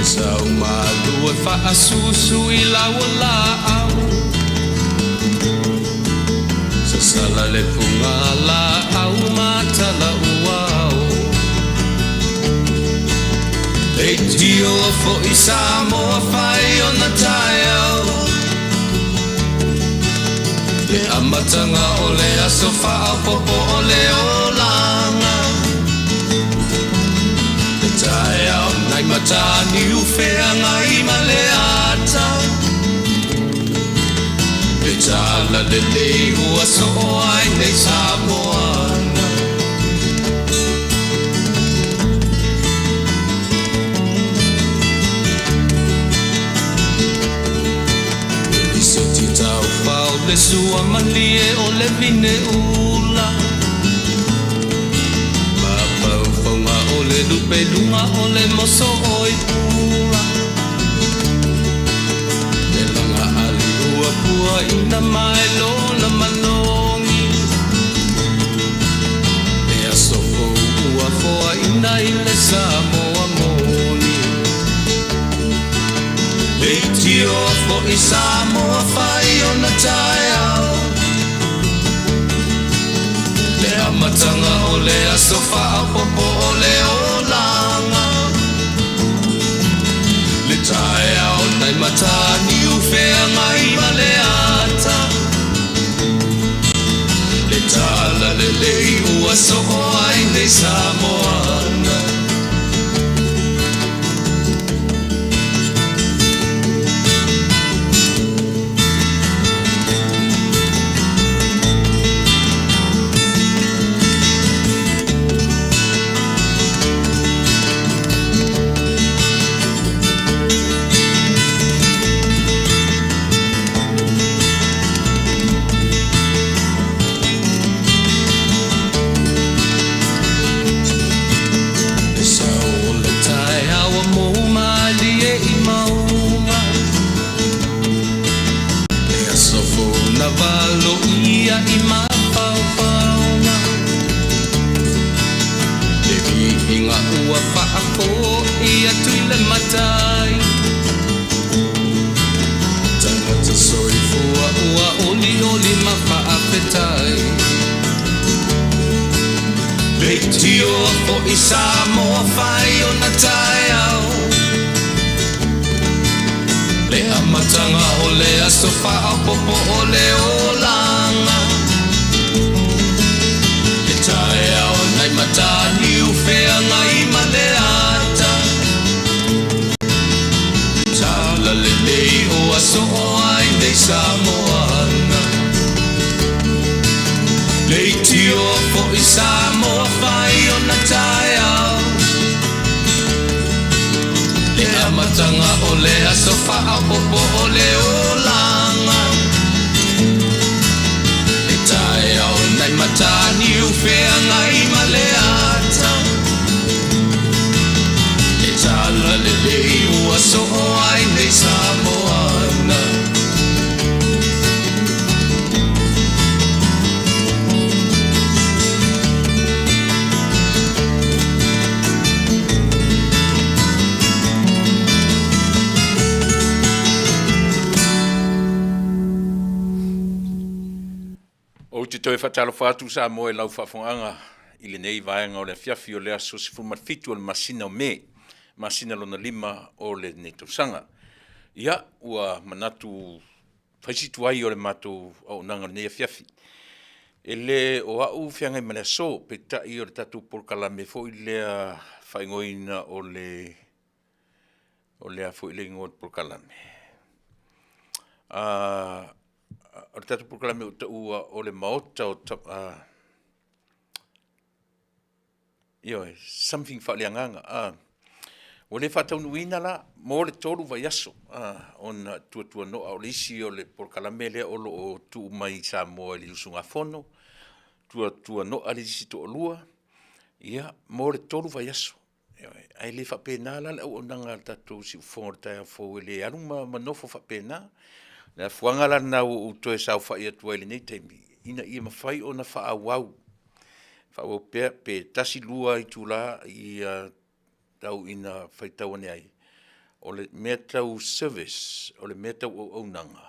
Le sau malu e faasusu i lau laau. Sasala le fuga laau ma tala uao. Leitio foi Samoa fai ona taeao. Le amataga o le aso faaopoopo o le olaga. Le taeao nai Mataniu Feagai ma le ata. Le tala lelei ua soo ai nei Samoana. Le lisiti taufao le sua malie o le vine ula. Mafaufauga o le lupeluga o le moso oi pula. Le laga ali ua puaina mai lona malogi. Le aso fou ua foaina i le Samoa moni. Leitio foi Samoa fai ona taeao. Le amataga o le aso faaopoopo o le olaga. Le taeao nai Mataniu Feagai ma le ata. Le tala lelei ua soo ai nei Samoana. Le sau o le taeao ua mou malie i mauga. Le aso fou na valoia i mafaufauga. Le viiga ua faafoi atu i le Matai. Tagata soifua ua olioli ma faafetai. Leitio foi Samoa fai ona taeao. Le amataga o le aso faaopoopo o le olaga. Le taeao nai Mataniu Feagai ma le ata. Tala lelei ua soo ai nei Samoana. Leitio foi Samoa fai ona taeao. Le amataga o le aso faaopoopo o le olaga. Le taeao nai Mataniu Feagai ma le ata. Le tala lelei ua soo ai nei Samoana. Ou te toe faatalofa atu Samoa i lau faafofogaaga i lenei vaega o le afiafi o le aso 17 o le masina o Me, masina lona lima o lenei tausaga. Ia, ua manatu fai si tuai o le matou auaunaga o lenei afiafi. E le o au feagai ma le aso, peitai o le tatou polokalame foi lea faaigoaina o le, o le a foi le igoa o le polokalame? O le tatou polokalame ua taua o le Maota o Ioe, something faaleagaga. Ua le faataunuuina la mo le 3 vaiaso ona tuatuano'a o le isi o le polokalame lea o lo o tuu mai i Samoa i le usugafono, tuatuano'a le isi toalua, ia, mo le 3 vaiaso. Ioe, ae le faapena la le auaunaga a le tatou siufofoga o le taeao fou e le alu ma nofo faapena. O le afuaga la lena ua ou toe saofai atu ai i lenei taimi, ina ia mafai ona faaauau, faaauau pea pe tasi, lua itula ia tau ina faitau ane ai. O le mea tau service, o le mea tau auaunaga,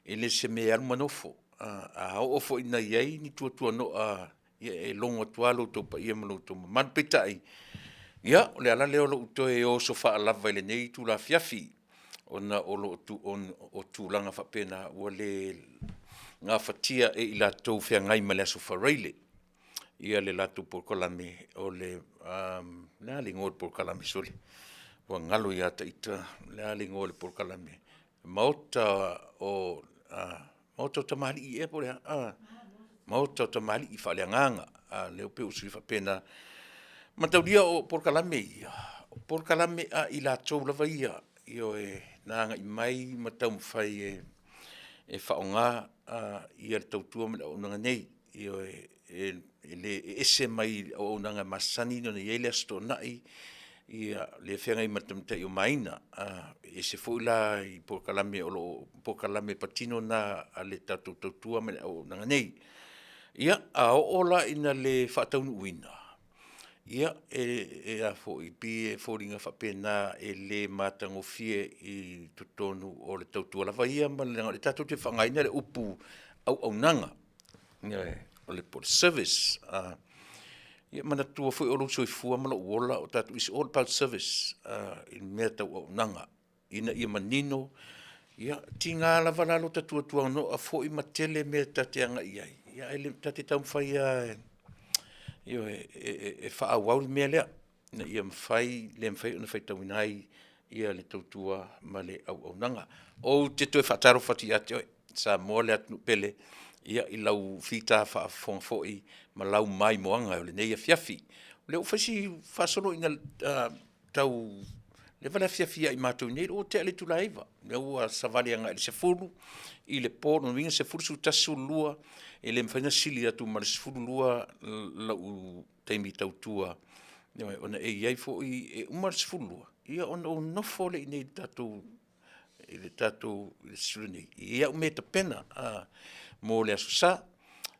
e le o se mea e alu ma nofo. A oo foi ina i ai ni tuatuanoa, ia e logo atu lava lo outou paia ma lo outou mamalu. Peitai, ia o le ala lea o lou toe oso faalava i lenei itula afiafi, ona o tulaga faapena ua le gafatia e i latou feagai ma le Aso Faraile le latou polokalame o le a le igoa o le polokalame sole, ua galo ia te ita o le a le igoa o le polokalame? Maota o Tamalii ea po o le a? Maota o Tamalii Faaleagaga. A o lea e pei ua sui faapena. Mataulia o polokalame ia, o polokalame a i latou lava ia, ioe, na agai mai ma taumafai e faaaoga le tautua ma le auaunaga nei. Ioe, e ese mai le auaunaga masani ona i ai le Aso Toonai lea e feagai ma le Taitai o Maina. E ese foi la i polokalame o lo o polokalame patino na a le tatou tautua ma le auaunaga nei. Ia, a oo la ina le faataunuuina, ia e pei e foliga faapena e le matagofie i totonu o le tautua lava ia ma le leaga o lea tatou te faaaogaina le upu auaunaga, ioe, po o le service. Ia manatua foi o lou soifua ma lou ola is all about service i mea tau auaunaga ina ia manino. Ia, e tiga lava la lota tuatuanoa foi ma tele mea ta te agai i ai, ae ta te taumafai lava ioe, e faaauau le mea lea, ina ia mafai le mafai ona faitauina ai le tautua ma le auaunaga. Ou te toe faatalofa atu ia te oe Samoa le atunuu pele i lau fita faafofoga foi ma lau maimoaga i lenei afiafi. O lea ua fai si faasolo ina tau leva le afiafi ia i matou nei, o lea ua tea le itula e 9, o lea ua savali agai i le 10 i le po, lona uiga e 10, 11, 12, e le mafai ona sili atu ma le 12 lou taimi tautua, ioe, ona e i ai foi, e uma le 12 ona ou nofo lea i inei i le tatou studio nei i au mea e tapena mo le Aso Sa.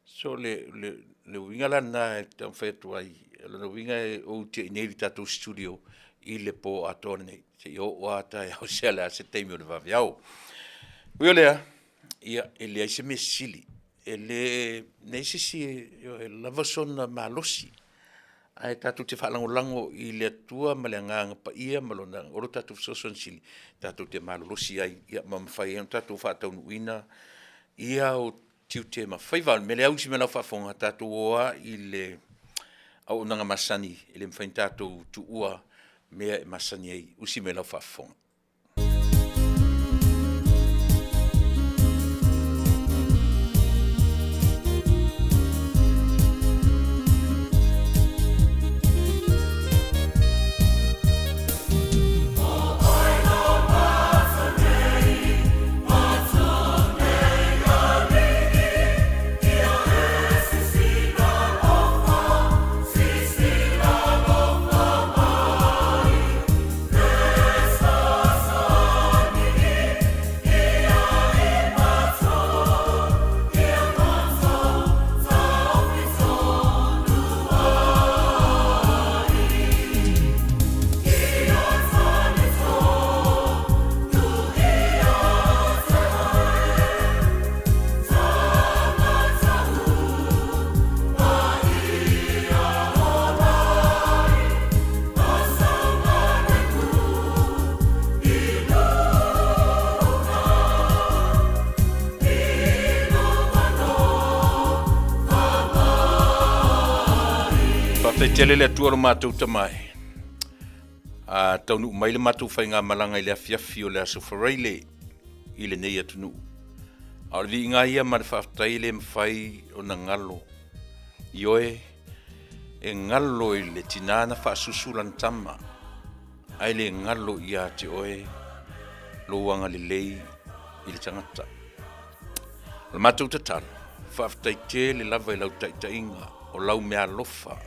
So o le uiga la lena e taumafai atu ai, o lona uiga ou te i inei i le tatou studio i le po atoa lenei seia oo lava taeao po o le a se taimi o le vaveao. Ui o lea, ia e leai se mea sili, e leai se isi e lava sona malosi, ae tatou te faalagolago i le Atua ma le Agaga Paia ma lo tatou fesoasoani sili tatou te malolosi ai ma mafai ai ona tatou faataunuuina ou tiute ma faiva. O le mea lea auisi mai lau faafofoga, tatou o lava i le auaunaga masani, e le mafai ona tatou tuua mea e masani ai. Usi mai lau faafofoga. Faafetai tele le Atua lo matou Tama e. A taunuu mai le matou faigamalaga i le afiafi o le Aso Faraile i lenei atunuu. A o le viiga ia ma le faafetai e le mafai ona galo. Ioe, e galo i le tina na faasusu lana tama, ae le galo ia te oe lou agalelei i le tagata. O le matou tatalo, faafetai tele lava i lau taitaiga o lau meaalofa,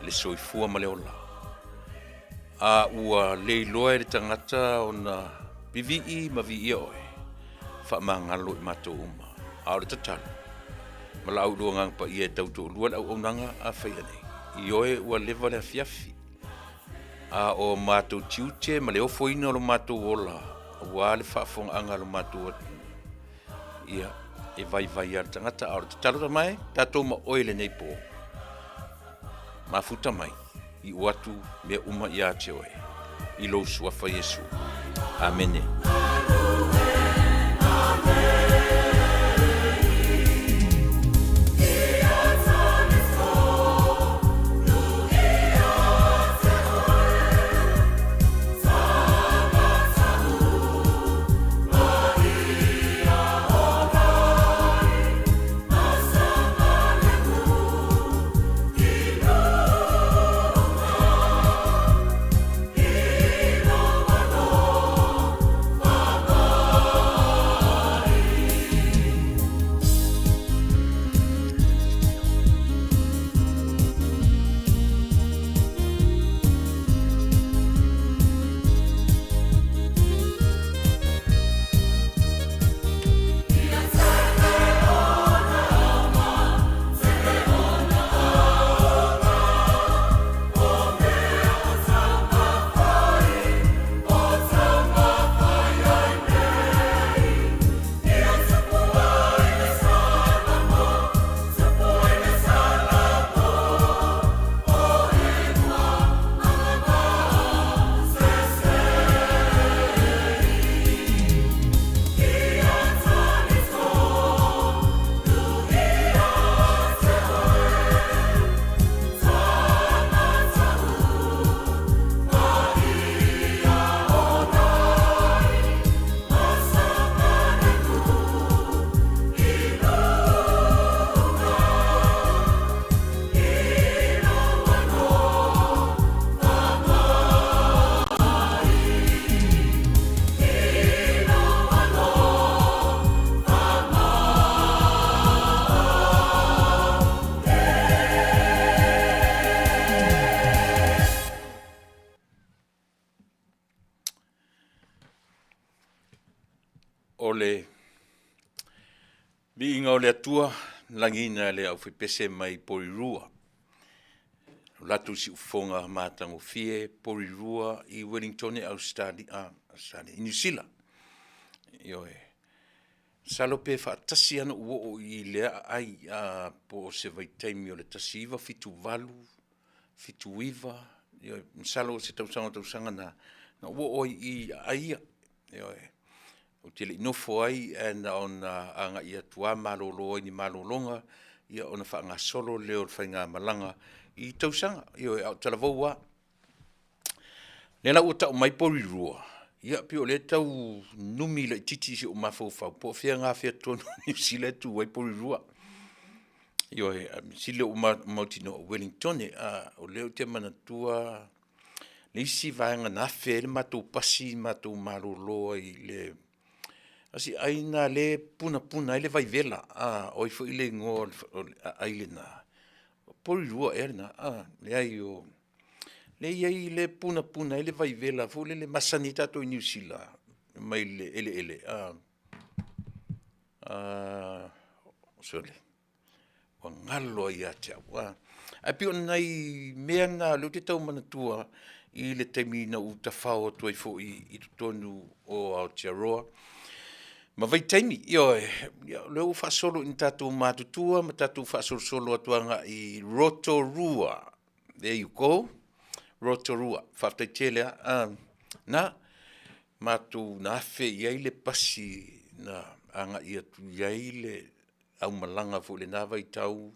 le soifua ma le ola. A ua le iloa e le tagata ona vivii ma viia oe, faamagalo i matou uma. A o le tatalo, valaau i lou Agaga Paia e tautoalua le auaunaga a faia nei. Ioe, ua leva le afiafi. A o matou tiute ma le ofoina o lo matou ola aua le faafofogaaga a lo matou atunuu, ia, e vaivai lava le tagata. A o le tatalo tamae, tatou ma oe i lenei po, mafuta mai, iu atu mea uma ia te oe, i lou Suafa Iesu. Amene. O le viiga o le Atua, lagiina e le aufaipese mai Porirua, lo latou siufofoga matagofie Porirua i Ueligitone Ausetalia, i Niu Sila. Ioe. Masalo pe faatasi lava ona ou oo i i lea aai po o se vaitaimi o le 1978, 1979, ioe, masalo o se tausaga o tausaga na, na ou oo ai i i i aai ia. Ioe. Ou te le i nofo ai ae na ona agai atu lava malolo ai i ni malologa, ia ona faagasolo lea o le faigamalaga i tausaga, ioe, a o talavou lava. O lea la ua tau mai Porirua, ia pei o lea e tau numi laitiiti i si ou mafaufau po o fea gafea tonu o Niu Sila e tu ai Porirua. Ioe, ae mea sili ua mautinoa o Ueligitone. O lea ou te manatua le isi vaega na afe ai le matou pasi matou malolo ai i le asiai lena lea e punapuna ai le vaivela, o ai foi le igoa o le aai lena? O Porirua ea lena? Leai o lea e i ai lea e punapuna ai le vaivela foi lele e masani ai tatou i Niu Sila mai le eleele, sole, ua galo ai ia te au, ae pei o nai mea na o lea ou te tau manatua i le taimi na ou tafao atu ai foi i totonu o Aotearoa ma vaitaimi. Ioe, o lea ua faasolo ina tatou matutua ma tatou faasolosolo atu agai i Rotorua. There you go, Rotorua. Faafetai tele lava. Na matou na afe i ai le pasi na agai atu i ai le aumalaga foi i lena vaitau,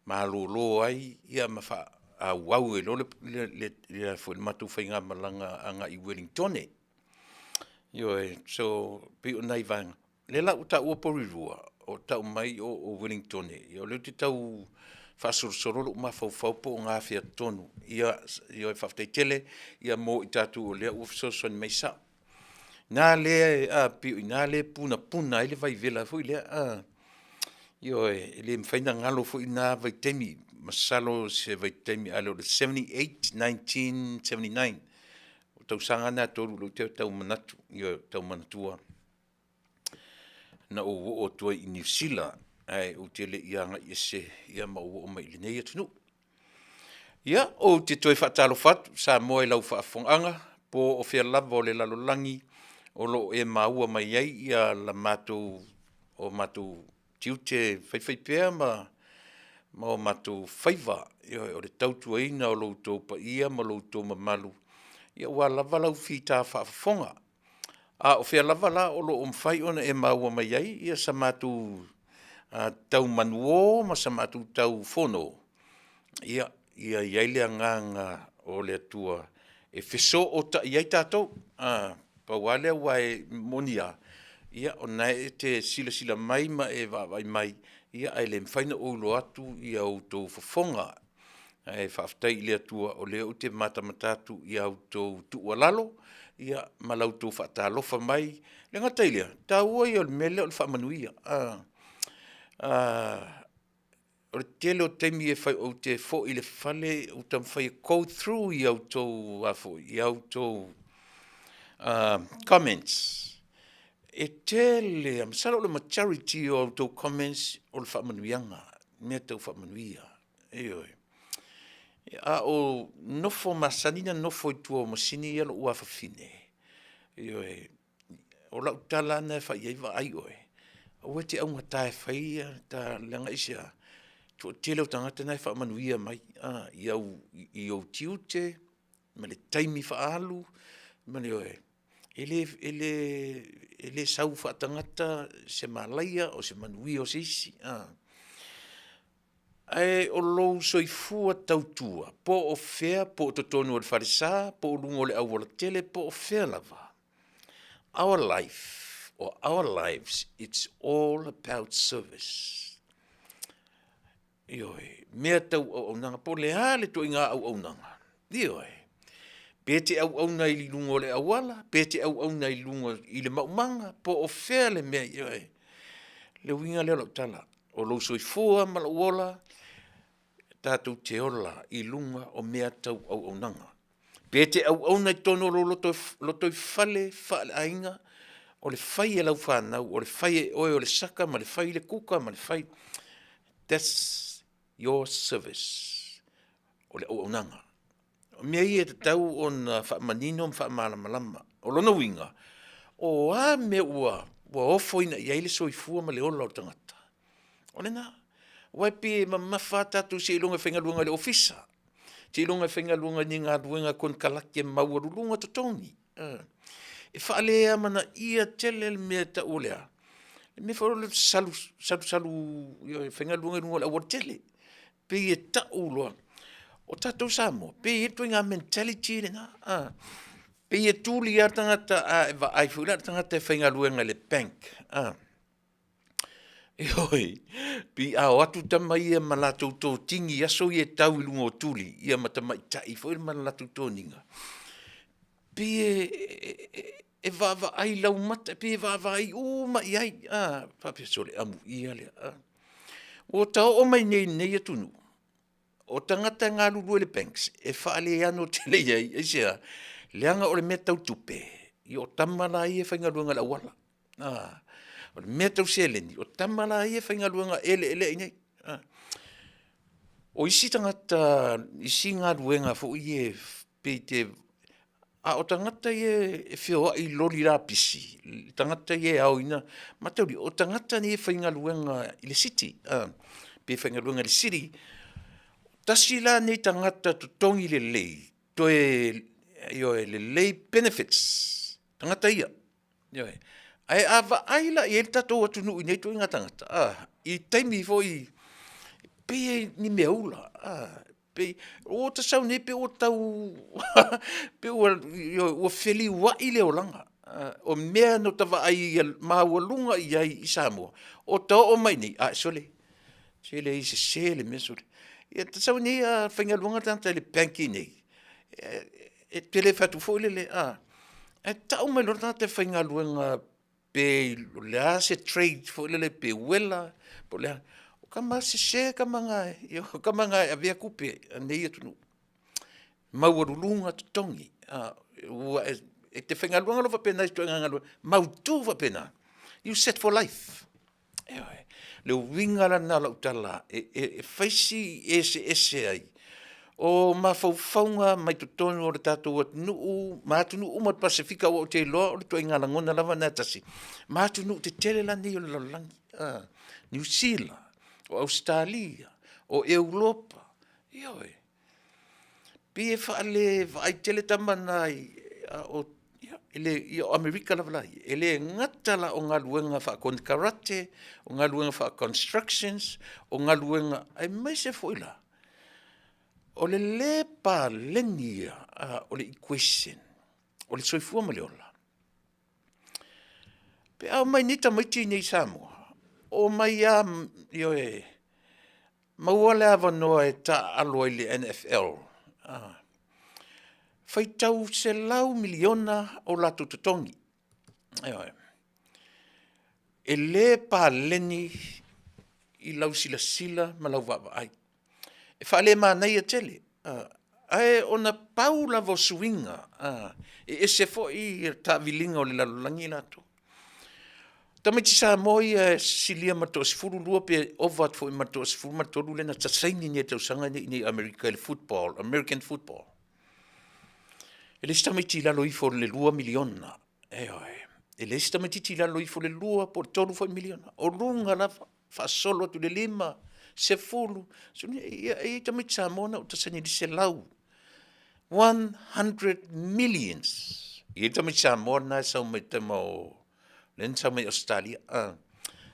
malolo ai ma faaauau ai loa le matou faigamalaga agai i Ueligitone. Ioe, so pei o nai vaega, o lea la ua taua Porirua, o tau mai o Ueligitone, ia o lea ou te tau faasolosolo lou mafaufau po o gafea tonu. Ioe, faafetai tele mo i tatou o lea ua fesoasoani mai, e sao. I ina lea, pei o i ina lea e punapuna ai le vaivela foi lea, a? Ioe, e le mafai ona galo foi na vaitaimi, masalo o se vaitaimi a le o le 1978, 1979. O tausaga na e 3 lea ou te tau manatu, ioe, tau manatua na ou oo atu ai i Niu Sila ae ou te le i agai ese ma ou oo mai i lenei atunuu. Ia, ou te toe faatalofa atu Samoa i lau faafofogaaga, po o fea lava o le lalolagi o lo o e maua mai ai ia la matou, o matou tiute faifaipea ma o matou faiva, ioe, o le tautuaina o lo outou paia ma lo outou mamalu, ia aua lava lau fita faafofoga. A o fea lava la o lo o mafai ona e maua mai ai sa matou tau manuō ma sa matou tau fono, ia ia i ai le agaga o le Atua e fesootai ai tatou. Pau lava lea aua e moni lava, o lena e te silasila mai ma e vaavaai mai, ae le mafai ona ou iloa atu outou fofoga. Ae faafetai i le Atua o lea ou te matamata atu i a outou tuualalo ma la outou faatalofa mai. E le gata i lea, o le taua ia o le mea lea o le faamanuia. O le tele o taimi ou te foi i le fale ou taumafai e go through a outou comments. E tele lava, masalo o le majority o a outou comments o le faamanuiaga, mea tau faamanuia, ioe. A o nofo masani ona nofo i tua o masini ia lou afafine, ioe, o lau tala lava lena e fai i ai, vaai oe, aua e te augata e fai ia ta leaga aisea? Toatele o tagata na e faamanuia mai i ou tiute ma le taimi faaalu ma le, ioe. E le sau faatagata se malaia o se manuia o se isi, Ae o lou soifua tautua, po o fea po o totonu o le falesa, po o luga o le aualatele po o fea lava, our life or our lives, its all about service. Ioe, mea tau auaunaga po o le a le ituaiga auaunaga, ioe, pe te auauna i luga o le auala, pe te auauna i luga i le maumaga, po o fea le mea, ioe. O le uiga lea o lau tala, o lou soifua ma lou ola, tatou te ola i luga o mea tau auaunaga. Pe te auauna i totonu o lou lotoifale faaleaiga, o le fai e lau fanau, o le fai e oe o le saka ma le fai i le kuka ma le fai, that's your service, o le auaunaga. O mea ia e tatau ona faamanino ma faamalamalama. O lona uiga, o a mea ua ofoina i ai le soifua ma le ola o le tagata, o lena. Aua e pei e mamafa lava tatou seiloga e faigaluega i le Ofisa, seiloga e faigaluega i ni galuega konekarate maualuluga totogi, a. E faaleamanaia tele le mea e tau o le a? Le mea foi lea o le salu salu e faigaluega i luga o le aualatele, pei e tau loa. O tatou i Samoa, pei e i ai le ituaiga mentality lena, a, pei e tuli lava le tagata a e vaai foi la i le tagata e faigaluega i le bank, a, ioe, pei a o atu tama ia ma latou totini i aso ia e tau i luga o tuli ia ma tamaitai foi ma le latou toniga, pei e vaavaai laumata, pei e vaavaai uma i ai, a, faapea, sole, amuia le a. Ua ta oo mai nei i lenei atunuu, o tagata e galulue i le banks, e faaleano tele i ai, aisea? Leaga o le mea tau tupe, ia o tama la ia e faigaluega i le auala, a. O le mea tau seleni, o tama la ia e faigaluega eleelea i inei, a. O isi tagata i isi galuega foi ia pei te, a o tagata ia e feoai i loli lapisi, tagata ia e aoina, mataulia, o tagata nei e faigaluega i le City, pe faigaluega i le City. Tasi la lenei tagata totogi lelei, toe, ioe, lelei benefits, tagata ia. Ioe. Ae a vaai la i ai le tatou atunuu i nei ituaiga tagata, a, i taimi foi pei e ni meaula, a, pei ua ta sau nei pei ua tau pei ua, ioe, ua feliuai le olaga. O mea na ota vaai maualuga i ai i Samoa, ota oo mai i inei, ae sole, se leai e sese le mea sole. Ia ta sau nei a faigaluega le tagata i le bank i inei, e te le fai atu foi lele, a, ae tau mai loa le tagata e faigaluega pe o le a se trade foi lele pe uela po o le a, o tama sese tama na, o tama na e avea tupe a lenei atunuu, maualuluga totogi, ua e te faigaluega loa faapena i isi ituaiga galuega mautu faapena, you set for life. Ioe. O le uiga la lena o lau tala e fai si eseese ai. O mafaufauga mai totonu o le tatou atunuu ma atunuu uma o le Pasefika aua ou te iloa o le ituaiga lagona lava lena e tasi, ma atunuu tetele la nei o le lalolagi, Niu Sila, o Ausetalia, o Europa, ioe. Pei e faalevaai tele tama na a o ia o Amerika lava la ia, e le gata la o galuega faakonekarate, o galuega faa-constructions, o galuega aemaise foi la o le lē paleni o le equation o le soifua ma le ola. Pe a omai nei tamaiti nei i Samoa, omai lava, ioe, maua le avanoa e taaalo ai i le NFL, faitau $100 miliona o latou totogi, ioe. E le paleni i lau silasila ma lau vaavaai. E faalemanaia tele, ae ona pau lava o suiga e ese foi taaviliga o le lalolagi latou. O tamaiti Samoa ia e silia ma le toasefululua pe ova atu foi ma le toasefulu ma le tolu lea na saini nei i le tausaga lenei i inei i Amerika i le football, American football. E leai se tamaiti i lalo ifo o le $2 miliona, ioe, e leai se tamaitiiti i lalo ifo o le $2 po o le $3 foi miliona, o luga lava, faasolo atu i le 5, 10, ia e i ai tamaiti Samoa na ota saini i le 100, 100 millions. E i ai le tamaiti Samoa lena e sau mai tama o, lea na sau mai Ausetalia,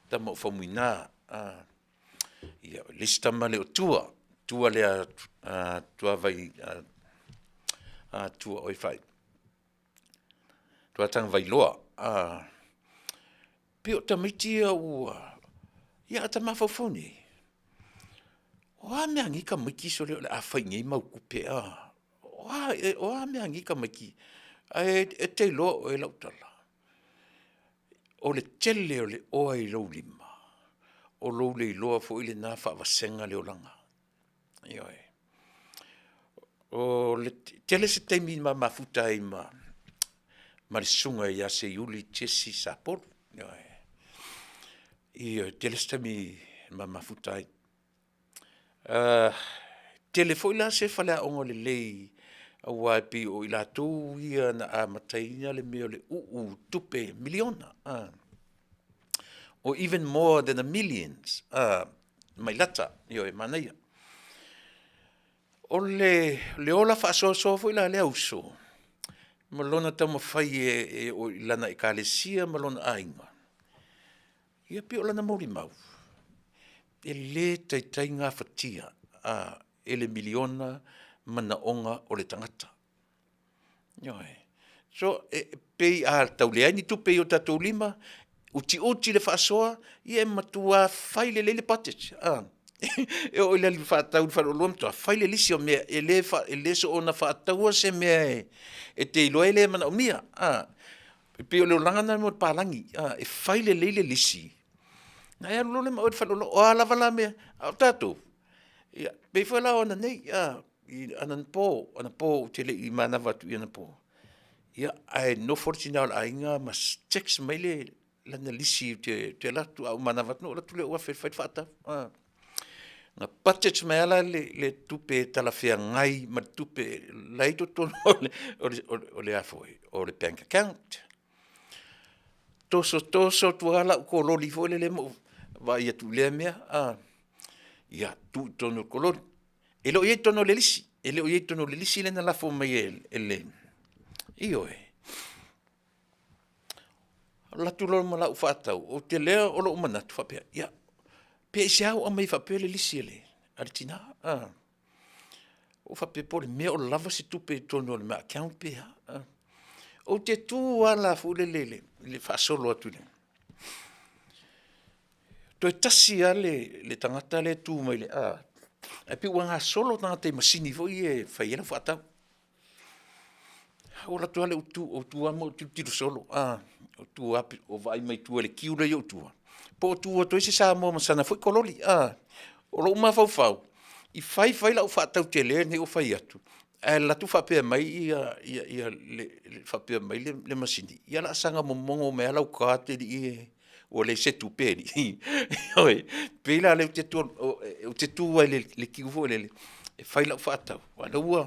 tama o Faumuina, ia o le isi tama lea o Tua, Tua lea Tuavai, Tua o e fai, Tua Tagovailoa, pei o tamaiti ia ua, ia a ta mafaufau nei, o a mea a nei tamaiti sole o le a fai i nei mau tupe a? O a mea a nei tamaiti? Ae e te iloa oe lau tala, o le tele o le oa i lou lima, o lou le iloa foi lena faavasega le olaga. Ioe. O le tele se taimi ma mafuta ai ma le susuga ia Seiuli Jesse Sapolu. Ioe. Ioe, tele se taimi ma mafuta ai. Tele foi la se faleaoga lelei aua e pei o i latou ia na amataina le mea o le uu tupe miliona, or even more than a millions mai lata, ioe, manaia. O le ola faasoasoa foi la a lea uso ma lona taumafai e oo i lana Ekalesia ma lona aiga, ia pei o lana molimau, e le taitai gafatia e le miliona manaoga o le tagata. Ioe. So, e pei a tau leai ni tupe i o tatou lima, utiuti le faasoa, ia e matua fai lelei le budget, e oo i le alu faatau i le faleoloa matua fai le lisi o mea e le soona faataua se mea e te iloa e le manaomia. E pei o le olaga lena mo le palagi, e fai lelei le lisi, ona e alu loa lea ma oe i le faleoloa, o a lava la mea, a o tatou, ia, pei foi la o ananei, anapo ou te le i manava atu anapo, ia, ae nofo le tina o le aiga ma text mai lana lisi ou te alu atu, a ou manava atu ona ou alu atu lea o $1000 e fai le faatau. Na budget mai lava la le tupe e talafeagai ma le tupe la e i totonu o le a foi, o le bank account. Toso toso atu lava lau kololi foi lele ma ou vaai atu i lea mea, ia tuu i totonu o le kololi. E le o i ai i totonu o le lisi, e le o i ai i totonu o le lisi lea na lafo mai e le, ioe. Alu atu loa ma lau faatau, ou te lea o lou manatu faapea, ia, pe aisea ua aumai ai faapea le lisi a le tina, a? Ou faapea po o le mea o lava se tupe i totonu o le ma account pe a. Ou te tu lava la foi lele i le faasolo atu i le, toe tasi lava le tagata lea e tu mai le a, ae pei ua gasolo tagata i masini foi ia e fai ai lau faatau. Ou alu atu lava lea ou tu, ou tu lava ma ou tilotilo solo, ou tu lava ou vaai mai tua i le queue la e i ou tua, po o tu atu ai se Samoa ma sana foi kololi. O lou mafaufau, i fai fai lau faatau tele lenei ua fai atu, ae alu atu faapea mai faapea mai le masini, ia o le a saga momono mai lava lau card alii e, ua leai se tupe alii. Ioe, pei la o lea ou te tu ai i le queue foi lele, e fai lau faatau, aua o lea ua,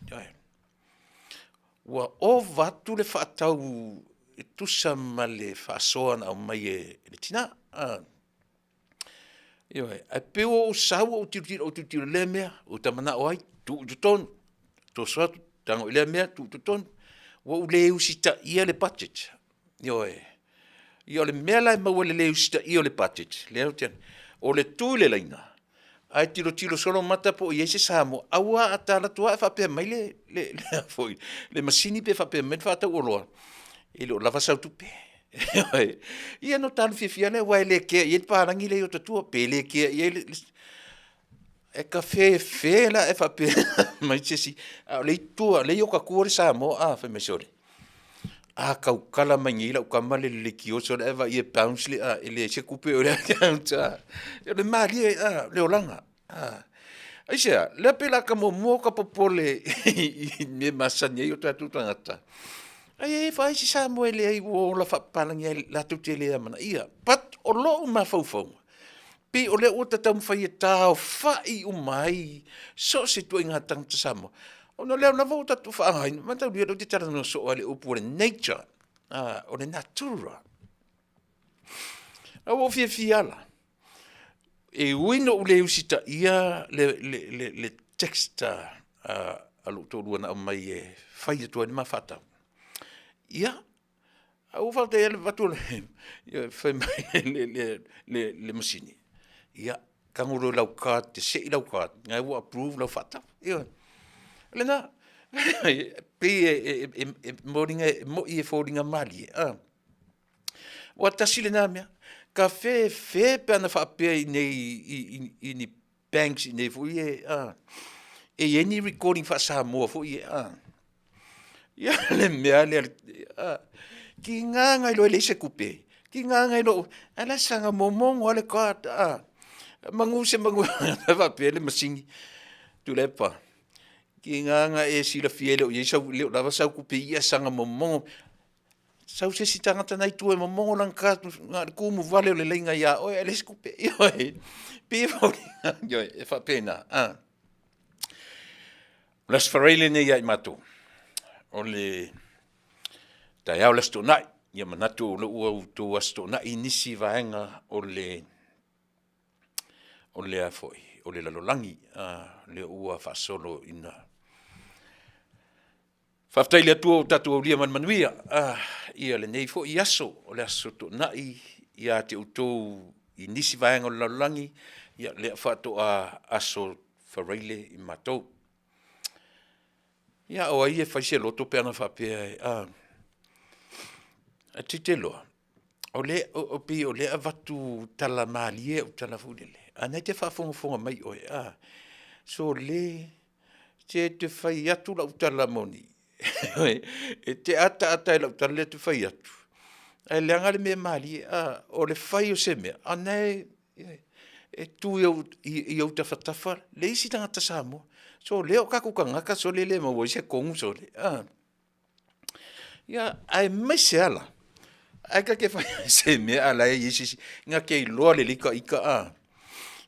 ioe, ua ova atu le faatau e tusa ma le faasoa na aumai e le tina. Ioe, ae pei ua ou sau ou tilotilo ou tilotilo i lea mea, ua ta manao ai, tuu i totonu, toso atu, tago i lea mea tuu i totonu. Ua ou le usitaia le budget, ioe. Ia o le mea la e maua i le le usitaia o le budget, lea ou te, o le tu i le laina, ae tilotilo solo mata po o i ai se Samoa, aua a ta alu atu lava ae faapea mai le masini pe faapea mai le faatau oloa, e le o lava sau tupe. Ia ona ta alu fiafia lava lea aua e le kea i ai le palagi lea i ota tua, pe le kea i ai le… E ta fefe la ae faapea mai se isi, a o lea e i tua, o lea e i ota tua le Samoa a, fai mai, sole, a tautala mai nei lau tama le leitio sole ae vaai i ai e bounce le a, e leai se tupe o i le account a. O le malie a, o le olaga. Aisea? O lea pei o le a ta muamua ona popole i mea e masani ai o tatou tagata, ae vaai se Samoa e leai ua ola faapapalagi lava latou te le amanaia. But o lou mafaufauga, pei o lea ua ta taumafai e taaofai uma ai so o se ituaiga tagata Samoa, ona o lea lava ua tatou faaaogaina, mataulia o lea ou te talanoa soo lava i le upu o le nature, o le natura. Ae ua ou fiafia lava la, e ui ina ou le usitaia le text a lou toalua na aumai e fai atu ai le ma faatau, ia, ae ua faafetai lava vaeatu le, fai mai le masini, ia tago loa i lau card e te sei lau card, o lena ua approve lau faatau. Ioe, o lena. E pei e moni e foliga malie, aua tasi lena mea, ka fefe pe ana faapea i inei i ni banks i inei foi e a, e i ai ni recording faa-Samoa foi ia a, ia le mea lea a, tiga ona iloa e leai se tupe, tiga ona iloa, ae la e saga momono lava le card a, manu se manu faapea le masini, Tuilaepa, tiga ona e silafia e le o i ai sau, e le o lava sau tupe i i ae saga momono. Sau se isi tagata na i tua e momono lana card na o le tumu vale o le laina ia oe ae leai se tupe. Ioe, pei e foliga, ioe, e faapena. O le Aso Faraile lenei ia i matou, o le taeao o le Aso Toonai. Ia manatu o lea ua outou Aso Toonai i nisi vaega o le o le a foi, o le lalolagi, lea ua faasolo ina Faafetai i le Atua ua tatou aulia ma le manuia ia lenei foi aso, o le aso Toonai ia te outou i nisi vaega o le lalolagi, ia lea faatoa aso Faraile i matou. Ia o ai e fai se loto pe ana faapea e, a, ae te te iloa, o lea, e pei o lea e avatu tala malie au tala foi lele, a o lena e te faafogafoga mai oe, a, sole, Se e te fai atu lau tala moni, e te ataata i lau tala lea e te fai atu, ae leaga le mea malie, a, o le fai o se mea, a o lena e tu i ou tafatafa le isi tagata Samoa. Sole o tatou tagata sole e le maua ai se tonu sole, a. Ia, aemaise lava la, ae ta te fai se mea a o la e i ai se isi na te iloa lelei ta ita a.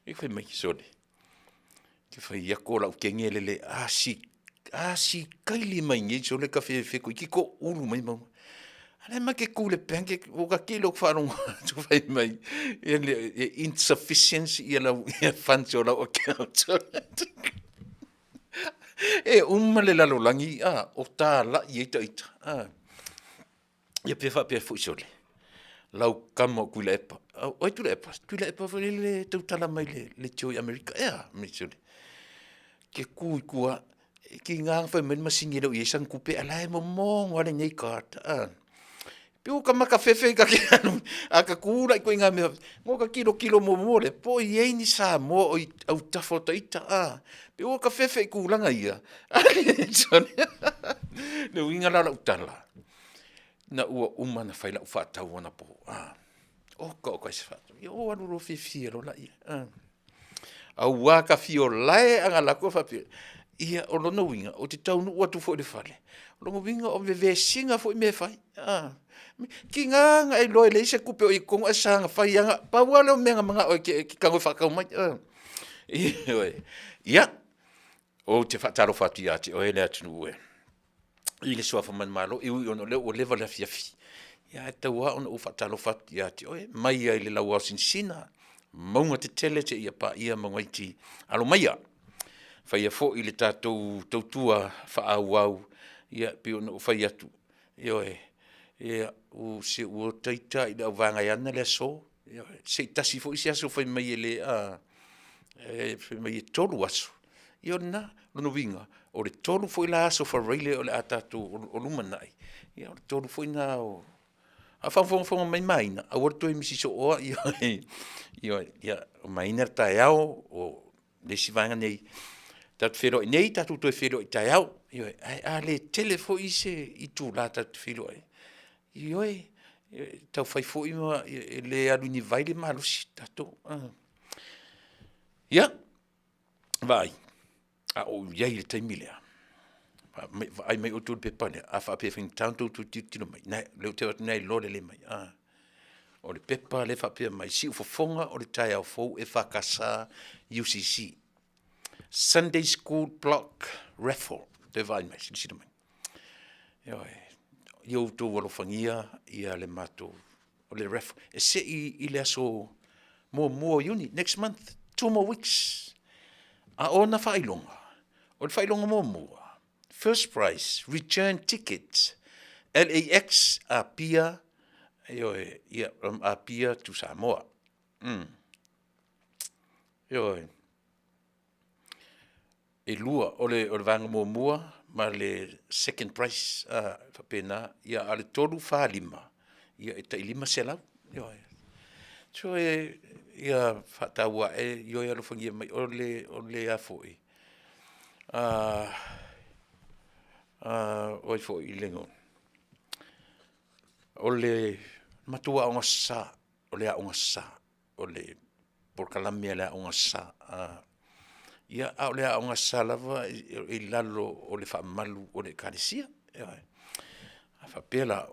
E fai mai, sole, ou te fai atu o lau teine lele, a sikaili mai nei sole ta fefe toeitiiti toulu mai mauga. A o la e ma te tu i le bank, ua ta tele ou te faalogo atu fai mai e insufficient ia lau funds o lau account. E uma le lalolagi a o talai ai ta ita a. Ia pe faapea foi sole, lau tama o Tuilaepa. O ai Tuilaepa? Tuilaepa foi lele e tautala mai le leitio i Amerika ea? Fai mai sole, ke ku i tua, e tiga ona fai mai le masini e le o i ai sana tupe, a o la e momono lava lenei card a. Pei ua ta matafefe ta te alu, a ta tu la i ituaiga mea, ona ta tilotilo muamua lea, po o i ai ni Samoa o i autafa o ta ita, a. Pei ua ta fefe i tulaga ia, le uiga la o lau tala, ina ua uma ona fai lau faatau anapo, a, oka oka i se faatau, ia ou alu loa fiafia loa laia, a. Aua ka fia olae a na alu atu faapea, ia o lona uiga, ou te taunuu atu foi i le fale, o lona uiga o vevesiga foi mea e fai. A, tiga ona e iloa e leai se tupe o i totonu ae saga fai lava, pau lava lea o mea na manao e tago e faatau mai. Ioe. Ia. Ou te faatalofa atu ia te oe le atunuu e i le suafa manumalo, e ui ona o lea ua leva le afiafi, ia ae tatau lava ona ou faatalofa atu ia te oe, mai lava i le lauao sinasina, mauga tetele seia paia mauga iti. Alo maia, faia foi le tatou tautua faaauau, ia e pei ona ou fai atu, ioe, ia se ua ota ita lava i le auvaega e ana le aso, ioe, se i tasi foi se aso fai mai e le fai mai e 3 aso, ia o lena. O lona uiga, o le 3 foi la aso faraile o le a tatou o lumanai, ia o le 3 foi lena o… A o faafogafoga mai Maina, aua le toe misi sooa ioe, ia o Maina le taeao, o le isi vaega nei, tatou te feiloai nei tatou toe feiloai taeao. Ioe, ae a le tele foi se itula tatou te feiloai ai, ioe, e taufai foi ma e le alu i ni vai le malosi o tatou. Ia, vaai, a o ou i ai i le taimi lea, vaai mai outou i le pepa lea, a faapea e faigata ona outou tilotilo mai, o lea ou te vaai atu o lena e iloa lelei mai. O le pepa lea e faapea mai, Siufofoga o le taeao fou EFKS UCC, Sunday School Block Raffle. Toe vaai mai, silasila mai. Ioe, ia outou alofagia le matou, o le raffle, e sei i le aso 1 o Iuni, next month, 2 more weeks. A o ona faailoga, o le faailoga muamua, first prize, return ticket LAX Apia, ioe, ia, from Apia to Samoa. Ioe. E 2, o le vaega muamua ma le second prize e faapena, ia a o le 3, 4, 5, ia e tai $500. Ioe. So, ia faataua ae, ioe alofagia mai, o le a foi o ai foi le igoa? O le matou Aoga Aso Sa, o le Aoga Sa, o le polokalame a le Aoga Aso Sa. Ia a o le Aoga Aso Sa lava e i lalo o le faamalu o le Ekalesia. Ioe. A faapea la,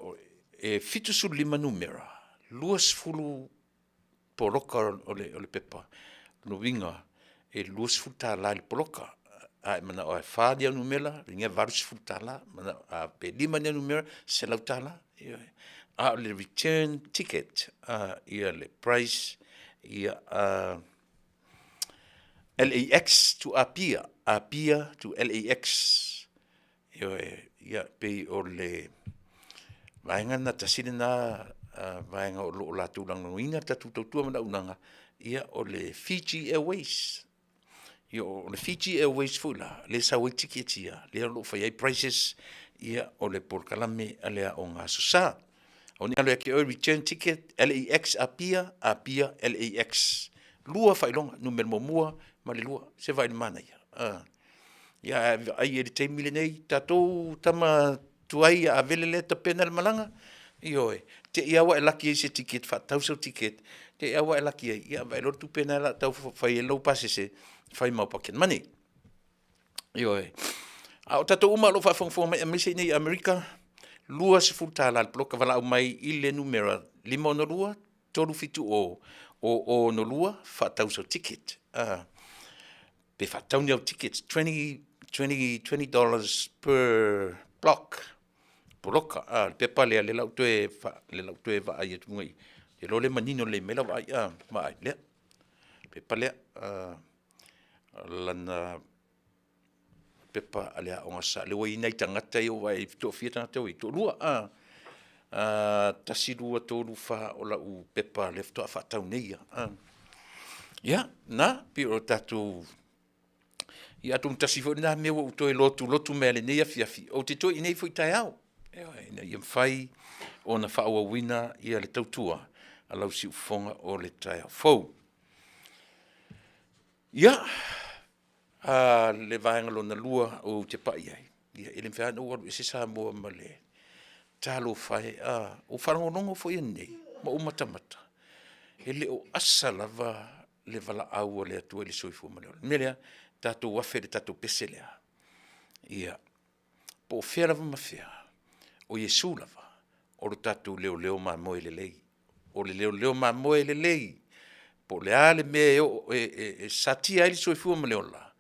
e 75 numera, 20 poloka o le pepa, o lona uiga e $20 i le poloka. A e manao e 4 ni au numera, lona uiga e $80, pe 5 ni au numera, $100. Ioe. A o le return ticket le price LAX to Apia, Apia to LAX. Ioe, ia pei o le vaega lena, tasi lena vaega o lo o latou lagolagoina le tatou tautua ma le auaunaga, ia o le Fiji Airways. Ia o le Fiji Airways foi la, lea e sau ai tickets ia, lea o lo o fai ai prices o le polokalame a le Aoga Aso Sa. Return ticket LAX Apia, Apia LAX. 2 faailoga, numera 1 ma le 2. Se i vaai i le manaia? Ia ae vaai i ai i le taimi lenei, tatou tama tuai a Avele lea e tapena le malaga, ioe, te i lava ua e laki ai i se ticket faatau sau ticket, te i lava ua e laki ai, ia vaai loa le tupe lena o le a tau fai ai lau pasese e fai ma au pocket money. Ioe. A o tatou uma o lo o faafogafoga mai aemaise i inei i Amerika, $20 le poloka, valaau mai i le numera 562 370 0062 faatau sau ticket. Pe faatau ni au tickets, $20, $20, $20 per block, poloka. A, le pepa lea, lea la ua toe, lea la ua toe vaai atu i luga i i, ou te iloa o lea e manino lelei mai lau vaai, a, vaai, lea, le pepa lea, lana pepa a le Aoga Sa, lea ua i ai nai tagata ia ua ou vaai i ai e toafia tagata ua i ai? Toalua, a? 1, 2, 3, 4, o lau pepa lea faatoa faatau nei lava. Ia, na, pei o tatou, ia atonu tasi foi lena mea ua ou toe lotulotu mai ai i lenei afiafi, ou te toe i inei foi taeao, ioe, ina ia mafai ona faaauauina le tautua a lau siufofoga o le taeao fou. Ia, le vaega lona lua ou te pai i ai, ia e le mafai lava ona ou alu ese Samoa ma le talofa e, a, ua ou faalogologo foi ananei ma ou matamata, e le o asa lava le valaau a le Atua i le soifua ma le ola. O le mea lea, tatou afe i le tatou pese lea, ia, po o fea lava ma fea, o Iesu lava o le tatou leoleo mamoe lelei. O le leoleo mamoe lelei, po o le a le mea e satia ai le soifua ma le ola,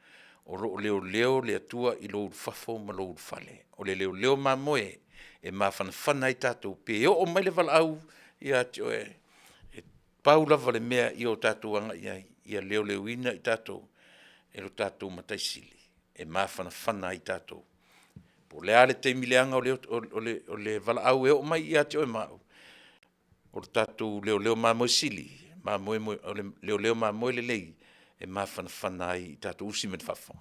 O lo o leoleo le Atua i lou ulufafo ma lou ulufale. O le leoleo mamoe e mafanafana ai tatou, pe oo mai le valaau ia te oe, e pau lava le mea ia o tatou agai i ai, ia leoleoina i tatou e lo tatou Matai Sili, e mafanafana ai tatou. Po o le a le taimi leaga o le valaau e oo mai ia te oe ma au, o le tatou leoleo mamoe sili, o le leoleo mamoe lelei e mafanafana ai i tatou usi mai fafo.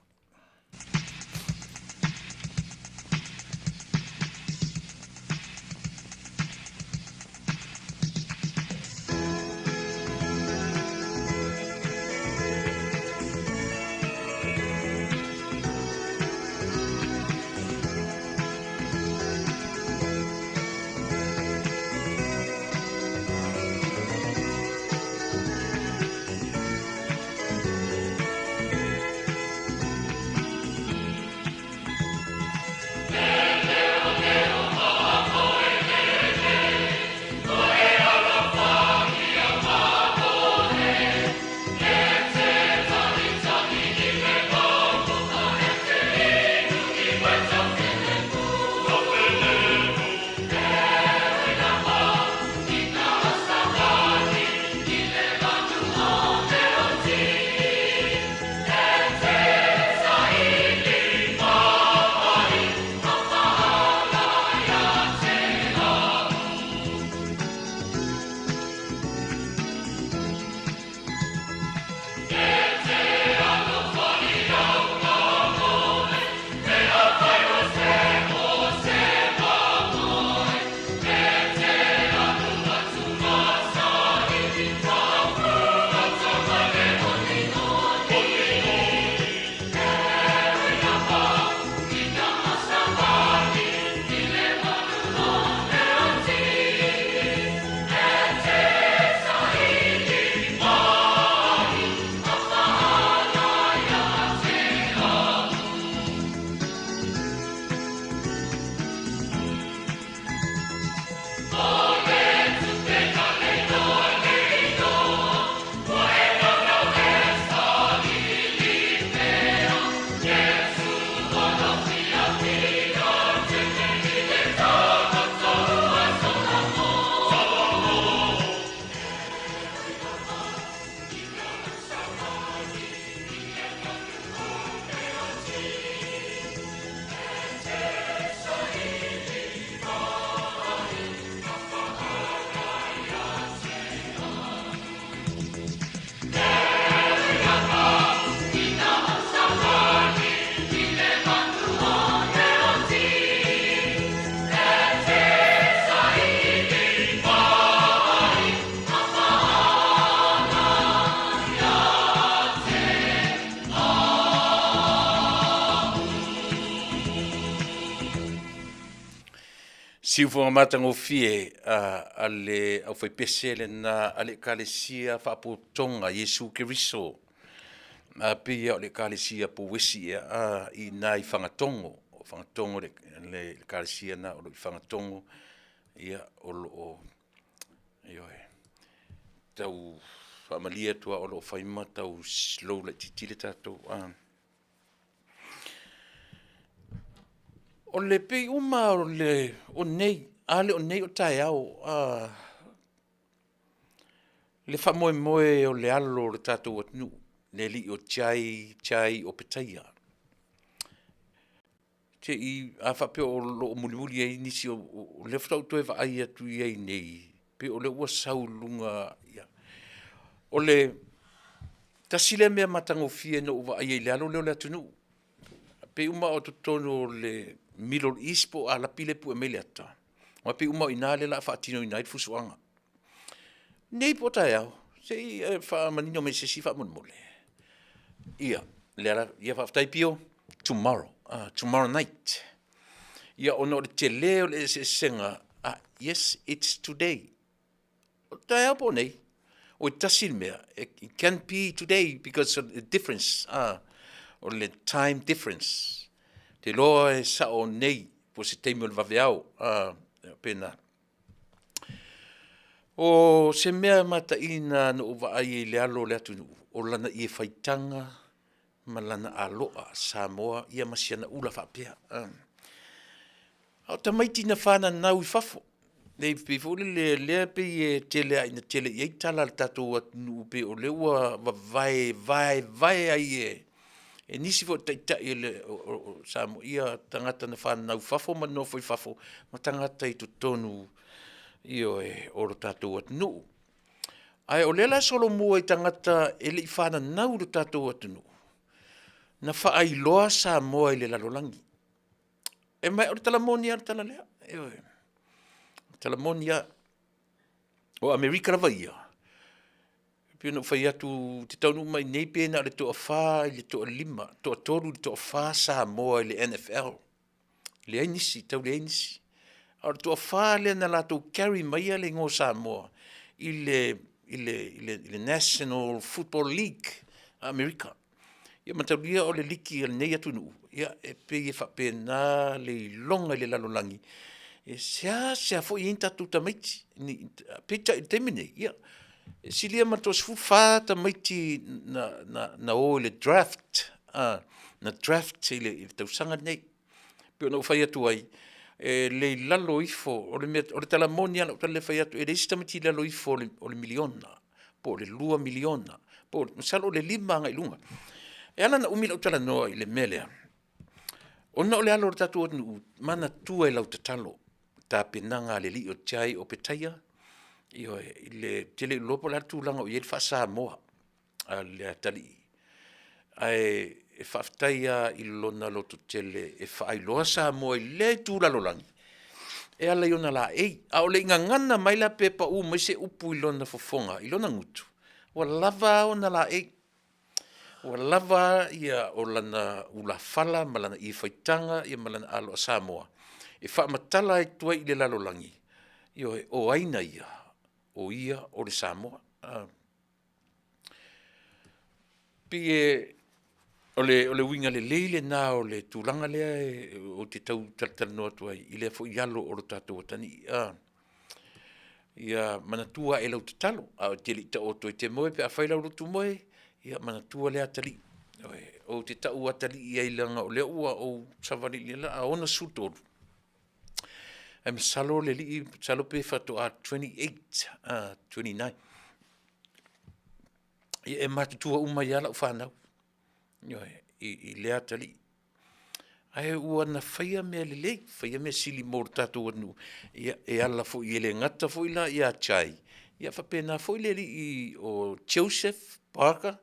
Siufofoga matagofie a le aufaipese lena a le Ekalesia Faapotopotoga Iesu Keriso, a pei lava o le Ekalesia Pouesi ea a i ina i Fagatogo. O Fagatogo le Ekalesia lena o lo o i Fagatogo, ia o lo o, ioe, tau faamalie atu lava o lo o fai ma tau slow laitiiti le tatou… O le pei uma lava o nei, a le o nei o taeao, le faamoemoe o le alo o le tatou atunuu, le alii o Jai Jai Opetaia. Se i, a faapea o lo o mulimuli ai nisi o… o lea faatoa ou toe vaai atu i ai nei, pei o lea ua sau i luga. O le tasi lea mea matagofie na ou vaai ai i le alo lea o le atunuu, pei uma lava o totonu o le Middle East po o Arapi lea e pue mai ai le ata, aua pei uma lava o i ina lea o le a faatinoina ai le fusoaga. Nei po o taeao, se i e faamanino mai e se isi faamolemole. Ia, ia faafetai Pio, tomorrow, tomorrow night. Ia ona o le tele o le eseesega, yes it's today. O taeao po o nei? Oi tasi le mea, it can be today because of the difference, o le time difference. Te iloa e sao nei po o se taimi o le vaveao, faapena. O se mea mataina na ou vaai ai i le alo o le atunuu, o lana ie faitaga. ma lana aloa Samoa ia ma si ana ula faapea. A o tamaiti na fananau i fafo, e pei foi lele lea pei e tele lava ina tele i ai tala a le tatou atunuu pei o lea ua vavae vaevae ai e nisi foi o taitai o Samoa ia tagata na fananau i fafo ma nonofo i fafo ma tagata i totonu, ioe, o le tatou atunuu. Ae o lea la e solomua i tagata e le i fananau i le tatou atunuu, na faailoa Samoa i le lalolagi. E ma o le tala moni lava le tala lea, ioe. O le tala moni lava. O Amerika lava ia, e pei ona ou fai atu ou te taunuu mai i inei pe na o le toafa i le toalima, toatolu i le toafa Samoa i le NFL, leai nisi, tau leai nisi. A o le toafa lea na latou carry maia le igoa o Samoa i le National Football League a Amerika. Ia mataulia o le liki a lenei atunuu, ia e pei e faapena le iloga i le lalolagi, e seasea foi i ai ni tatou tamaiti. Peitai o le taimi lenei, ia, e silia ma le toasefulufa tamaiti na o i le draft, na draft i le tausaga lenei. E pei ona ou fai atu ai, e le i lalo ifo, o le tala moni lava lau tala lea e fai atu, e leai se tamaititi i lalo ifo o le miliona po o le $2 miliona, masalo o le $5 agai i luga. E ala ona umi lau talanoa i le mea lea, ona o le alo o le tatou atunuu, manatua i lau tatalo tapenaga a le alii o Jai Opetaia, ioe, ou te le iloa po o le a le tulaga o i ai le faa-Samoa a le atalii, ae faafetai lava i lona lototele e faailoa Samoa i lea itu lalolagi e ala i ona laei. A o le i gagana mai la pe pau mai se upu i lona fofoga i lona gutu, ua lava a ona laei, ua lava a o lana ulafala ma lana ie faitaga ma lana aloa Samoa e faamatala atu ai i le lalolagi, ioe, o ai na ia? O ia o le Samoa. E pei o le uiga lelei lena o le tulaga lea ou te tau talatalanoa atu ai i lea foi alo o le tatou atalii, ia manatua ae i lau tatalo ae e te le i taoto e te moe pe afai lau lotu moe, ia manatua le atalii. Ou te tau atalii ai leaga o lea ua ou savali o lea o le a 63, ae masalo le alii masalo pe faatoa 28, 29. Ia e matutua uma ai lava lau fanau, ioe, i lea atalii. Ae ua na faia mea lelei, faia mea sili mo le tatou atunuu, ia e ala foi e le gata foi la ia Jai, ae faapena foi le alii o Joseph Parker,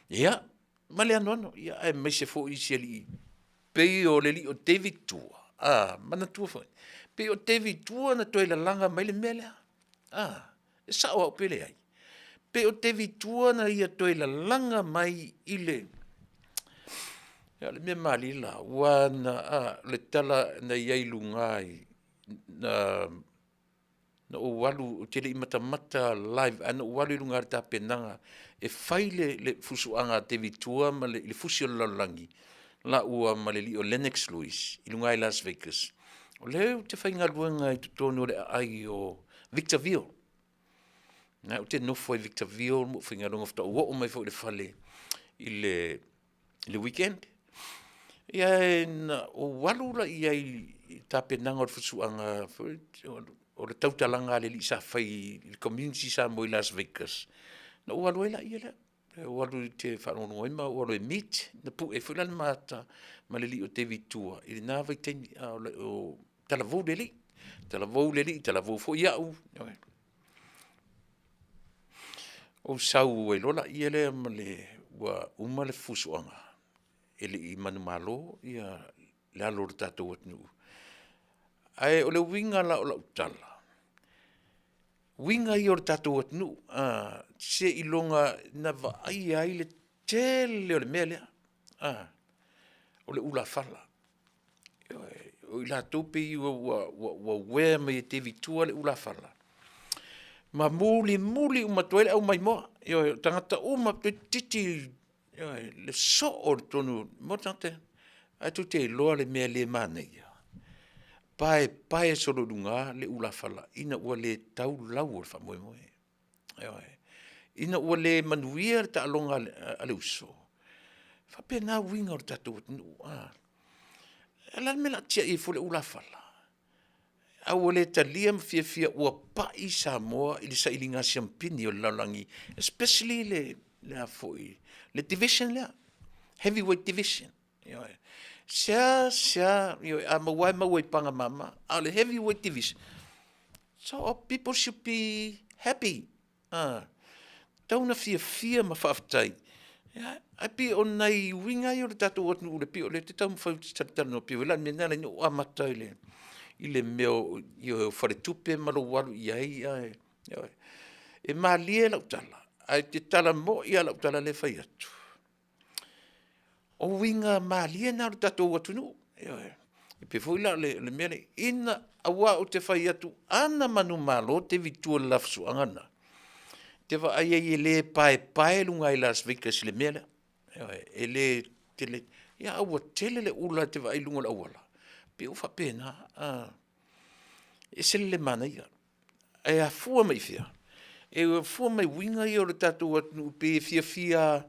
ia, ma le anoano, aemaise foi si alii pei o le alii o David Tua, a, manatua foi, pei o David Tua na toe lalaga mai le mea lea, a, e sao au pe leai? Pei o David Tua na ia toe lalaga mai i le, a o le mea malie la, aua na o le tala na i ai i luga na ou alu, ou te le i matamata live, ae na ou alu i luga i le tapenaga e fai le fusuaga a David Tua i le fusi o le lalolagi laua ma le alii o Lennox Lewis i luga i Las Vegas, o lea ou te faigaluega i totonu o le aai o Victor Viol. Na ou te nofo ai i Victor Viol ma ou faigaluega faatoa ou oo mai foi i le fale i le weekend. Ia na ou alu la i ai i le tapenaga o le fusuaga o le tautalaga a le alii sa fai i le community Samoa i Las Vegas, na ou alu ai lea lea. Ou alu ou te faalogologo ai ma ou alu e meet, na pue ai foi la le ma ma le alii o David Tua i lena vaitaimi a o talavou le alii, talavou le alii, talavou foi au. Ou sau ai loa lea ma le, ua uma le fusuaga, e le i manumalo le alo o le tatou atunuu. Ae o le uiga la o lau tala, uiga ia o le tatou atunuu, seiloga na vaaia ai le tele o le mea lea, o le ulafala. Ioe. O i latou pei ua wear mai e David Tua le ulafala ma mulimuli uma atu ai le au maimoa. Ioe, o tagata uma toeitiiti ioe, le soo o totonu mo tagata ae tou te iloa le mea le manaia, paepae solo i luga le ulafala ina ua le tau lau o le faamoemoe. Ioe. Ina ua le manuia le taaloga a le uso, Faapena uiga o le tatou atunuu. O le a le mea o le a tiai ai fua le ulafala? A ua le talia ma fiafia ua pai Samoa i le sailiga siamupini o le lalolagi, especially le a foi, le division lea, heavyweight division. Ioe. Sea, ioe, a maua lava e maua i paga mama, a o le heavyweight division, so our people should be happy. Tatau ona fiafia ma faafetai, ae pei o nai uiga ia o le tatou atunuu pei o lea ou te taumafai ou te talatalanoa, pei o le mea lena na ala ai ona ou amata i le mea o faletupe ma lou alu i ai ae, ioe. E malie lau tala, ae ou te tala moi lava lau tala lea e fai atu, o uiga malie na o le tatou atunuu, ioe. E pei foi la o le mea lea, ina, aua ou te fai atu, ana manumalo Tevito i tua i le lafusuaga lena, e te vaai ai e le paepae luga i Las Vegas i le mea lea. Ioe, e le tele, ae ua tele le ula e te vaai i luga o le auala, e pei ua faapena, e ese le manaia. Ae afua mai i fea? E afua mai i uiga ia o le tatou atunuu e pei e fiafia lava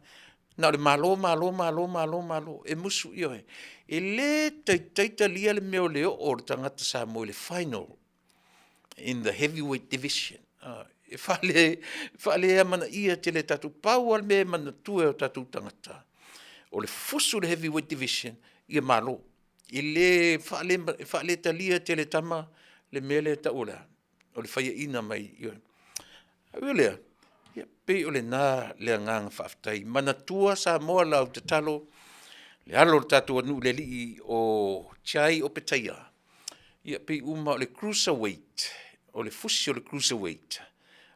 na o le malo, malo, malo, malo, malo, e musu, ioe. E le taitai talia le mea o le oo o le tagata Samoa i le final in the heavyweight division. E faaleamanaia tele e tatou. Pau lava le mea e manatua e o tatou tagata, o le fusu i le heavyweight division, ia malo. E le faaletalia tele e tama le mea lea e tau o le a? O le faiaina mai, ioe. Ae ui o lea, ia pei o lena le agaga faafetai. Manatua Samoa lau tatalo, le alo o le tatou atunuu le alii o Jai Opetaia, ia pei uma o le Cruiser Weight, o le fusi o le Cruiser Weight,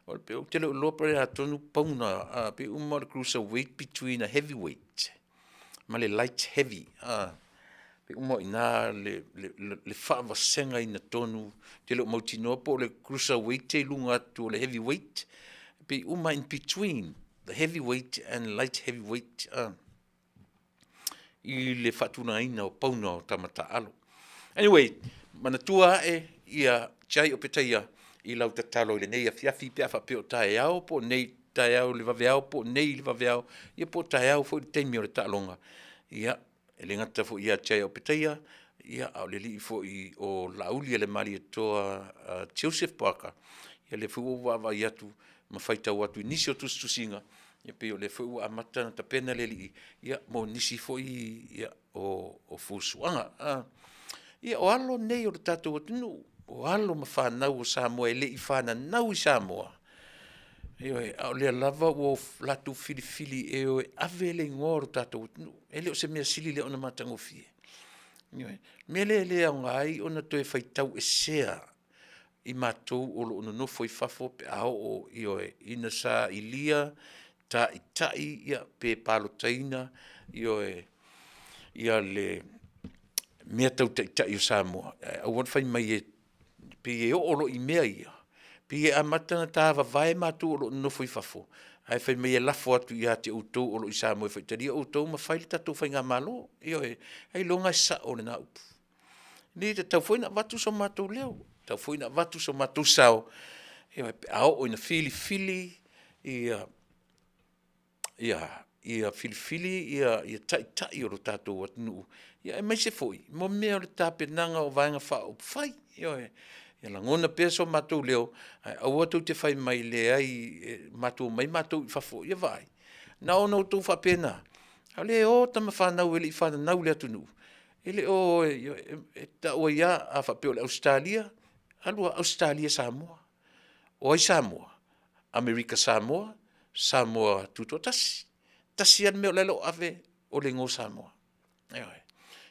ou te le o iloa po o le a tonu pauna, ae pei uma o le Cruiser Weight between a heavyweight ma le light heavy, pei uma o i ina le faavasegaina tonu, ou te le o mautinoa po o le Cruiser Weight e i luga atu o le heavyweight, pei uma lava in between the heavyweight and light heavyweight i le faatulagaina o pauna o tama taaalo. Anyway, manatua ae ia Jai Opetaia i lau tatalo i lenei afiafi pe a faapea o taeao po o nei taeao i le vaveao po o nei i le vaveao, ia po o taeao foi i le taimi o le taaloga. Ia, e le gata foi ia Jai Opetaia, a o le alii foi o Laaulialemalietoa Joseph Parker, ia lea foi ua ou vaavaai atu ma faitau atu i nisi o tusitusiga, ia pei o lea foi ua amata ona tapena le alii mo nisi foi o fuafuaga. Ia, o alo nei o le tatou atunuu, o alo ma fanau a Samoa e le i fananau i Samoa, ioe, a o lea lava ua latou filifili e o e ave le igoa o le tatou atunuu. E le o se mea sili lea ona matagofie. Ioe. O le mea lea e le aoga ai ona toe faitauesea i matou o lo o nonofo i fafo pe a oo, ioe, ina sailia taitai pe palotaina, ioe, ia le mea tau taitai o Samoa, ae aua le fai mai e pei e oo loa i mea ia, pei e amata ona tavavae matou o lo o nonofo i fafo, ae fai mai e lafo atu ia te outou o lo o i Samoa e faitalia outou ma fai le tatou faigamalo. Ioe, ailoga e sao lena upu. E tatau foi ona avatu so matou leo, e tatau foi ona avatu so matou sao, ioe, pe a oo ina filifili filifili taitai o le tatou atunuu, aemaise foi mo mea o le tapenaga o Vaega Faaupufai. Ioe. Ia lagona pea so matou leo, ae aua tou te fai mai e leai matou te omai matou i fafo. Ia vaai, na ona outou faapena, a o lea e o tama fanau e le i fananau i le atunuu, e le o, e tau ai lava, a faapea o le Ausetalia, alu a Ausetalia Samoa. O ai Samoa? Amerika Samoa, Samoa Tutoatasi. Tasi lava le mea o la e ave o le igoa o Samoa. Ioe.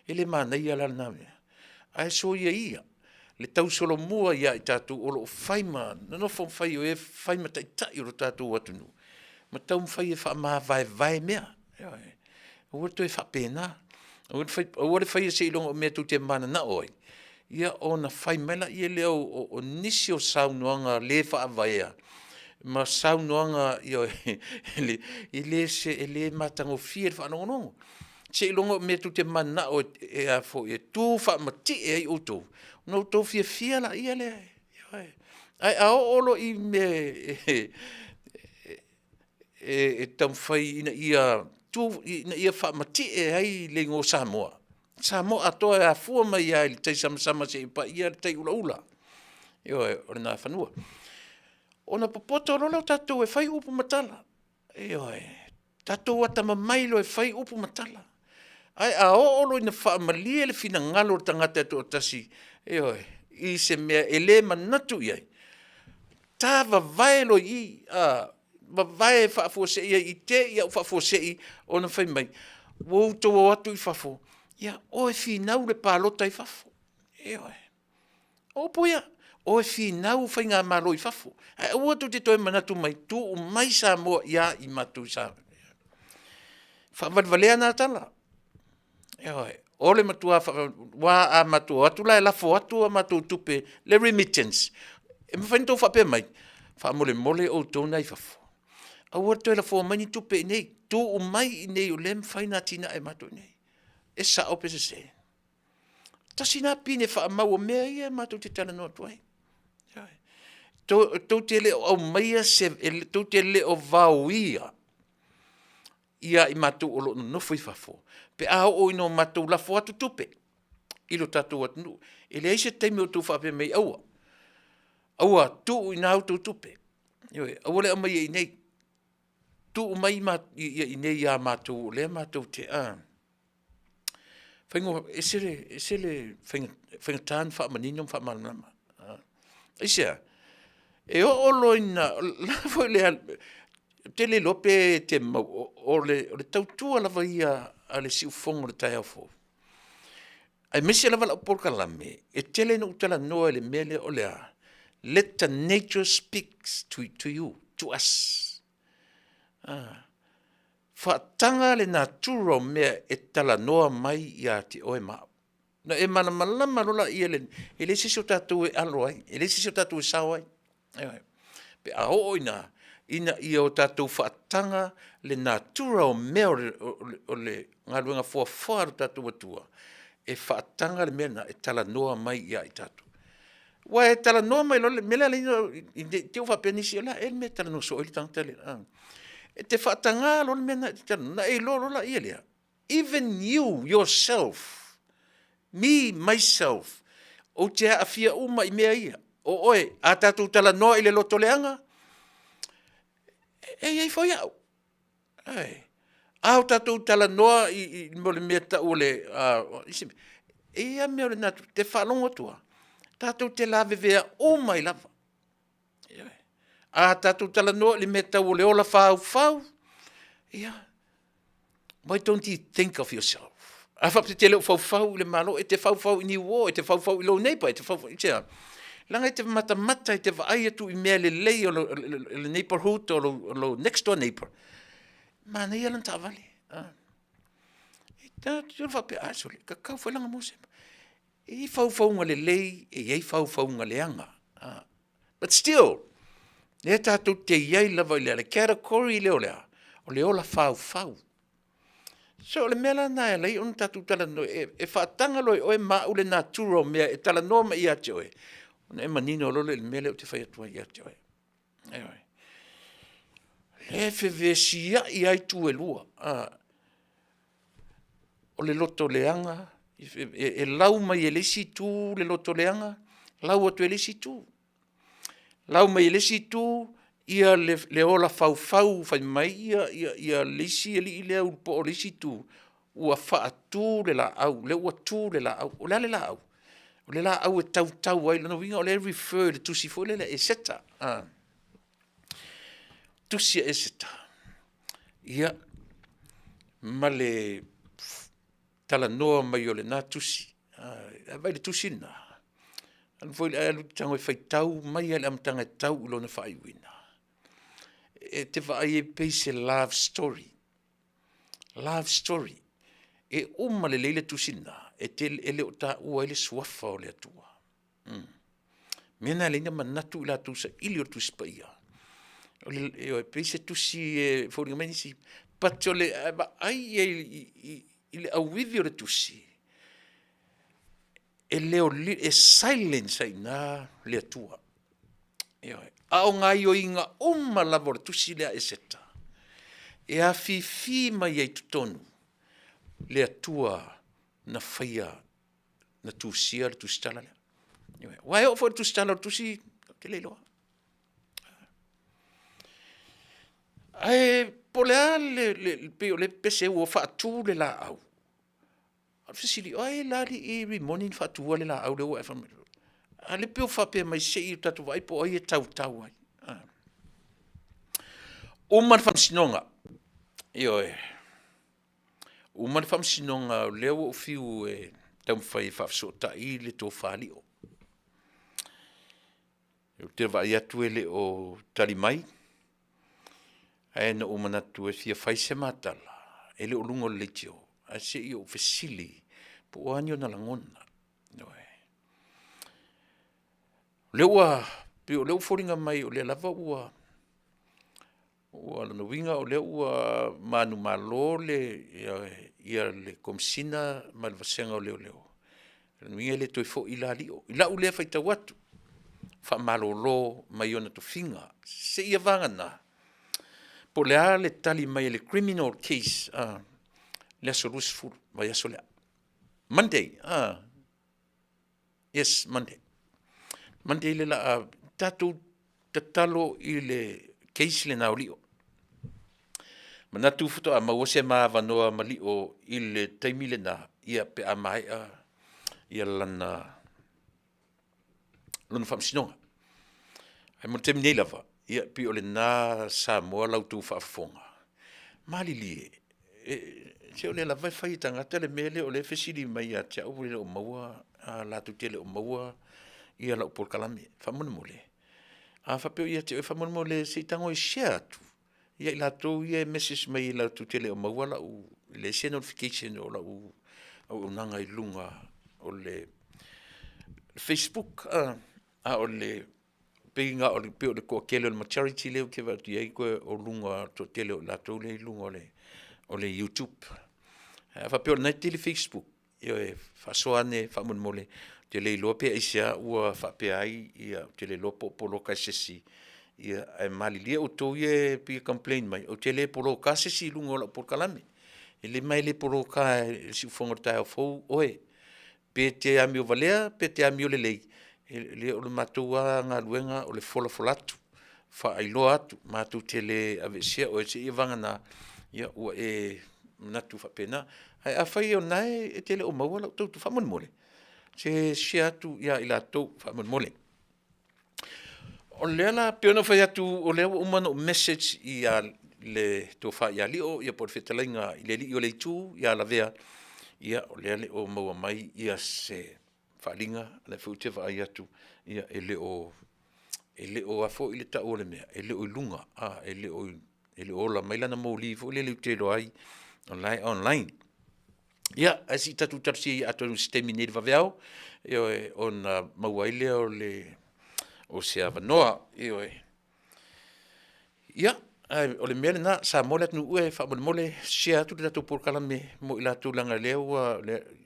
E le manaia la lena mea, ae soia ia le tausolomua ia i tatou o lo o fai ma nonofo ma fai o e fai ma taitai o le tatou atunuu, ma taumafai e faamavaevae mea. Ioe. Aua le toe faapena, aua le faia seiloga o mea tou te mananao ai, ia ona fai mai lea o nisi o saunoaga le faavaea ma saunoaga, ioe, e le matagofie i le faalogologo. Seiloga o mea tou te mananao e tu faamatie ai outou, ona outou fiafia lea, ioe. Ae a oo loa i mea e taumafai ina ia tu ina ia faamatie ai le igoa o Samoa. Samoa atoa e afua mai lava i le tai samasama seia paia le tai ulaula. Ioe, o lena fanua. Ona popoto loa lea o tatou e fai upu ma tala. Ioe, tatou atamamai loa e fai upu ma tala. Ae a oo loa ina faamalie le finagalo o le tagata e toatasi, ioe, i se mea e le manatu i ai, ta vavae loa i i, a, vavae faafuasei ai i te i ua faafuasei ona fai mai ua outou o atu i fafo, ia o e finau le palota i fafo. Ioe. O upu ia, o e finau faigamalo i fafo, ae aua tou te toe manatu mai, tuu mai Samoa ia i matou i Samoa. Faavalevalea na tala, ioe, o le matua aua a matou o atu la e lafo atu a matou tupe, le remittance, e mafai ona outou faapea mai, faamolemole outou na i fafo, aua le toe lafoa mai ni tupe i inei, tuu mai i inei o lea e mafai ona atinae e matou i inei. E sao pe sese? Tasi lena pine faamau o mea ia matou te talanoa atu ai. Tou te le o aumaia se, tou te le o vaoia ia i matou o lo o nonofo i fafo pe a oo ina matou lafo atu tupe i lo tatou atunuu. E leai se taimi o outou faapea mai ai, aua, aua, tuu i ina a outou tupe, ioe, aua le aumaia i inei, tuu mai i inei ia matou o lea matou te a? Ese le faigata ona faamanino ma faamalamalama. Aisea? E oo loa ina, o le a foi le ou te le iloa pe te mau, o le tautua lava ia a le siufofoga o le taeao fou, aemaise lava lau polokalame, e tele ina ou talanoa i le mea lea o le a? Let the nature speaks to you, to us. Faataga le natura o mea e talanoa mai ia te oe ma au. Ona e malamalama loa lea, e leai se isi o tatou e alo ai, e leai se isi o tatou e sao ai. Ioe. Pe a oo ina ia o tatou faataga le natura o mea o le galuega foafoa a lo tatou Atua, e faataga le mea lena e talanoa mai ia i tatou. Aua e talanoa mai loa le mea lea e ala ai ne i te i ua faapea nisi, o le a ea le mea e talanoa soo ai le tagata lea? E te faataga loa le mea lena e te talanoa, ona e iloa loa lea, even you yourself, me myself, ou te aafia uma i mea ia. O oe, a tatou talanoa i le loto leaga, e i ai foi au. A o tatou talanoa i le mea e tau o le isi mea, e i ai lava mea o le natura, e te faalogo atu lava, tatou te lavevea uma ai lava. A tatou talanoa i le mea tau o le ola faufau, ia, why don't you think of yourself? A faapea e te le o faufau i le Malo, e te faufau i ni uo, e te faufau i lou neighbor, e te faufau i sea. Leaga e te matamata e te vaai atu i mea lelei o le neighborhood o lou next door neighbor, manaia lana taavale. E te faapea, a sole, tatau foi la ona maua se E i ai faufauga lelei, e i ai faufauga leaga. But still, lea tatou te i ai lava i le category lea o le a? O le ola faufau. So o le mea la lena e ala ai ona tatou talanoa, e faataga loa e oe ma au le natura o mea e talanoa mai ia te oe, ona e manino loa lea i le mea lea ou te fai atu ai ia te oe. Ioe. Lea e fevesiai lava itu e lua, o le loto leaga, e lau mai e le isi itu le loto leaga, lau atu e le isi itu. Lau mai e le isi itu ia le ola faufau fai mai ia le isi alii lea ulupoo o le isi itu, ua faatu le laau, lea ua tu le laau. O le a le laau? O le laau e tautau ai, lona uiga o lea e refer i le tusi foi lele a Eseta. Tusi a Eseta, ia, ma le talanoa mai o lena tusi. A vaai i le tusi lena, alu foi le alu tago e faitau mai lava i le amataga e tau i lona faaiuina. E te vaai e pei se love story, love story. E uma lelei le tusi lena, e te, e le o taua ai le suafa o le Atua. Mea na e ala ai ona manatu i latou saili o le Tusi Paia. O le, e pei se tusi e foliga mai nisi, but o le vaai i ai i le auivi o le tusi, e le o, e silence ai i ina le Atua. Ioe. A o gaoioiga uma lava o le tusi lea a Eseta, e afifi mai ai totonu le Atua na faia na tusia le tusitala lea. Ioe. Aua e oo foi i le tusitala o le tusi, ou te le iloa. Ae po o le a le, pei o lea e pepese ua faatu le laau, A o le fesili, o ai la alii Rimoni na faatuina le laau lea ua e fai mai ai? A o lea e pei ua faapea mai se i o tatou vaai po o ai e tautau ai. Uma le faamasinoga, ioe, uma le faamasinoga o lea ua ou fiu e taumafai e faafesootai le tofa Lio. Ou te vaai atu e le o tali mai, ae na ou manatu e fia fai se ma tala, e le o luga o le leitio, ae se i ou fesili po o a ni ona lagona. Ioe. O lea ua pei o lea ua foliga mai o lea lava ua lona uiga o lea ua manumalo le Komesina ma le Vasega o Leoleo, lona uiga e le toe foi la Lio. I lau lea faitau atu, faamalolo mai ona tofiga, seia vagana po o le a le tali mai a le criminal case i le aso 20 vaiaso lea. Monday, yes Monday. Monday le la a tatou tatalo i le case lena o Lio. Manatu faatoa maua se ma avanoa ma Lio i le taimi lena, ia pe a maea ia lana lona faamasinoga. Ae mo le taimi nei lava, ia e pei o lena Samoa la outou faafofoga, malilie, se o lea lava e fai e tagata le mea lea o lea e fesili mai ia te au e le o maua, latou te le o maua lau polokalame. Faamolemole, a faapea o ia te oe, faamolemole se i tago e share atu ia i latou ia e message mai latou te le o maua lau, e leai se notification o lau auaunaga i luga o le facebook, a o le pei na o le pei o le toatele o le majority lea ou te vaai atu i ai o luga o le toatele o i latou lea e i luga o le youtube. Ae a faapea o lena e tele facebook, ioe, faasoa ane faamolemole, ou te le iloa pe aisea ua faapea ai, ou te le iloa po o poloka e se isi, ae malilie outou ia e pei e complain mai, ou te le poloka se isi i luga o lau polokalame. Ma e le poloka e le Siufofoga o le Taeao Fou oe, pe te amio valea pe te amio lelei, o le matou lava galuega o le folafola atu, faailoa atu, matou te le aveesea oe seia vagana ua e manatu faapena. Ae afai o lena e te le o maua lau tautua, faamolemole, se share atu ia i latou faamolemole. O lea la pei ona ou fai atu o lea ua uma ona ou message i le tofa ia Lio po o le fetalaiga i le alii o le Itu ia Lavea, ia o lea e le o maua mai se faaaliga, o lea foi ou te vaai atu e le o a foi le tau o le mea, e le o i luga, e le o ola mai lana moli foi lele ou te iloa ai o la e online. Ia, ae se i tatou talosia ia atonu i se taimi nei i le vaveao, ioe, ona maua ai lea o se avanoa. Ioe. Ia, ae o le mea lena, Samoa le atunuu e, faamolemole share atu le tatou polokalame mo i latou leaga o lea ua,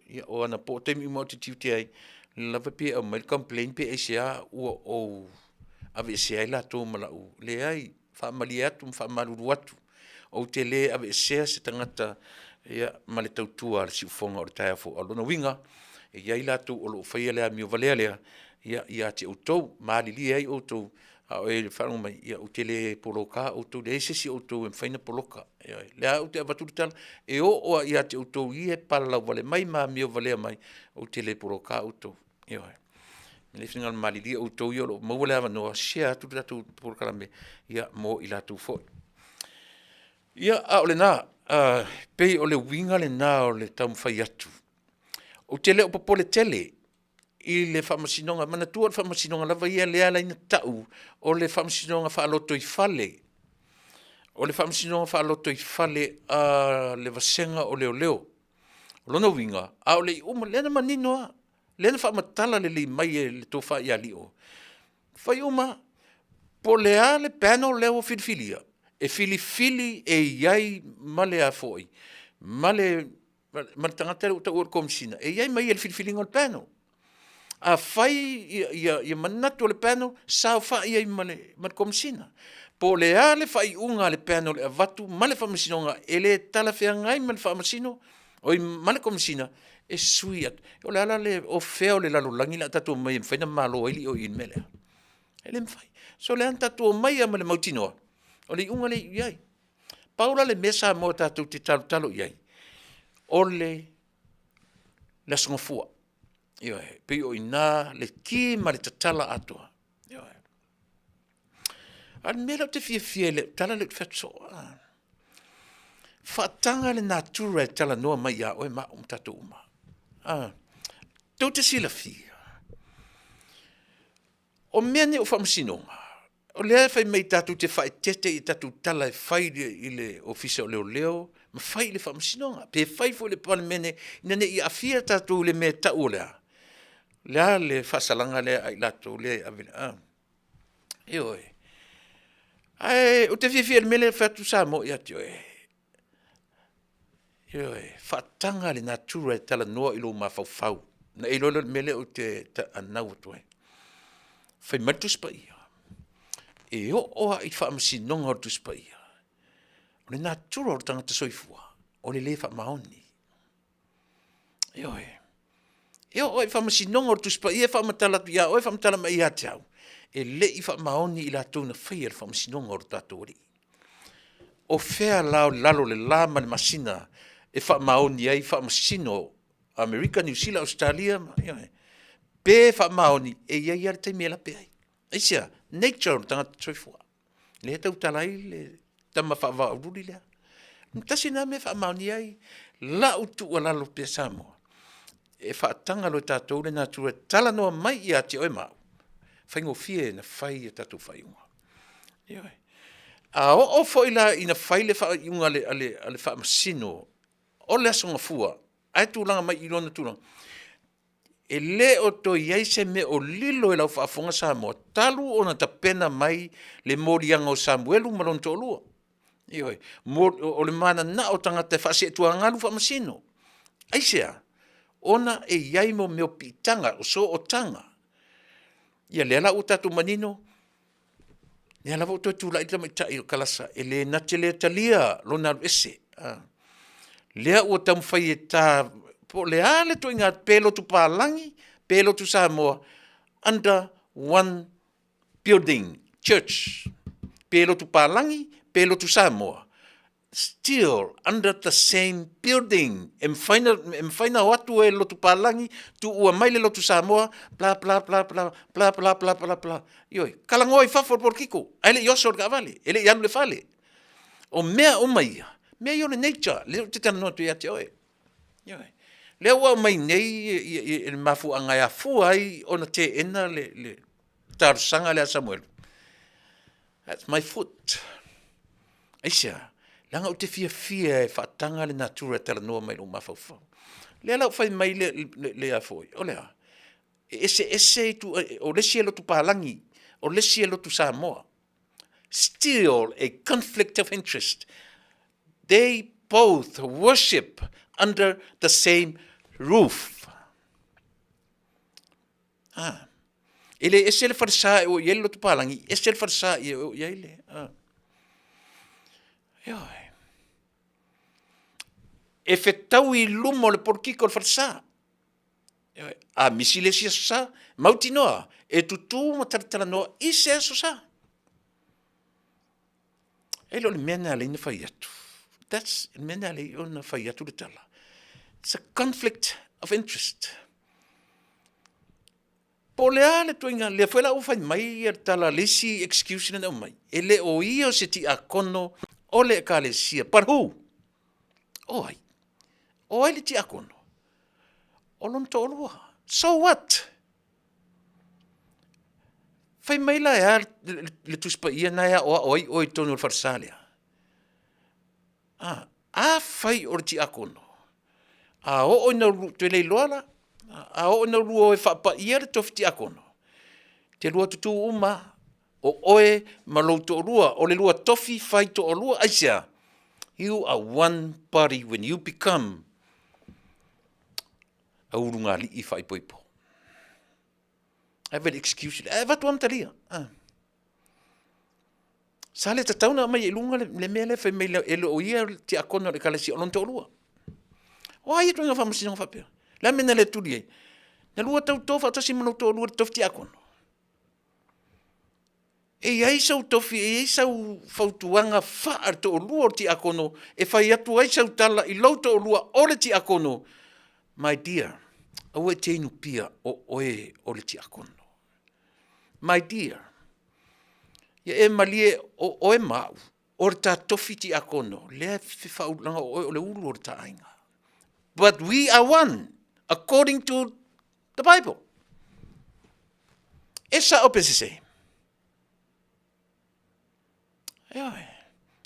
ia o anapo o taimi uma lava ou te tiute ai, o lea lava e pei e aumai le complain pe aisea ua ou aveesea ai latou ma lau… Leai, faamalie atu ma faamalulu atu, ou te le aveesea se tagata ma le tautua a le siufofoga o le taeao fou. A o lona uiga, e i ai latou o lo o faia le amio valea lea ia te outou, malilie ai outou a o e faalogo mai, ou te le poloka outou, e leai se isi o outou e mafai ona poloka. Ioe. O lea lava ou te avatu le tala, e oo lava ia te outou ia e palalauvale mai ma amio valea mai, ou te le poloka outou, ioe. O le finagalo malilie outou ia o lo o maua le avanoa, share atu le tatou polokalame mo i latou foi. Ia, a o lena, e pei o le uiga lena o le taumafai atu. Ou te le o popole tele i le Faamasinoga. Manatua o le Faamasinoga lava ia lea e ala ai ona tau o le Faamasinoga Faalotoifale, o le Faamasinoga Faalotoifale a le Vasega o Leoleo. O lona uiga, a o le i uma, lea na manino lava, lea na faamatala lelei mai e le Tofa ia Lio, fai uma lava. Po o le a le panel lea ua filifilia, e filifili e i ai ma le a foi, ma le tagata lea ua taua o le Komesina, e i ai ma ia i le filifiliga o le panel. Afai ia manatu o le panel, saofai ai ma le Komesina. Po o le a le faaiuga a le panel e avatu ma le Faamasinoga e le talafeagai ma le Faamasino, oi ma le Komesina, e sui atu. O le a la le, o fea o le lalolagi o le a tatou omai ai e mafai ona malo ai le IOI i le mea lea? E le mafai. So o lea na tatou omai lava ma le mautinoa, o le iuga lea e iu i ai. Pau la le mea Samoa tatou te talotalo i ai, o le Aso Gafua. Ioe, e pei o i ina le ki ma le tatala atoa. Ioe. A o le mea lea ou te fiafia i le tala lea ou te fai atu soo, faataga le natura e talanoa mai ia oe ma au ma tatou uma. Tou te silafia, o mea nei o faamasinoga, o lea e fai mai tatou te faaeteete i tatou tala e fai i le Ofisa o Leoleo ma fai i le Faamasinoga, pe fai foi i le Palemene ina ne i aafia tatou i le mea e tau o le a? O le a le faasalaga lea a i latou lea e ave a? Ioe. Ae ou te fiafia i le mea lea e fai atu Samoa ia te oe, ioe, faataga le natura e talanoa i lou mafaufau, ona e iloa lea o le mea lea ou te anau atu ai. Fai mai le Tusi Paia, e oo lava i faamasinoga o le Tusi Paia, o le natura o le tagata soifua, o le le faamaoni. Ioe. E oo lava i faamasinoga o le Tusi Paia e faamatala atu ia oe, faamatala mai ia te au, e le i faamaoni i latou na faia le faamasinoga o le tatou Alii. O fea la o lalo o le la ma le masina e faamaoni ai faamasino Amerika, Niu Sila, Ausetalia, ioe, pe faamaoni, e i ai lava le taimi e lape ai. Aisea? Nature o le tagata soifua. Lea e tautala ai le tama faavaululi lea. Tasi lena mea e faamaonia ai lau tuualalo pea Samoa, e faataga loa e tatou le natura e talanoa mai ia te oe ma au, faigofie ona fai a tatou faaiuga. Ioe. A oo foi la ina fai le faaiuga a le Faamasino o le Aso Gafua ae tulaga mai i lona tulaga, e le o toe i ai se mea o lilo i lau faafofoga Samoa talu ona tapena mai le moliaga o Samuelu ma lona toalua. Ioe, o le mananao o tagata e faaseetuagalu faamasino. Aisea? Ona e i ai mo mea o piitaga, o sootaga. Ia lea la ua tatou manino, lea lava ua toe tulai le tamaitai o Kalasa e le na te le talia lona alu ese. Lea ua taumafai e ta, po o le a le ituaiga, pe lotu palagi, pe lotu Samoa, under one building, church. Pe lotu palagi, pe lotu Samoa, still under the same building. E mafai ona o atu e le lotu palagi, tuua mai le lotu Samoa, bla bla bla bla, bla bla bla bla bla. Ioe, talanoa i fafo o le polokiko, ae le i oso le taavale, e le i alu i le fale. O mea uma ia, mea ia o le nature, lea ou te talanoa atu ia te oe. Ioe. Lea ua aumai nei le mafuaaga e afua ai ona teena le talosaga lea a Samuelu. That's my foot. Aisea? Leaga ou te fiafia e faataga le natura e talanoa mai i lou mafaufau. Lea la ua fai mai le, le, le a foi, o le a? E eseese itu, o le isi e lotu palagi, o le isi e lotu Samoa. Still a conflict of interest. They both worship under the same roof. Ah. E le ese le falesa e o i ai le lotu palagi, ese le falesa e o i ai le... Ah. Ioe. E fetau i luma o le polokiki o le falesa. Ioe. A misi le isi aso sa, mautinoa, e tutū ma talatalanoa i se aso sa. E le o le mea na alai na fai atu. That's le mea na alai ona fai atu le tala. It's a conflict of interest. Po o le a le tuaiga, lea foi la ua fai mai ia le tala, le isi excuse lea na aumai, e le o ia o se tiakono o le ekalesia. But who? O ai? O ai le tiakono? O lona toalua. So what? Fai mai la e a le Tusi Paia na e aoao ai oe i totonu o le falesa lea? A, afai o le tiakono, a oo ina toe le iloa la, a oo ina lua o e faapaia le tofi tiakono, te lua tutū uma, o oe ma lou toalua, o le lua tofi fai toalua, aisea? You are one body when you become a ulugalii faaipoipo. Ae vaai i le excuse lea, ae avatu lava ma talia. Sa le tatau ona aumai i luga le mea lea fai mai e le o ia le tiakono o le ekalesia o lona toalua. O a ia ituaiga faamasinoga faapea? O le a le mea na le tuli ai? Na lua tauto faatasi ma lou toalua i le tofi tiakono? E i ai sou tofi, e i ai sau fautuaga faale-toalua o le tiakono e fai atu ai sau tala i lou toalua o le tiakono, my dear, aua e te inupia o oe o le tiakono. My dear, ia e malie o oe ma au, o le ta tofi tiakono, lea e faauluina o oe o le ulu o le ta aiga. But we are one according to the Bible. E sao pe sese? Ioe.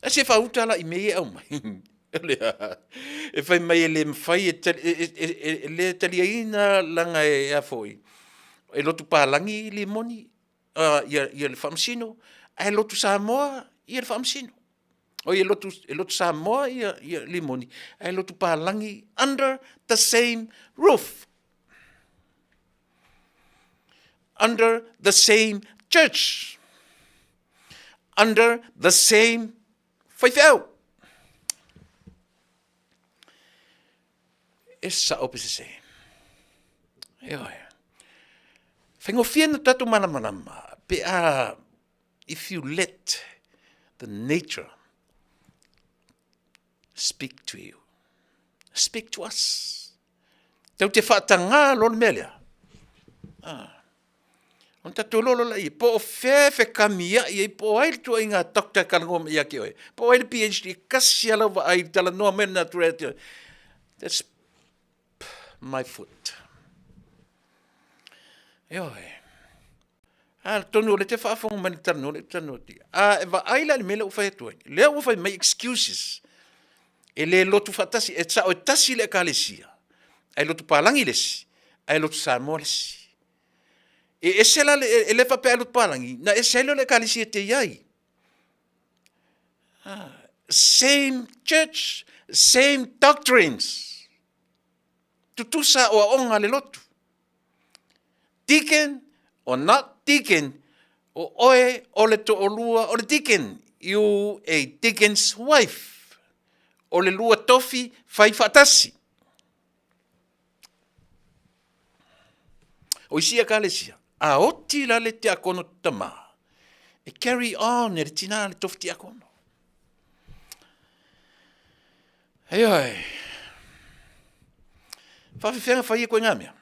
E se faauta la i mea ia e aumai. E fai mai e le mafai e, e, e, e, e le taliaina laga e a foi, e lotu palagi limoni ia, ia le faamasino, ae lotu Samoa ia le faamasino. Oi e lotu, e lotu Samoa ia, ia limoni, ae lotu palagi under the same roof. Under the same church. Under the same faifeau. E sao pe sese. Ioe. Faigofie na tatou malamalama pe a if you let the nature speak to you. Speak to us. Tau te whaatangā lo le mea lea. Ah. Ona tatou lolo la ia, po o fea e fekamia'i ai, po o ai le tuuaiga doctor e talanoa mai ia te oe, po o ai le PhD, e kasi lava lau vaai i le talanoa mai o le natura ia te oe. That's my foot. Ioe. Atonu o lea e te faafofoga mai i le talanoa lea ou te talanoa atu ai. A e vaai la i le mea lea ua fai atu ai, lea ua fai mai excuses, e le lotu faatasi, e sao e tasi le ekalesia, ae lotu palagi le isi, ae lotu Samoa le isi. E ese la, e le faapea e lotu palagi, na ese ai lea o le ekalesia e te i ai. Ah, same church, same doctrines. Tutusa aoaoga a le lotu. Deacon or not deacon, o oe o le toalua o le deacon. You a deacon's wife. O le lua tofi fai faatasi. O isi ekalesia, a oti la le tiakono tamā, e carry on e le tinā le tofi tiakono. Ioe. Faafefea na fai e koe ngā mea?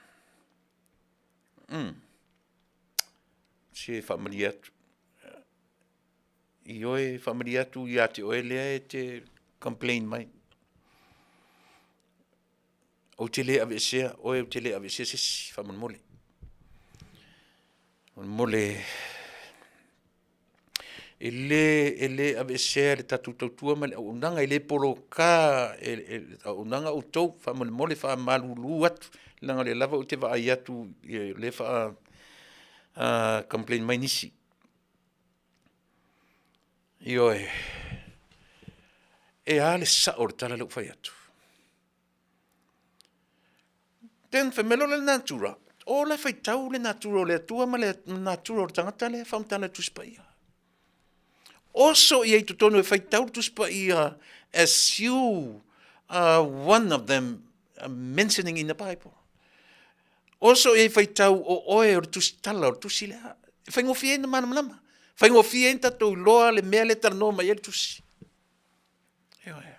Mm. Se whaamarie atu. Ioe, whaamarie atu i a te oe lea e te complain mai. Ou te le aveesea oe, ou te le aveesea se isi, faamolemole. Faamolemole, e le, e le aveesea le tatou tautua ma le auaunaga, e le poloka e, e le auaunaga outou, faamolemole, faamalulu atu, leaga o lea lava ou te vaai atu, o lea e faa complain mai nisi. Ioe, e a le sao o le tala lea ua fai atu? Then fai mai loa le natura, o la e faitau le natura o le Atua ma le natura o le tagata lea e faamatala e le Tusi Paia. Oso ia i totonu e faitau le Tusi Paia as you are one of them mentioning in the Bible. Oso ia i faitau o oe o le tusi tala o le tusi lea. E faigofie ai na malamalama. Faigofie ai na tatou iloa le mea lea e talanoa mai ai le tusi. Ioe.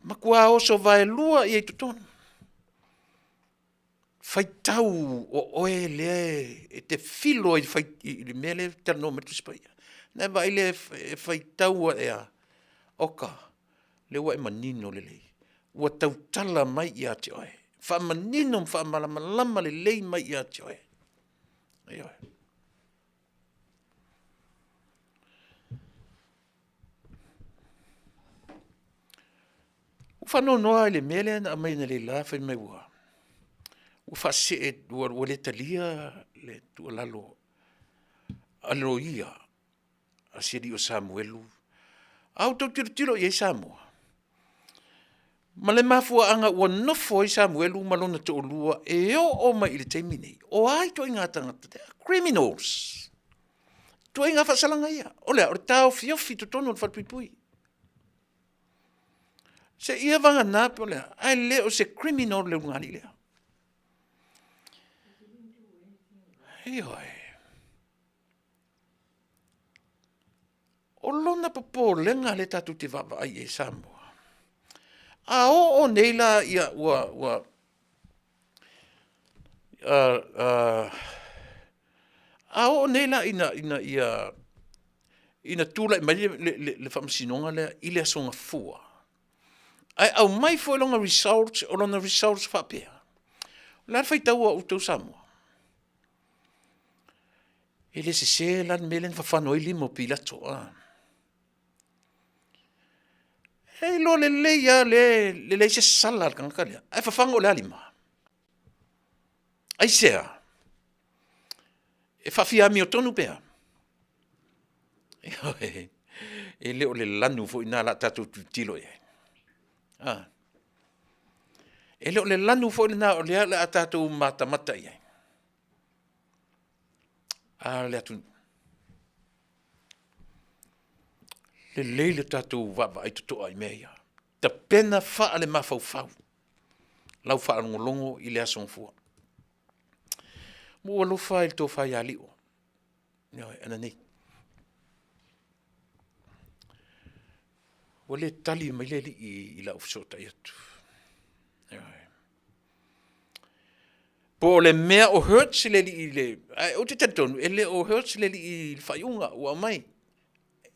Matua oso vaelua ia i totonu. Faitau o oe lea e te filo ai i le mea lea e talanoa mai le Tusi Paia. Na e vaai lea e faitau a ea, oka, lea ua e manino lelei. Ua tautala mai ia te oe. Faamanino ma faamalamalama lelei mai ia te oe. Ioe. Ua faanoanoa i le mea lea na aumai analeila fai mai ua ua faasee ua, ua le talia le tuualalo a le loia a si alii o Samuelu. A outou tilotilo i ai Samoa? Ma le mafuaaga ua nofo ai Samuelu ma lona toalua e oo mai i le taimi nei, o a ituaiga tagata? They are criminals. Ituaiga faasalaga ia. O le a? O le taofiofi i totonu o le falepuipui. Seia vagana po o le a, ae le o se criminal le ulugalii lea. Ioe. O lona popolega lea tatou te vaavaai i ai Samoa, a oo nei la ia ua ua a oo nei la ina ina ia ina tulai mai le le le Faamasinoga lea i le Aso Gafua, ae aumai foi lona results, o lona results faapea, o le a le faitau a outou Samoa? E le sese la le mea lea na fafano ai lima o Pilato. E iloa lelei lava lea e leai se sala a le tagata lea, ae fafaga o le a lima? Aisea? E faafia amiotonu pe a? Ioe, e le o le lanu foi lena o le a tatou tilotilo i ai. A. E le o le lanu foi lena o lea o le a tatou matamata i ai. A le atunuu. Lelei le tatou vaavaai totoa i mea ia. Tapena faale-mafaufau lau faalogologo i le Aso Gafua. Ua ou alofa i le tofa ia Lio, ioe, ananei. Ua le tali mai le alii i lau fesootai atu. Ioe. Po o le mea o hurts le alii i le... Ae ou te talitonu, e le o hurts le alii i le faaiuga ua aumai.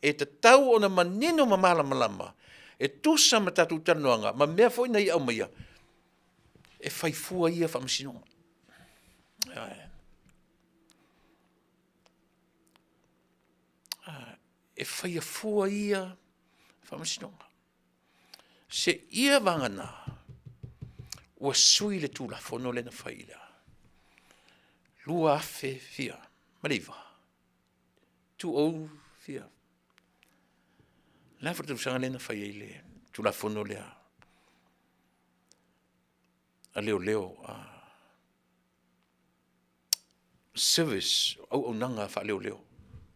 E tatau ona manino ma malamalama e tusa ma tatou talanoaga ma mea foi na ia aumaia, e fai fua ia faamasinoga. E faia fua ia faamasinoga. Seia vagana ua sui le Tulafono lea na fai i le 2000 fia ma le iva, 20 fia. O le a foi le tausaga lea na fai ai le Tulafono lea a leoleo, service, auaunaga faaleoleo.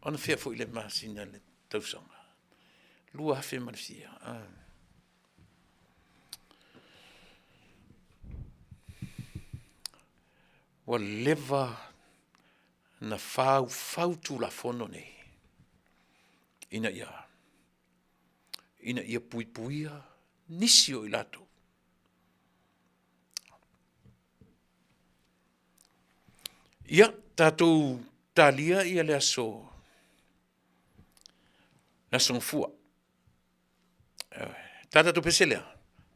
O anafea foi le masina le tausaga? 2000 ma le fia. Ua leva na faufau Tulafono nei ina ia ina ia puipuia nisi o i latou. Ia, tatou talia ia le aso, le aso Gafua. Ta tatou pese lea,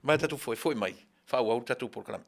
mai tatou foi, foi mai, faaauau le tatou polokalame.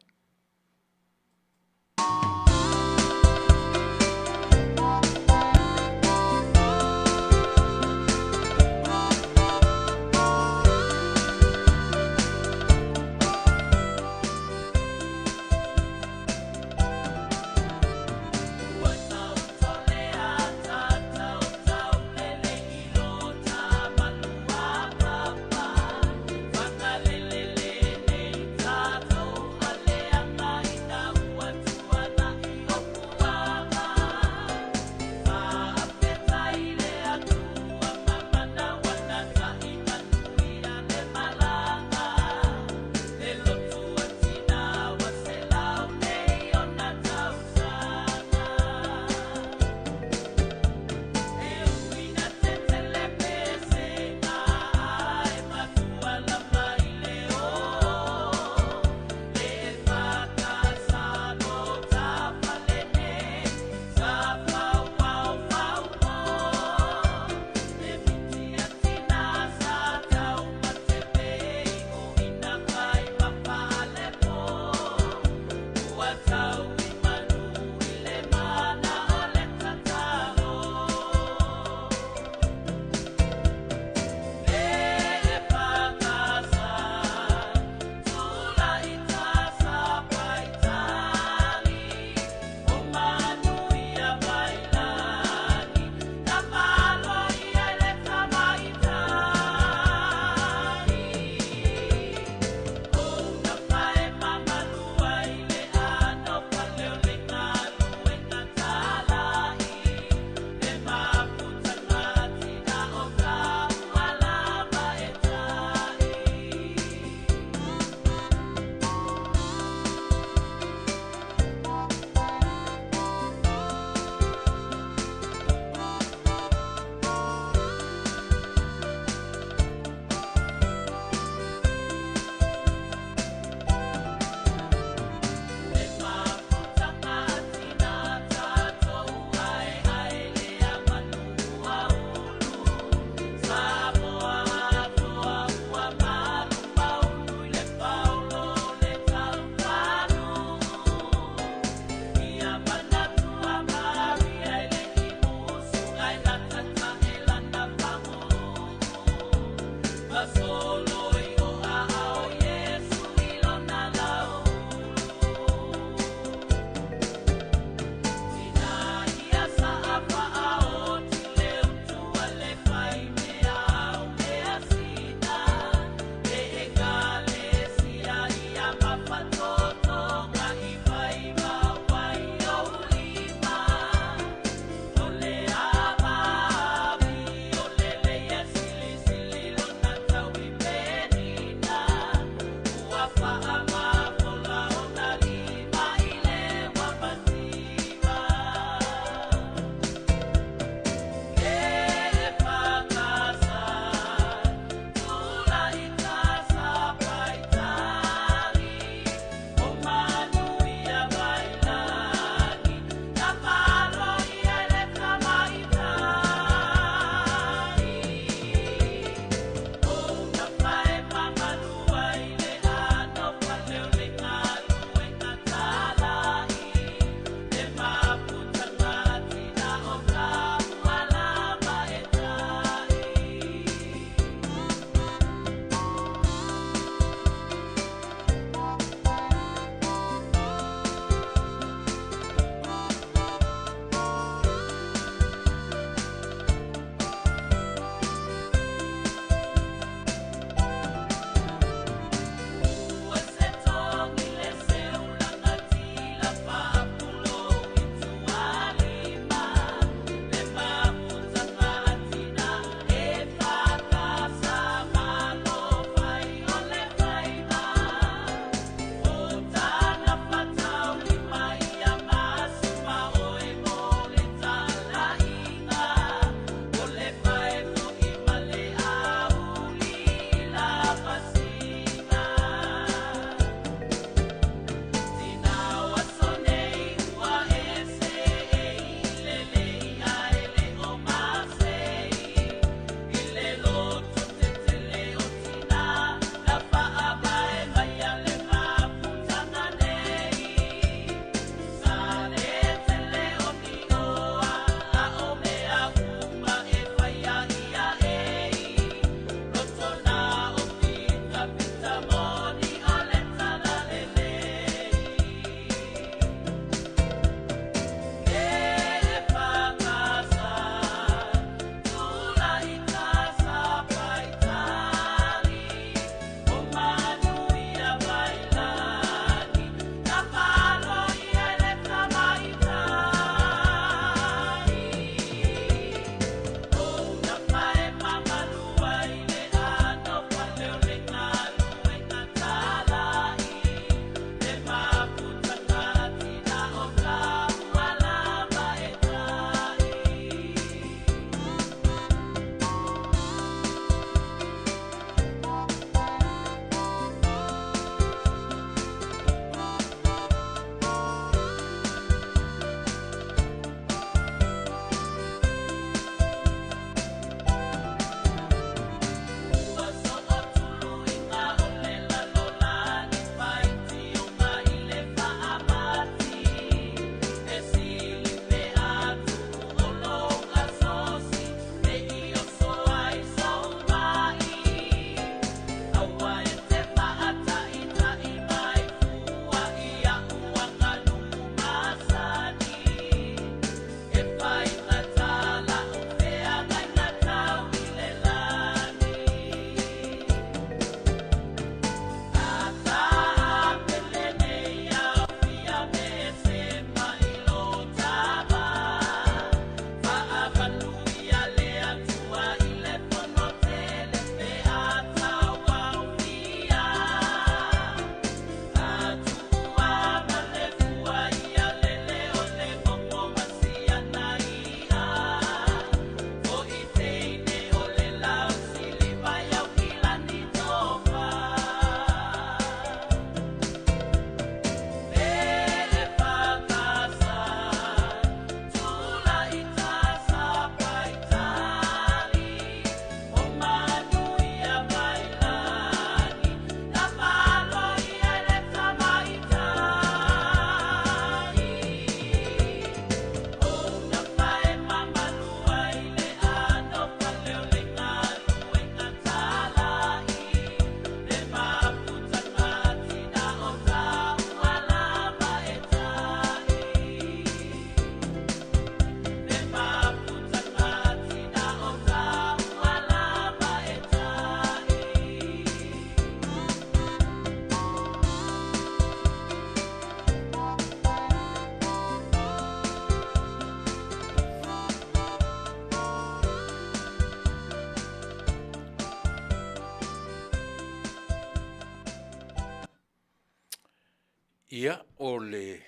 Ia, o le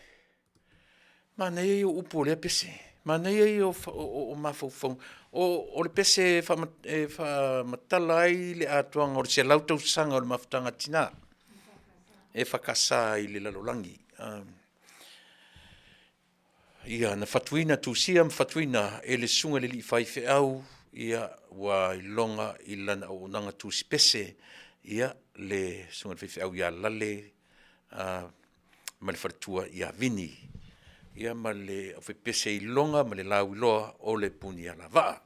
manaia ia o upu o lea pese, manaia ia o mafaufauga. O le pese e faamatala ai le atoaga o le 100 tausaga o le mafutaga a tina EFKS i le lalolagi. Ia na fatuina, tusia ma fatuina e le Susuga i le Alii Faifeau ia ua iloga i lana auaunaga tusipese ia le Susuga i le Faifeau ia Lale ma le faletua ia Vini, ia ma le aufaipese iloga ma le lauiloa o le Punialavaa.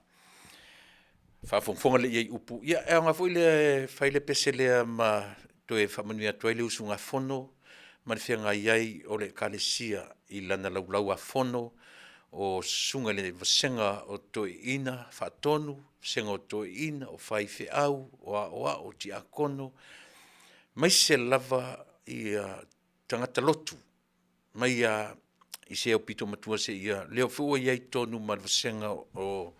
Faafogafoga lelei i ai i upu, ia e aoga foi lea e fai le pese lea ma toe faamanuia atu ai le usugafono ma le feagai ai o le Ekalesia i lana laulauafono o Susuga i le Vasega o Toeaiina Faatonu, Vasega o Toeaiina, o faifeau, o Aoao, o Tiakono, aemaise lava tagata lotu mai lava i se aupito matua seia… lea foi ua i ai i totonu ma le vasega o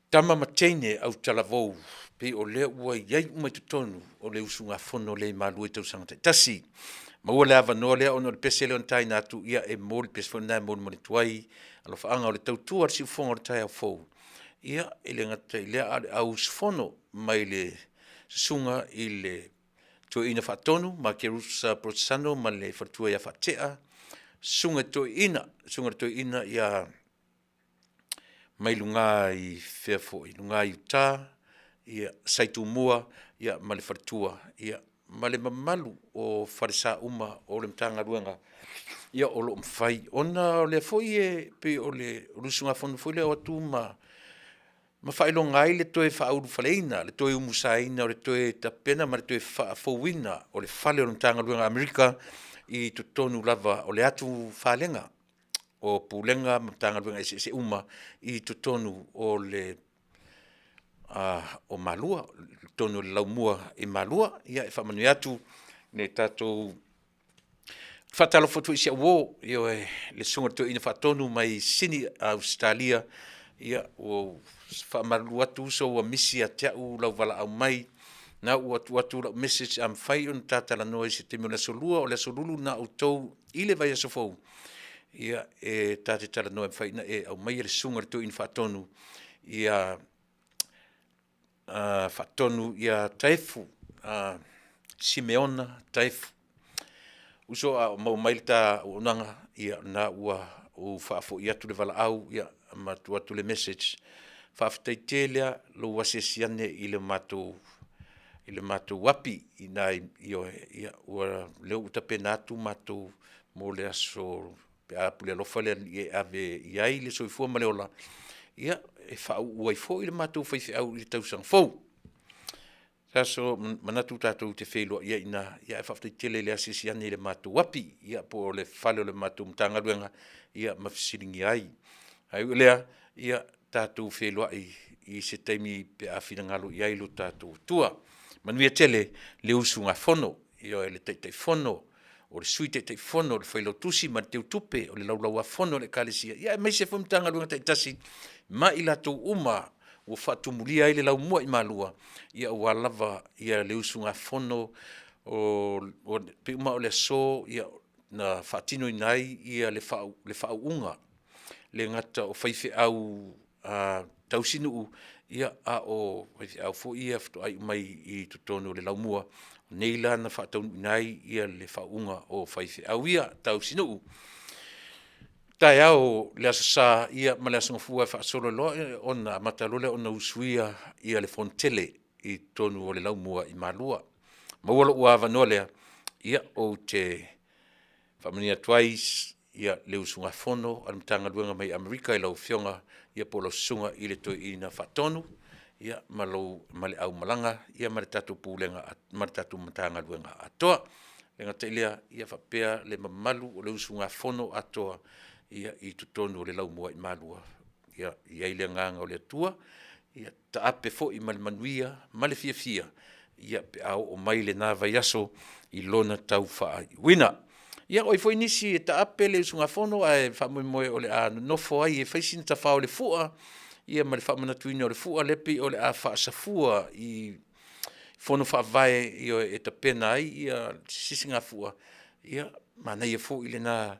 tama ma teine autalavou, pei o lea ua i ai uma i totonu o le usugafono lea i Malua i tausaga taitasi. Maua le avanoa lea ona o le pese lea na taina atu, ia e momoli, o le pese foi lena e molimoli atu ai alofaaga o le tautua a le siufofoga o le taeao fou, ia e le gata i lea a o le auusufono mai le Susuga i le Toeaina Faatonu Makerusa Porotesano ma le faletua ia Faatea, Susuga i le Toeaina, Susuga i le Toeaina ia mai luga i fea foi luga i Utah Sai Tumua ma le faletua ma le mamalu o falesa uma o le Matagaluega o lo o mafai ona o lea foi e pei o le usugafono foi lea e o atu ma faailoga ai le toe faaulufaleina, le toe umusaina o le toe tapena ma le toe faafouina o le fale o le Matagaluega a Amerika i totonu lava o le atu falega o Pulega ma Matagaluega eseese uma i totonu o Malua, i totonu o le Laumua i Malua. Ia e faamanuia atu i le tatou… E faatalofa atu foi i si au uo, ioe, le Susuga i le Toeaina Faatonu mai Sini Ausetalia, ia ua ou faamalulu atu uso ua misi ia te au lou valaau mai, o lena ua tuu atu lau message a mafai ona ta talanoa i se taimi o le Aso Lua o le Aso Lulu lena a outou i le vaiaso fou, ia e ta te talanoa e mafai ona e aumaia le Susuga i le Toeaina Faatonu ia Faatonu ia Taefu Simeona Taefu. Uso a o maua mai le ta auaunaga, ia o lena ua ou faafoi atu le valaau ma tuu atu le message. Faafetai tele lava i lou asiasi ane i le matou api i ina i… o lea ua tapena atu matou mo le aso pe a pule alofa le Alii e ave i ai le soifua ma le ola, ia e faauu ai foi le matou faifeau i le tausaga fou. Manatu tatou te feiloai ai i ina, ae faafetai tele i le asiasi ane i le matou api ia po o le fale o le matou Matagaluega ma fesiligia ai. Ae ui i lea, ia tatou feiloai i se taimi pe a finagalo i ai lo tatou Atua. Manuia tele le usugafono, ioe, le Taitaifono, o le Sui Taitaifono, le Failautusi ma le Teutupe o le Laulau-a-Fono a le Ekalesia, aemaise foi Matagaluega taitasi ma i latou uma ua faatumulia ai le laumua i Malua aua lava le usugafono. E pei uma lava o le aso na faatinoina ai le faauuga, e le gata o faifeau tausinuu, a o faifeau foi ia faatoa iu mai i totonu o le laumua, nei la na faataunuuina ai le faauuga o faifeau ia tausinuu. Taeao o le Aso Sa ma le Aso Gafua e faasolo ai loa ona amata loa lea ona usuia le Fonotele i totonu o le Laumua i Malua. Maua lou avanoa lea, ou te faamanuia atu ai le usugafono a le Matagaluega mai Amerika i lau Afioga po o lau Susuga i le Toeaina Faatonu ma le aumalaga ma le tatou Pulega ma le tatou Matagaluega atoa. E le gata i lea, ia faapea le mamalu o le usugafono atoa i totonu o le Laumua i Malua. Ia i ai le agaga o le Atua, ia taape foi ma le manuia ma le fiafia pe a oo mai lena vaiaso i lona taufaaiuina. Ia o ai foi nisi e taape le usugafono ae faamoemoe o le a nonofo ai e fai sina tafao i le fua ma le faamanatuina o le fua lea e pei o le a faasafua i fono faavae e tapena ai se sisigafua. Ia, manaia foi lena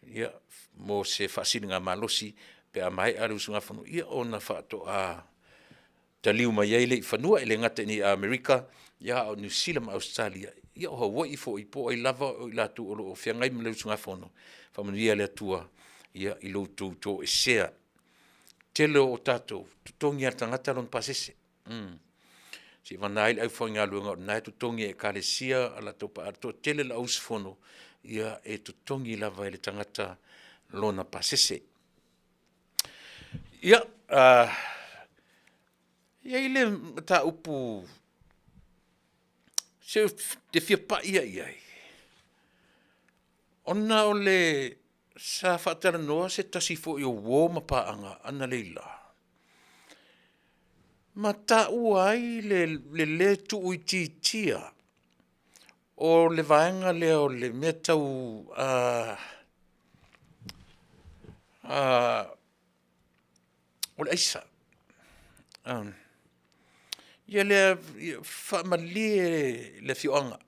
ia mo se faasiligamalosi pe a maea le usugafono, ia ona faatoa taliu mai ai lea i fanua, e le gata i Amerika, ia ae o Niu Sila ma Ausetalia, ia o Hawaii foi po o ai lava o i latou o lo o feagai ma le usugafono, faamanuia le Atua i lo outou toesea. Tele o tatou, e totogi lava e le tagata lona pasese. Seivagana ai le aufaigaluega o lena e totogi e Ekalesia a latou paaga, ae toatele o le auusufono, ia e totogi lava e le tagata lona pasese. Ia, e i ai le mataupu se ou te fia pai lava i ai, ona o le sa faatalanoa se tasi foi o uo ma paaga analeila, ma taua ai le le tuuitiitia o le vaega lea o le mea tau o le aisa. Ia lea faamalie le afioaga,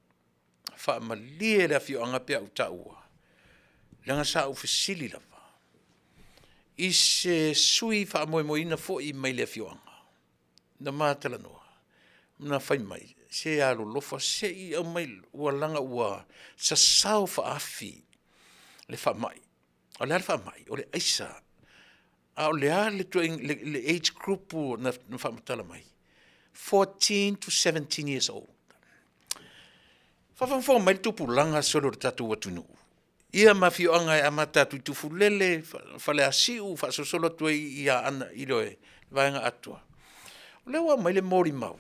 faamalie le afioaga pe a ou taua, leaga sa ou fesili lava i se sui usufono faamoemoeina foi mai le afioaga na ma talanoa, na fai mai, se alolofa se i aumai, leaga ua sasao faaafi le faamai. O le a le faamai? O le aisa. A o le a le age group na faamatala mai? 14 to 17 years old. Faafogafoga mai le tupulaga solo o le tatou atunuu, ia ma afioaga e amata atu i Tufulele, Faleasiu faasolosolo atu ai i Aana i le vaega atoa. O lea ua aumai le molimau,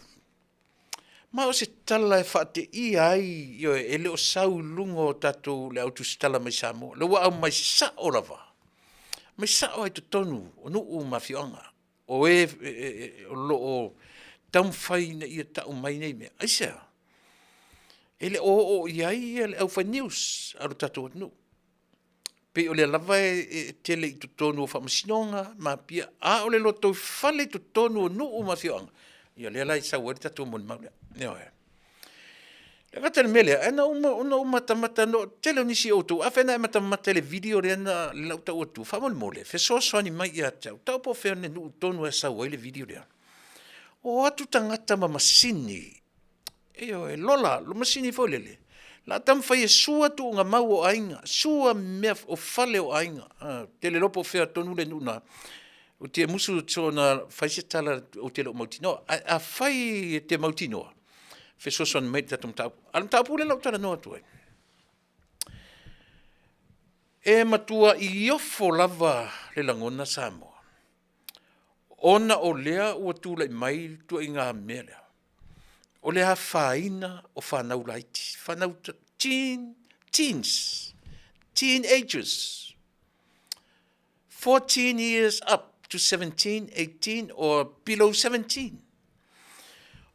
ma o se tala e faateia ai, ioe, e le o sau i luga o tatou le Au Tusitala mai Samoa, lea ua aumai sao lava, aumai sao lava i totonu o nuu ma afioaga o e o lo o taumafai ina ia tau mai nei mea. Aisea? E le o oo i ai le aufai news a lo tatou atunuu. Pei o lea lava e tele i totonu o faamasinoga ma Apia, a o le lotoifale i totonu o nuu ma afioaga, ia lea la e sau ai le tatou molimau lea. Ioe. E le gata i le mea lea, ae na ou matamata, tele o nisi o outou, afai na e matamata i le video lea na ou tau atua, faamolemole fesoasoani mai ia te au, tau po o fea le nuu tonu e sau ai le video lea. O atu tagata ma masini, ioe, lola, masini foi lele o le a taumafai e sua tuugamau o aiga, sua mea o fale o aiga. Ou te le iloa po o fea tonu le nuu na, ou te musu soona fai se tala ou te le o mautinoa. Ae afai e te mautinoa, fesoasoani mai i le tatou mataupu. A o le mataupu lea o le a ou talanoa atu ai, e matuai ofo lava le lagona Samoa, ona o lea ua tulai mai le ituaiga mea lea, o le afaina o fanau laiti, fanau teen, teens, teenagers, 14 years up to 17, 18 or below 17.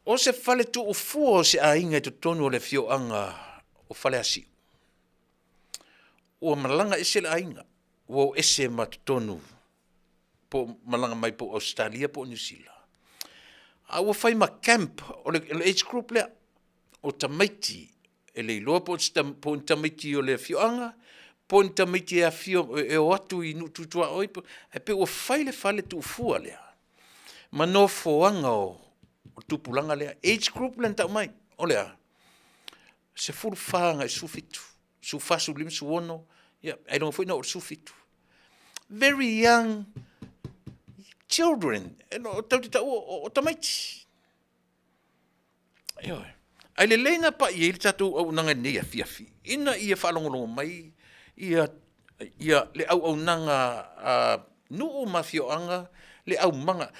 O se fale tuufua o se aiga i totonu o le afioaga o Faleasiu, ua malaga ese le aiga, ua o ese ma totonu po o malaga mai po o Ausetalia po o Niu Sila, a ua fai ma camp, o le age group lea, o tamaiti e le iloa po o ni tamaiti o le afioaga, po o ni tamaiti e afifio e o atu i nuu tu tuaoi, ae pei ua fai le fale tuufua lea ma nofoaga o le tupulaga lea, age group lea na tau mai, o le a? 14 agai i le 17, 14, 15, 16, ia ailoga foi na oo i le 17. Very young children, tatou te taua o tamaiti. Ioe. Ae lelei ona pai i ai le tatou auaunaga i lenei afiafi, ina ia faalogologo mai ia le auaunaga a nuu ma afioaga, le aumaga.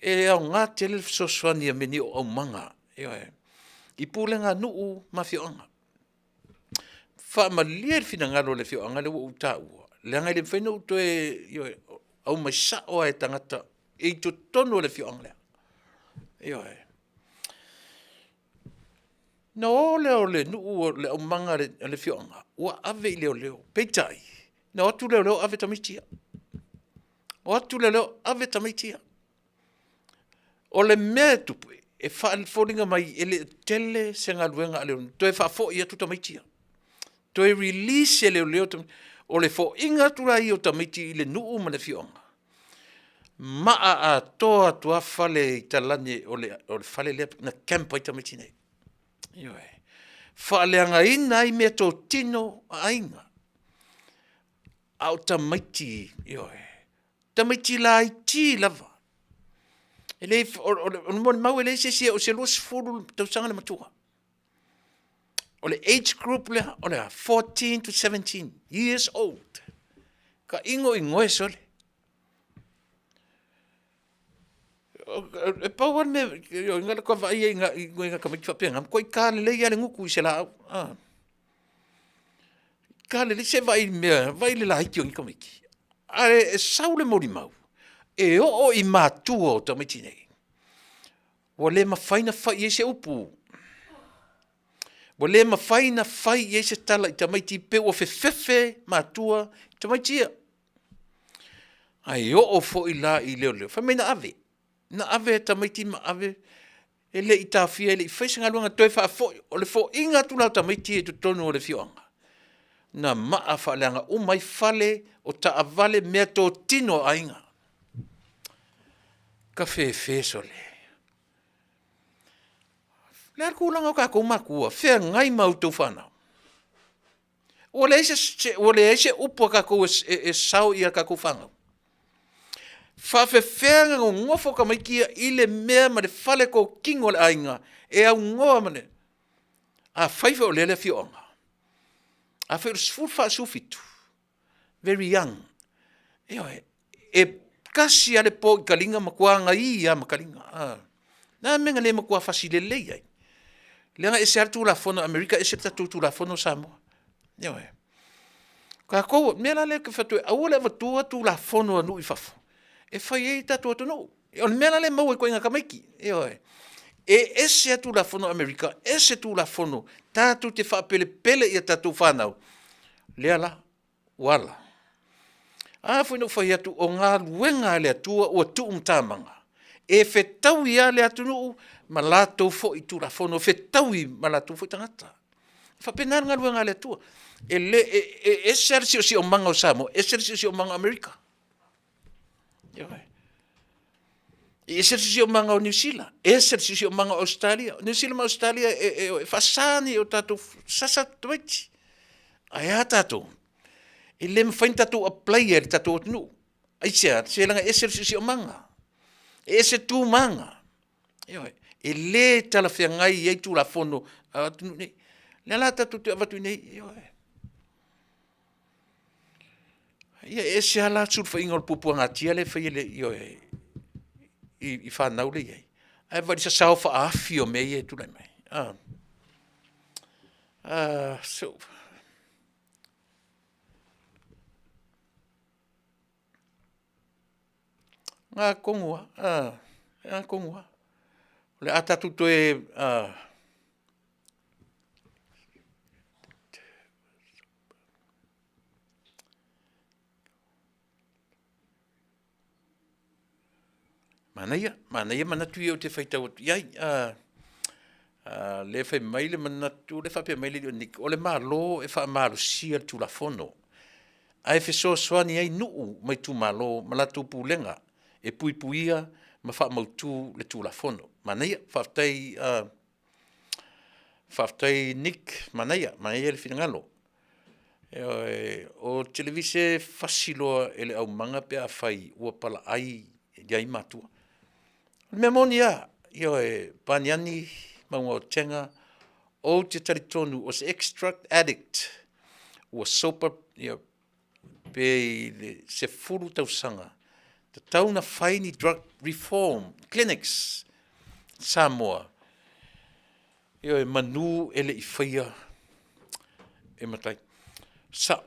E aoga tele le fesoasoani a mea nei o aumaga, ioe, i pulega a nuu ma afioaga. Faamalie le finagalo o le afioaga lea ua ou taua, leaga e le mafai ona ou toe, ioe, aumai sao lava e tagata i totonu o le afioaga lea. Ioe. Ona o lea o le nuu, o le aumaga a le afioaga ua ave i leoleo, peitai, na o atu leoleo ave tamaiti ia. O atu leoleo ave tamaiti ia. O le mea e tupu, e foliga mai e le o tele se galuega a leoleo, toe faafoi atu tamaiti ia. Toe release e leoleo o le foiga atu la ia o tamaiti i le nuu ma le afioaga, maa atoa atu lava fale i talane o le fale lea na camp ai tamaiti nei. Ioe. Faaleagaina ai meatotino a aiga. A o tamaiti, ioe, tamaiti laiti lava. E le, o le molimau e leai se isi e oo i se 20 tausaga le matua. O le age group lea, o le a? 14 to 17 years old. Ka igoigoe sole. E pau lava le mea, ioe, na ou vaai ai i nai tamaiti faapena, matua ta lelei lava le gutu i se laau. Ta lelei, se vaai i le mea, vaai i le laiti o nei tamaiti. Ae sau le molimau, e oo i matua o tamaiti nei, ua le mafai ona fai i ai se upu, ua le mafai ona fai i ai se tala i tamaiti pei ua fefefe matua i tamaiti ia. Ae oo foi la i leoleo, fai mai na ave, na ave tamaiti ma ave, e le i taofia e le i faia se galuega, toe faafoi. O le foaiina atu la o tamaiti ia i totonu o le afioaga, na maa faaleaga uma ai fale, o taavale, meatotino a aiga. Tafefe sole. O le a le tulaga o tatou matua, feagai ma outou fanau? Ua leai se upu a tatou e sao i a tatou fanau. Faapefea ona nonofo tamaiti ia i le mea ma le faletotino o le aiga e aunoa ma le… Afai foi o lea le afioaga, afai o le 14 i le 17, very young. Ioe, e tasi lava le po i taliga matua agaia lava ma taliga. O le a le mea na le matua fasi lelei ai? Leaga e ese lava le Tulafono a Amerika ese le tatou Tulafono Samoa. Ioe. O tatou, o le mea la lea ou te fai atu ai, aua le avatua Tulafono a nuu i fafo e fai ai le tatou atunuu. O le mea la lea e maua i ituaiga tamaiti, ioe. E ese lava Tulafono a Amerika, ese Tulafono tatou te faapelepele i a tatou fanau, lea la ua ala. A foi na ou fai atu o galuega a le Atua ua tuumatamaga, e fetaui lava le atunuu ma latou foi Tulafono, fetaui ma latou foi tagata. E faapena le galuega a le Atua. E ese lava le siosiomaga o Samoa, ese le siosiomaga o Amerika. Ioe. E ese le siosiomaga o Niu Sila, ese le siosiomaga o Ausetalia. O Niu Sila ma Ausetalia e faasa ona o tatou sasa tamaiti. Ae a tatou? E le mafai ona tatou applaia e le tatou atunuu. Aisea? Se leaga e ese le siosiomaga, e ese tu ma aga. Ioe. E le talafeagai ai Tulafono a atunuu nei. O lea la tatou te avatu i inei, ioe. Ia e ese lava la le sulufaiga o le puapuagatia lea e fai e le Ioe i fanau lea e i ai, ae vaai i le sasao faaafi o mea ia e tulai mai? A. Atonu lava, atonu lava. O le a tatou toe Manaia, manaia manatu ia ou te faitau atu i ai. O lea e fai mai le manatu, lea e faapea mai le alii o Nick, o le Malo e faamalosia le Tulafono, ae fesoasoani ai nuu ma itumalo ma latou pulega e puipuia ma faamautu le Tulafono. Manaia, faafetai, faafetai Nick, manaia, manaia le finagalo. Ioe, o Televise e fasi loa e le aumaga pe afai ua palaai i ai matua. O le mea moni lava, ioe, Paniani Mauga o Tega, ou te talitonu o se ex-drug addict ua sober pe i le 10 tausaga, tatau ona fai ni drug reform clinics i Samoa, ioe, manu e le i faia e matai. Sao,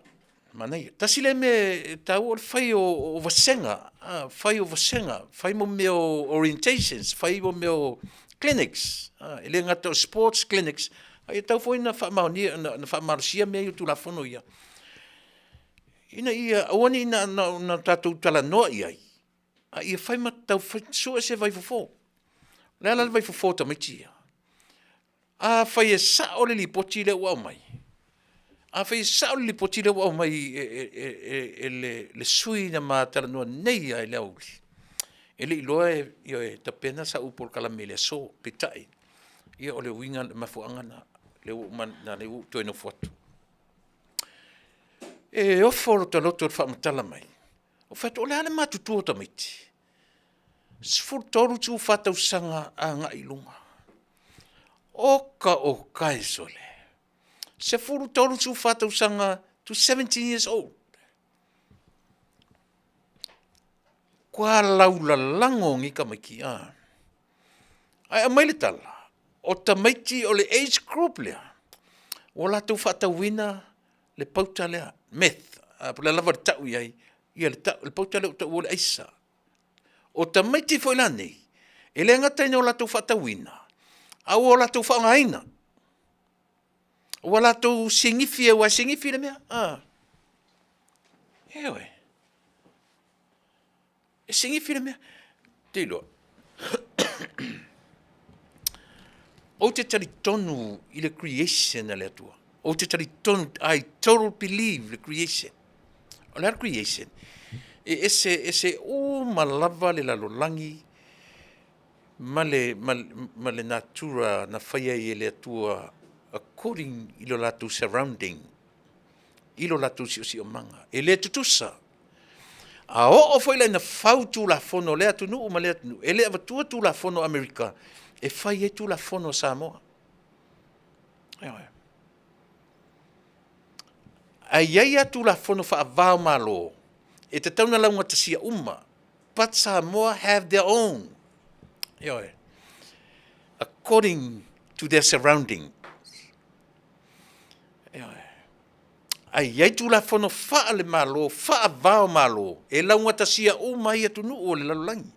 manaia. Tasi lea mea e taua o le fai o vasega, fai o vasega, fai mo mea o orientations, fai mo mea o clinics, e le gata o sports clinics, ae tatau foi ona faamaonia, ona faamalosia mea ia o Tulafono ia, ina ia aua ne i na ona tatou talanoa i ai, a ia fai ma tau sue se vaifofo. O le a la le vaifofo o tamaiti ia? Afai e sao le lipoti lea ua aumai, Afai e sao le lipoti lea ua aumai e le sui na ma talanoa nei lava i le aoauli, e le i iloa e tapena sau polokalame i le aso. Peitai, ia o le uiga, o le mafuaaga lena lea ua ou toe nofo atu. E ofo lota loto i le faamatala mai, ou fai atu, o le a le matutua o tamaiti? 13, 14 tausaga agai i luga. Oka oka e sole, 13, 14 tausaga to 17 years old. Matua laulalago nei tamaiti a, ae aumai le tala, o tamaiti o le age group lea, ua latou faatauina le pauta lea, meth po o le a lava le tau i ai le pauta lea ua taua o le aisa. O tamaiti foi la nei, e le gata ina latou faatauina, a ua latou faaaogaina. Ua latou sinifi aua e sinifi le mea, a, ioe. E sinifi le mea. Ou te iloa, ou te talitonu i le creation a le Atua. Ou te talitonu, I totally believe i le creation. O le a le creation? E eseese uma lava le lalolagi ma le natura na faia ai e le Atua according i lo latou surrounding, i lo latou siosiomaga. E le tutusa. A oo foi la ina fau Tulafono a lea atunuu ma lea atunuu, e le avatua Tulafono a Amerika e fai ai Tulafono a Samoa. Ioe. Ae i ai lava Tulafono faava o Malo e tatau ona laugatasia uma, but Samoa have their own. Ioe. According to their surrounding. Ioe. Ae i ai Tulafono faale-Malo, faava o Malo e laugatasia uma ai atunuu o le lalolagi.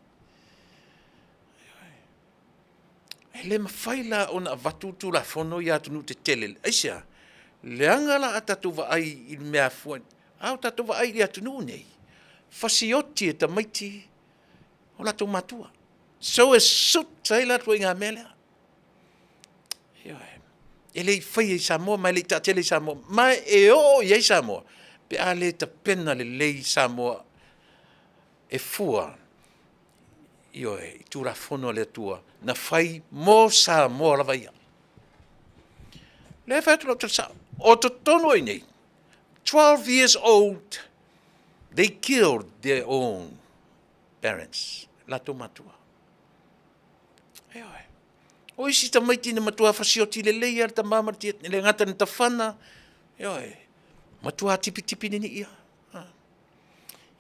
E le mafai la ona avatu Tulafono ia a atunuu tetele. Aisea? Leaga la a tatou vaai i mea afuaina, a o tatou vaai i atunuu nei, fasioti e tamaiti o latou matua. So e suit ai la le ituaiga mea lea. Ioe. E le i faia i Samoa ma e le i taatele i Samoa, ma e oo i ai Samoa pe a le tapena lelei Samoa e fua, ioe, i Tulafono a le Atua na fai mo Samoa lava ia. O lea e fai atu lau tala sao, o totonu i inei, 12 years old, they killed their own parents, latou matua. Ioe. O isi tamaiti na matua fasioti lelei lava le tama ma le tia, e le gata ina tafana, ioe, matua tipitipi nini'i lava.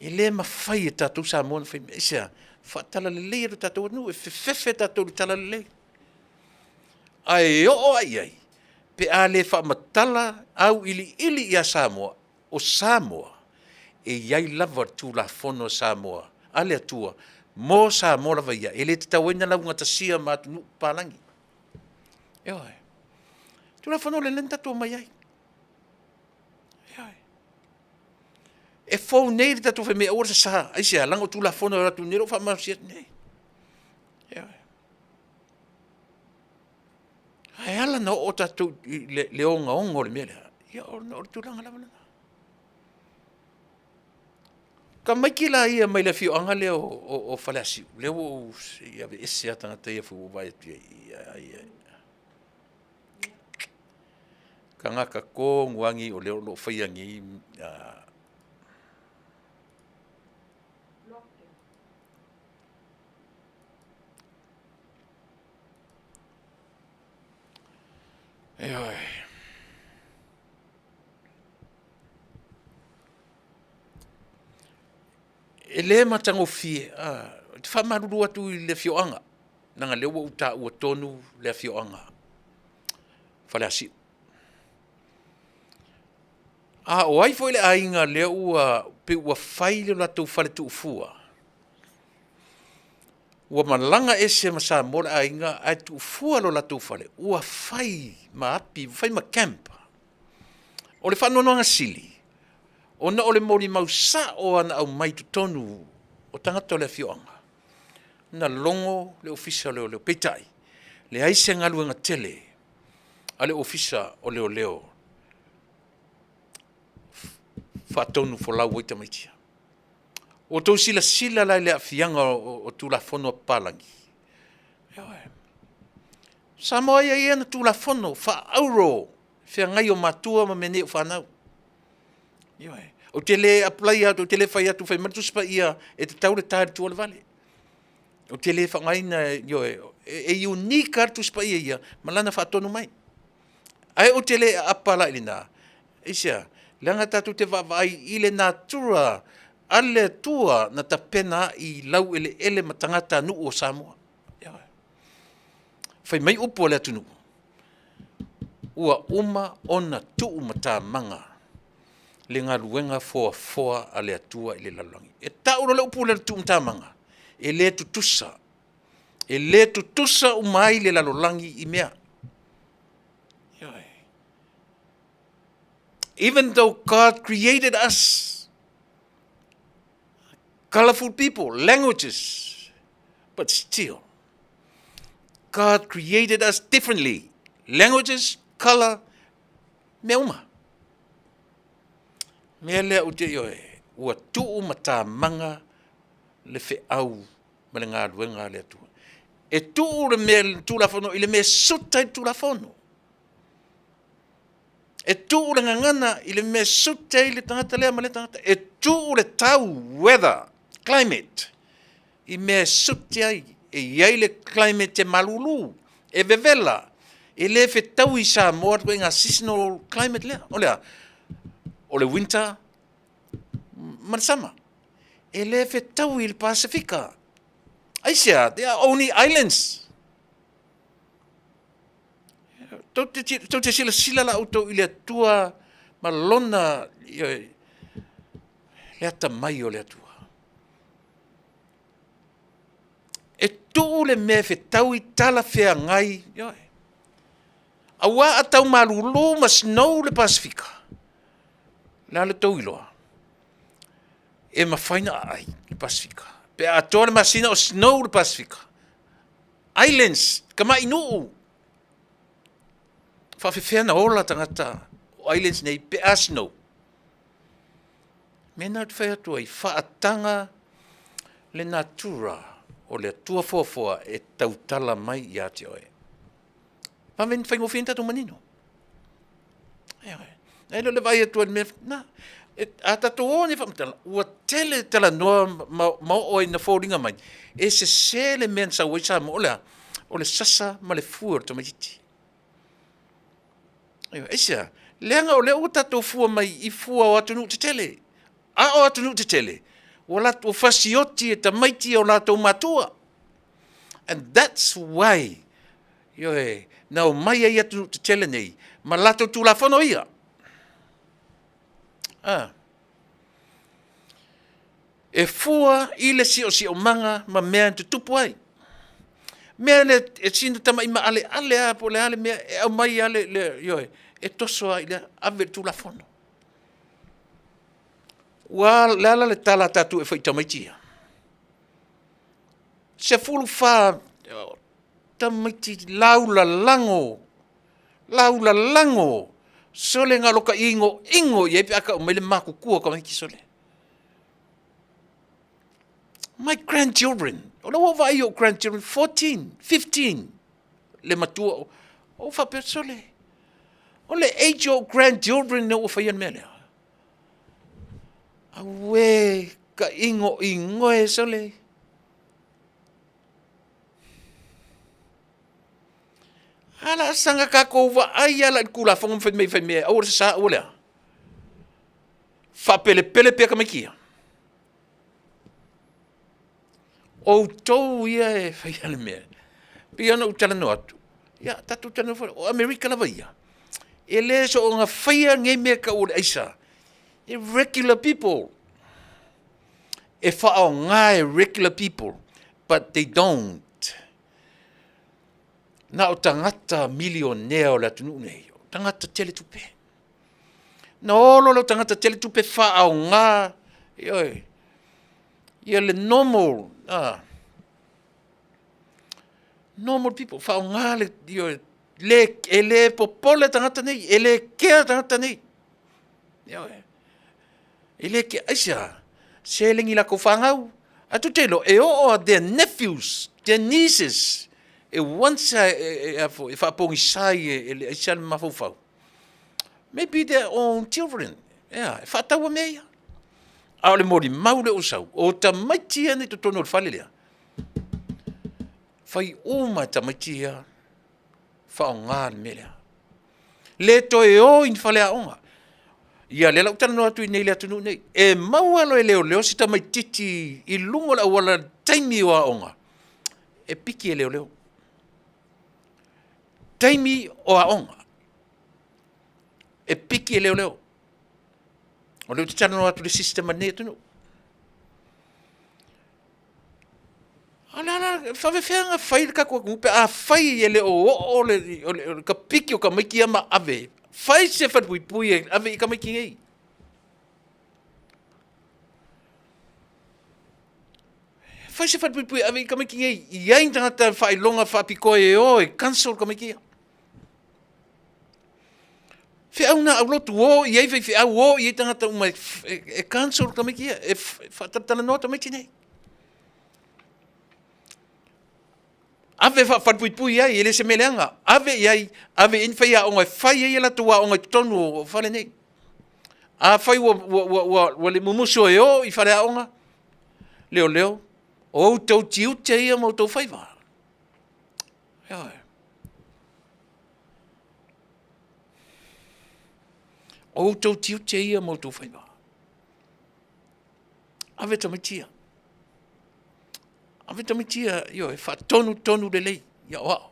E le mafai e tatou Samoa ona fai mea. Aisea? Faatalalelei lo tatou atunuu, e fefefe tatou i le talalelei. Ae oo lava i ai pe a le faamatala auiliili ia Samoa, o Samoa, e i ai lava le Tulafono a Samoa a le Atua mo Samoa lava ia, e le tatau ai ona laugatasia ma atunuu papalagi. Ioe. Tulafono lea na tatou omai ai. Ioe. E fou nei le tatou fai mai aua le sasa. Aisea? Leaga o Tulafono e alu atu nei o lo o faamalosia atu nei. Ioe. Ae ala ona oo tatou i le ogaoga o le mea lea, ia ona o le tulaga lava lena. Tamaiti la ia mai le afioaga lea o Faleasiu, lea ua ou, se i aveese lava tagata ia foi ua ou vaai atu i ai, ia, ia. Tagata tonu lava nei o lea o lo o faia nei Ioe. E le matagofie, ou te faamalulu atu i le afioaga, leaga o lea ua ou taua tonu le afioaga o Faleasiu. A o ai foi le aiga lea ua pei ua fai le latou fale tuufua, ua malaga ese ma Samoa le aiga ae tuufua lo latou fale, ua fai ma api, ua fai ma camp. O le faanoanoaga sili, ona o le molimau sao lava na aumai i totonu o tagata o le afioaga, na logo le Ofisa o Leoleo, peitai, leai se galuega tele a le Ofisa o Leoleo. faatonu folau ai tamaiti ia. Ua outou silasila la i le aafiaga o Tulafono a papalagi? Ioe. Samoa e i ai ana Tulafono faaauro feagai o matua ma mea nei o fanau. Ioe. Ou te le apply atu, ou te le fai atu fai mai le Tusi Paia e tatau le ta i le tua o le vale. Ou te le faaaogaina, ioe, e unique lava le Tusi Paia ia ma lana faatonu mai. Ae ou te le aapa la i lena. Aisea? Leaga tatou te vaavaai i le natura a le Atua na tapena ai laueleele ma tagatanuu o Samoa. Ioe. Fai mai upu a le atunuu, ua uma ona tuumatamaga le galuega foafoa a le Atua i le lalolagi. E tau loa le upu lea o le tuumatamaga, e le tutusa, e le tutusa uma ai le lalolagi i mea. Ioe. Even though God created us, colorful people, languages, but still, God created us differently. Languages, color, mea uma. Mea lea ou te ioe, ua tuu matamaga le feau ma le galuega a le Atua. E tuu le mea le Tulafono i le mea e suta ai le Tulafono. E tuu le gagana i le mea e suit ai le tagata lea ma lea tagata. E tuu le tau, weather, climate, i mea e suit ai. E i ai le climate e malulu, e vevela, e le fetaui i Samoa le ituaiga seasonal climate lea. O le a? O le winter ma le summer. E le fetaui i le Pasefika. Aisea? They are only islands. Tou te silasila la outou i le Atua ma lona le atamai o le Atua. E tuu le mea e fetaui talafeagai, ioe. Aua a tau malulu ma snow le Pasefika, o le a le tou iloa? E mafai ona aai le Pasefika. Pe a atoa le masina o snow le Pasefika. Islands, tamai nuu. Faafefea na ola tagata o islands nei pe a snow? Mea na ou te fai atu ai, faataga le natura o le Atua foafoa e tautala mai ia te oe. Vave ona faigofie ona tatou manino. Ioe. Ae le o le vaai atu ai i le mea, na, a tatou o nei faamatalaga, ua tele talanoa ma oo ai ina foliga mai, e sese le mea na sau ai Samoa, o le a? O le sasa ma le fue o le tamaitiiti. Ioe, aisea? Leaga o lea ua tatou fua mai i fua o atunuu tetele. A o atunuu tetele, ua latou fasioti e tamaiti o latou matua. And that's why, ioe, na omai ai atunuu tetele nei ma latou Tulafono ia. Ah. E fua i le siosiomaga ma mea e tutupu ai. Mea le e sina tama'i maaleale lava po o le a le mea e aumai lava le, le, ioe, e toso lava i le ave i le Tulafono. Ua le a la le tala a tatou e fai i tamaiti ia? 14 tamaiti laulalago, laulalago, sole na o lota igoigo i ai pe a tau mai le matutua o tamaiti sole. My grandchildren, o lea ua ou vaai i ou grandchildren, 14, 15, le matua, ou faapea, sole, o le age o ou grandchildren ua faia le mea lea. Auē, ka igoigo e sole. A la saga tatou vaai lava la i le Tulafono ma fai mai fai mea aua le sasa aua le a. Faapelepele pea tamaiti ia. Outou ia e faia le mea. Pei ona ou talanoa atu, ia tatou talanoa foi, o Amerika lava ia, e le soona faia nei mea e tau o le aisa e regular people. E faaaoga e regular people, but they don't. Na o tagata milionea o le atunuu nei, o tagata tele tupe. Na olo lea o tagata tele tupe faaaoga, ioe, ia le normal, normal people, faaaoga le, ioe, le, e le popole tagata nei, e le kea tagata nei. Ioe. E le ke aisea, seleni i latou fanau, ae tou te iloa, e oo a their nephews, their nieces, e once a e faapogisa e le aisa le mafaufau, maybe their own children, ea, e faataua mea ia. A o le molimau lea ua sau, o tamaiti ia na i totonu o le fale lea, fai uma e tamaiti ia faaaoga le mea lea. Le toe o i ni faleaoga. Ia lea la ua ou talanoa atu i inei i le atunuu nei, e maua loa e leoleo si tamaitiiti i luga o le auala i le taimi o aoga, e piki e leoleo. Taimi o aoga, e piki e leoleo. O lea ou te talanoa atu i le system a lenei atunuu. A o le a la, e faapefea ona fai le tatou atunuu pe afai e le o oo le piki o tamaiti ia ma ave, fai se falepuipui e ave i ai tamaiti nei. Fai se falepuipui e ave i ai tamaiti nei, i ai ni tagata faailoga faapitoa e o e counsel tamaiti ia. Feau na aulotu, o i ai faifeau, o i ai tagata uma e counsel tamaiti ia, e faatalatalanoa tamaiti nei. Ave faafalepuipui ai, e le o se mea leaga, ave i ai, ave i ai ni faiaoga e fai ai a latou aoga i totonu o fale nei. Afai ua le mumusu e o i faleaoga, leoleo, o outou tiute ia ma outou faiva. Ioe. O outou tiute ia ma outou faiva. Ave tamaiti ia. Ave tamaiti ia, ioe, faatonutonu lelei i aoao.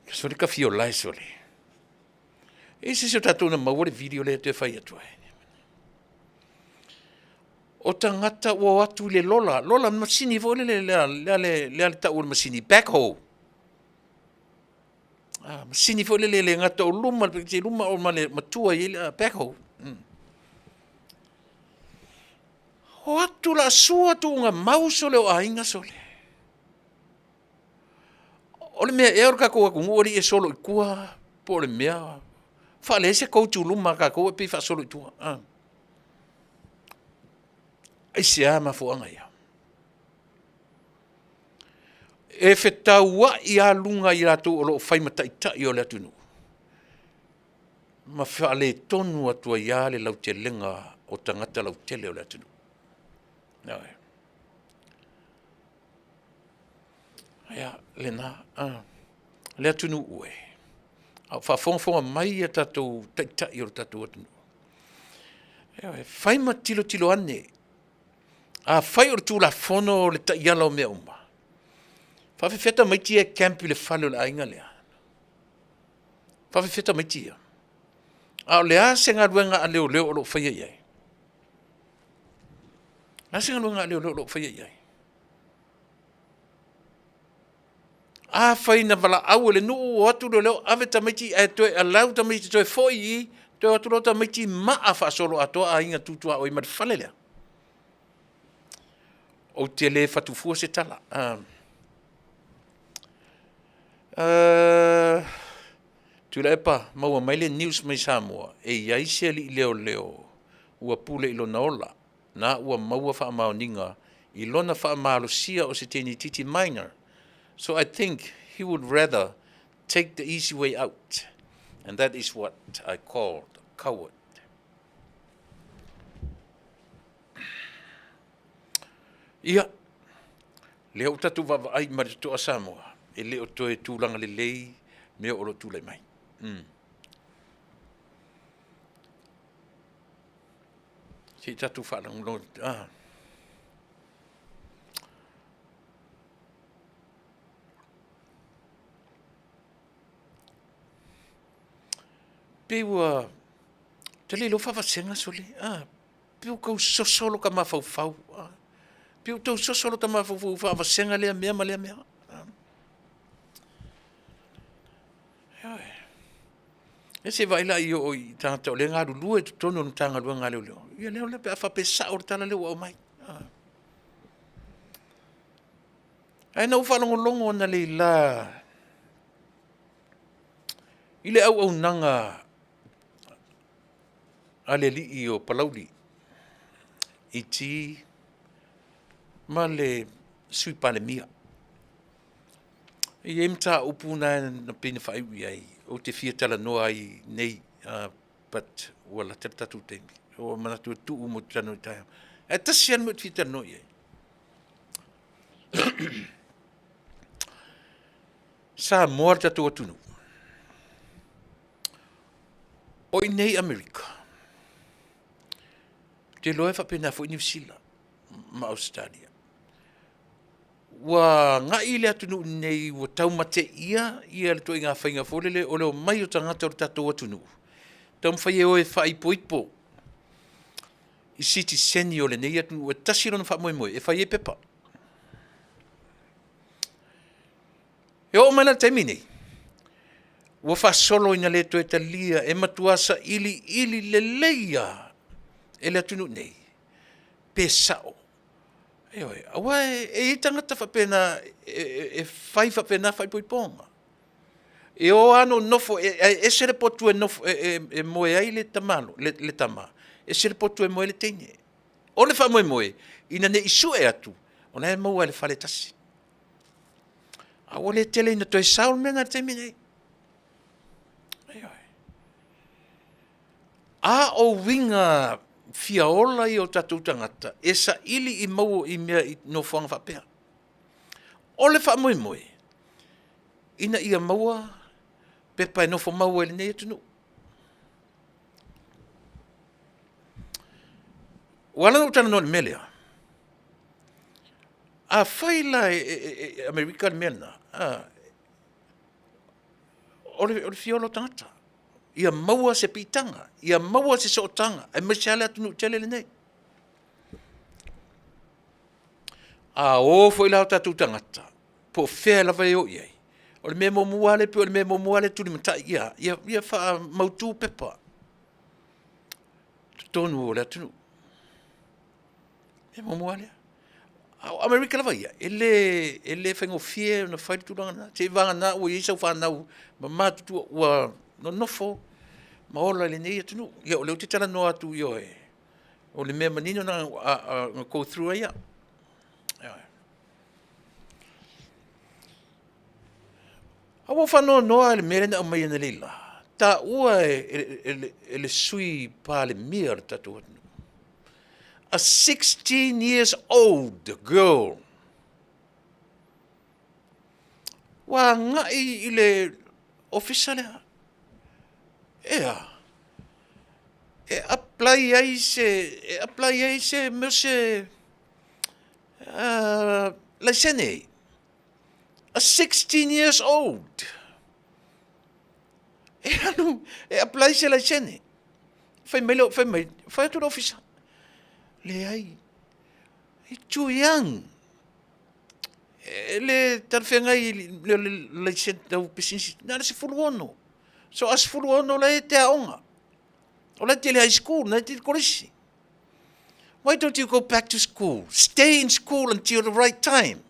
Sole ka fio lae sole. E se se o tatou na maua le video lea toe fai atu ai. O tagata ua o atu i le lola, lola masini foi lele lea lea le lea le tau o le masini backhoe. Ah, masini foi lele le gata o luma le luma o ma le matua i le backhoe. Mm. O atu la sua tuuga mau sole o aiga sole. O le mea ea o le tatou atunuu e le i e solo i tua po o le mea faaleai se coach luma a tatou e pei e faasolo i tua. Ah. Aisea mafuaaga ia? E fetauai lava luga i latou o lo o fai ma taitai o le atunuu ma faaletonu atu ai lava le lautelega o tagata lautele o le atunuu. Ioe. Ia, lena. Le atunuu e, a o faafogafoga mai a tatou taitai o le tatou atunuu, ioe, fai ma tilotilo ane, afai o le Tulafono le taiala o mea uma, faapefea tamaiti ia e camp i le fale o le aiga lea? Faapefea tamaiti ia? A o le a se galuega a leoleo o lo o faia i ai? O le a se galuega a leoleo o lo o faia i ai? Afai na valaau e le nuu, o atu leoleo ave tamaiti ae toe allow tamaiti toe foi i i, toe o atu loa tamaiti maa faasoloatoa aiga tu tuaoi ma le fale lea. Ou te le fatu fua se tala. Tuilaepa, maua mai le news mai Samoa, e i ai se alii leoleo ua pule i lona ola. na ua maua faamaoniga i lona faamalosia o se teinititi minor, so I think he would rather take the easy way out and that is what I called coward. Ia, lea ua tatou vaavaai ma le totoa Samoa, e le o toe tulaga lelei mea o lo o tulai mai. Mm. Se i tatou faalogologo. Ah. Pei ua te le iloa faavasega sole. Ah, pei ua tau soso lo ta mafaufau. Ah, pei ua tau soso lo ta mafaufau faavasega lea mea ma lea mea. Ah. Ioe. Ia se i vaai la i oo i tagata o lea e galulue i totonu o le Matagaluega a Leoleo. Ia lea o pe a faapea e sao le tala lea ua aumai. Ah. Ae na ou faalogologo analeila i le auaunaga a le alii o Palauli i ma le Sui Palemia. E i ai mataupu na na pei na faaiu i ai, ou te fia talanoa ai nei, but ua lata le tatou taimi. Ua manatu e tuu mo te talanoa i taeao. Ae tasi lava le mea ou te fia talanoa i ai. Samoa le tatou atunuu, o i inei i Amerika, ou te iloa e faapena foi Niu Sila ma Ausetalia. Ua agai le atunuu nei ua taumateia le ituaiga faiga foi lele o le omai o tagata o le tatou atunuu, taumafai e o e faaipoipo i sitiseni o lenei atunuu e tasi lona faamoemoe e fai ai pepa. E oo mai la i le taimi lenei, ua faasolo ina le toe talia, e matua sailiili lelei lava e le atunuu nei pe sao. Ioe, aua e i ai tagata faapena e fai faapena faaipoipoga. E o lava nonofo, ae ese le potu e moe ai le tama, ese le potu e moe ai le teine. O le faamoemoe, ina ne i sue atu o la e maua i le fale e tasi. A ua le tele ina toe sao le mea lena i le taimi lenei. Ioe. A o uiga fia ola ia o tatou tagata e saili i nofoaga faapea. O le faamoemoe, ina ia maua pepa e nofomau ai i lenei atunuu. Ua ala ona ou talanoa i le mea lea, afai la e Amerika le mea lena, o le fia ola o tagata, ia maua se piitaga, ia maua se sootaga, aemaise lava le atunuu tele lenei. A o foi la o tatou tagata, po o fea lava e o i ai, o le mea muamua lava lea, pei o le mea muamua lava lea e tulimatai i ai, ia faamautu pepa i totonu o le atunuu. O le mea muamua lava lea. A o Amerika lava ia, e le faigofie ona fai le tulaga lena, seiavagana ua i ai sau fanau ua matutua ua nonofo ma ola i lenei atunuu. Ia o lea ou te talanoa atu, ioe, o le mea manino lena na go through ai au. Ioe. Ae ua ou faanoanoa lava i le mea lea na aumai analeila, taua e le Sui Palemia o le tatou atunuu, a 16 years old girl ua agai i le ofisa lea, e a? E apply ai se mea o se laisene, a 16 years old e alu e apply se laisene. Fai mai, fai atu le ofisa, leai, it's too young, e le talafeagai i le laisene tau pisinisi, na o le 16. So a 16 o la e te aoga, o la e te i le high school, o la e te i le kolisi. Why don't you go back to school? Stay in school until the right time.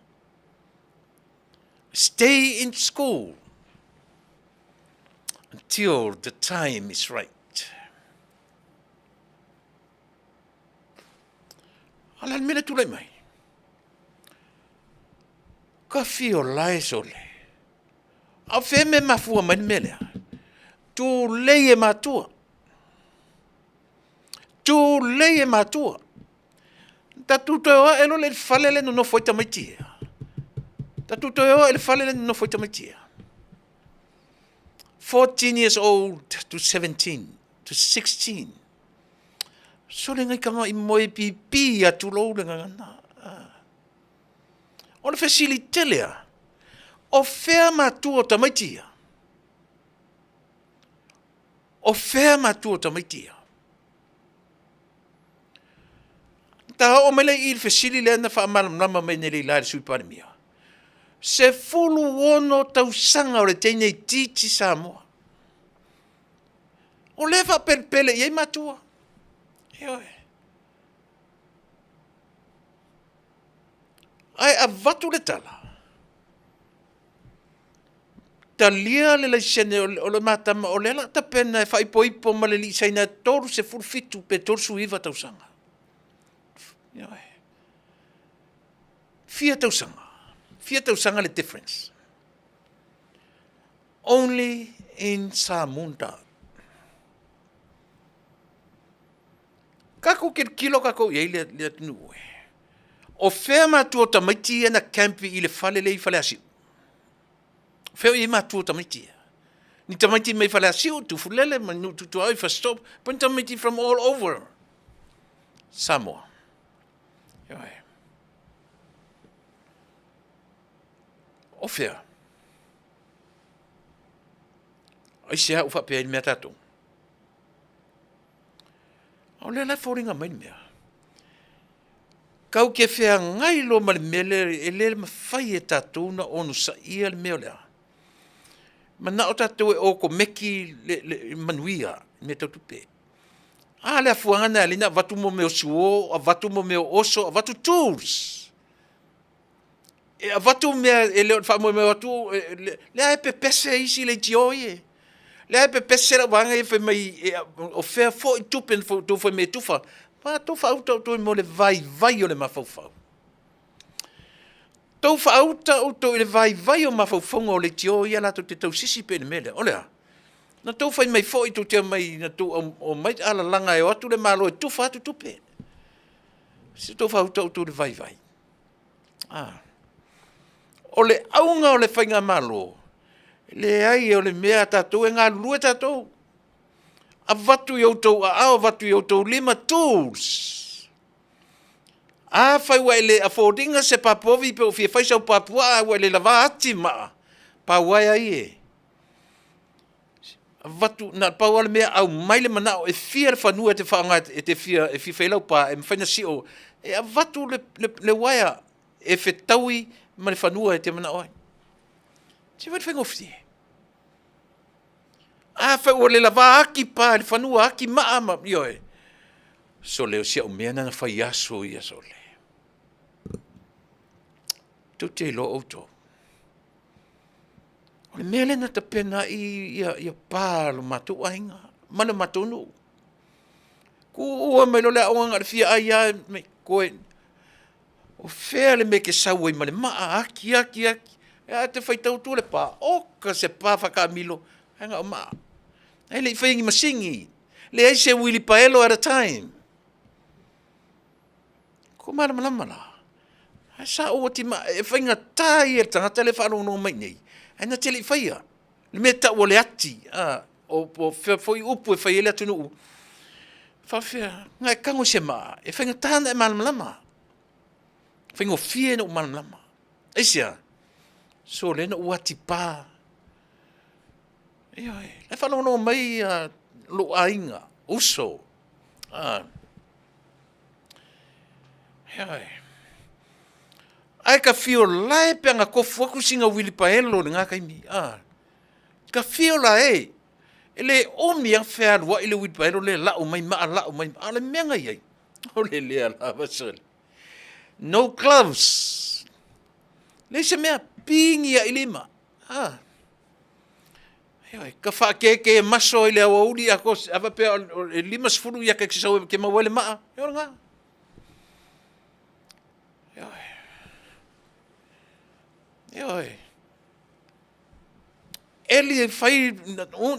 Stay in school until the time is right. A o le a le mea lea e tulai mai? Ka fio lae sole. A o fea mea e mafua mai le mea lea? Tulei e matua. Tulei e matua. Tatou toe o ae loa lea i le fale lea e nonofo ai tamaiti ia. Tatou toe o ae i le fale lea e nonofo ai tamaiti ia. 14 years old to 17 to 16. Sole ngai tama i moe pipi atu lou le gagana. O le fesili tele a, o fea matua o tamaiti ia? O fea matua o tamaiti ia? Ta oo mai lea i i le fesili lea na faamalamalama mai nei la e le Sui Palemia. 16 tausaga o le teine itiiti Samoa. O lea e faapelepele i ai matua. Ioe. Ae avatu le tala, talia le laisene o le ma tama o lea la tapena e faaipoipo ma le alii Saina e 37 pe 39 tausaga. Ioe. Fia tausaga. Fia tausaga le difference. Only in Samunda. Kakou kilokilo kakou i ai le, le atunuu e. O fea matua o tamaiti ia na campi i le fale le i Faleasiu? O fea o i ai matua o tamaiti ia? Ni tamaiti mai Faleasiu, Tufulele, ma nuu tutuaoi, Fasitoouta, po ni tamaiti from all over Samoa. Ioe. O fea? Aisea ua faapea ai le mea tatou? O lea la e foliga mai le mea. Kau ke feagai loa ma le mea lea, e le mafai e tatou ona onosaia le mea o le a. Manao tatou e okomeki le, le manuia i mea tau tupe. A le afuaga na e ala ai ona avatu mo mea o suo, avatu mo mea o oso, avatu tools. E avatu mea e le o le faamoemoe atu, lea e pepese isi leitio ia. Lea e pepese lau vaega ia fai mai o fea foi tupe na outou fai mai e tufa. Matou faauta outou mo le vaivai o le mafaufau. Tou faauta outou i le vaivai o mafaufauga o leitio ia latou te tausisi pea i le mea lea. O le a? Na tou fai mai foi tou te omai na tou omai alalaga e o atu le Malo e tufa atu tupe. Se tou faauta outou i le vaivai. A. O le auga o le faigamalo, leai o le mea a tatou e galulue tatou. Avatu i outou aao, avatu i outou lima tools. Afai ua e le afford ina se pa povi pe ua fia fai sau pa puaa ae ua e le lava ati maa, pa uaea ia. Avatu, na o le pau lava le mea, aumai le manao e fia le fanua e te faaaoga e te fia, e fia fai ai lau pa e mafai ona sio, e avatu le, le, le uaea e fetaui ma le fanua e te manao ai. Se vaai i le faigofie. Afai ua le lava aki pa i le fanua, aki maa ma, ioe. Sole, o si au mea lena na fai aso ia, sole. Tou te iloa outou. O le mea lea na tapena ai ia, ia pa a lo matou aiga ma le matou nuu. Tuua mai loa le aoga na o le fia ai lava mai koe. O fea le mea e te sau ai ma le maa, aki, aki, aki. Ae te faitau atu le pa, oka se pa faataamilo, ae na o maa. Ae le i faia ni masini, leai se uilipaelo at a time. Ko malamalama la. Ae sa ou atimaa, e faigata ia i le tagata lea e faalogologo mai i inei, ae na te le i faia. Le mea e tau o le ati, a, o, o fea foi upu e fai ai le atunuu, faapefea, na e tago i se maa, e faigata ona e malamalama. E faigofie ona ou malamalama. Aisea? Sole na ou atipa. Ioe, la e faalogologo mai ia lou aiga, uso, a, Ioe. Ae ka fio lae pe ana tofu atu sina uilipaelo i lena taimi. A. Ka fio lae. E le umi a fealuai le uilipaelo lea lau mai maa lau mai. A o le mea na i ai, o le lea lava sole. No gloves. Leai se mea, pigi ai lima. A. Ioe, ka faakeekee maso i le aoauli a ko, a faapea e 50 ia ke sau ke maua ai le maa, ia o lena. Ioe. Ioe. Eli e fai,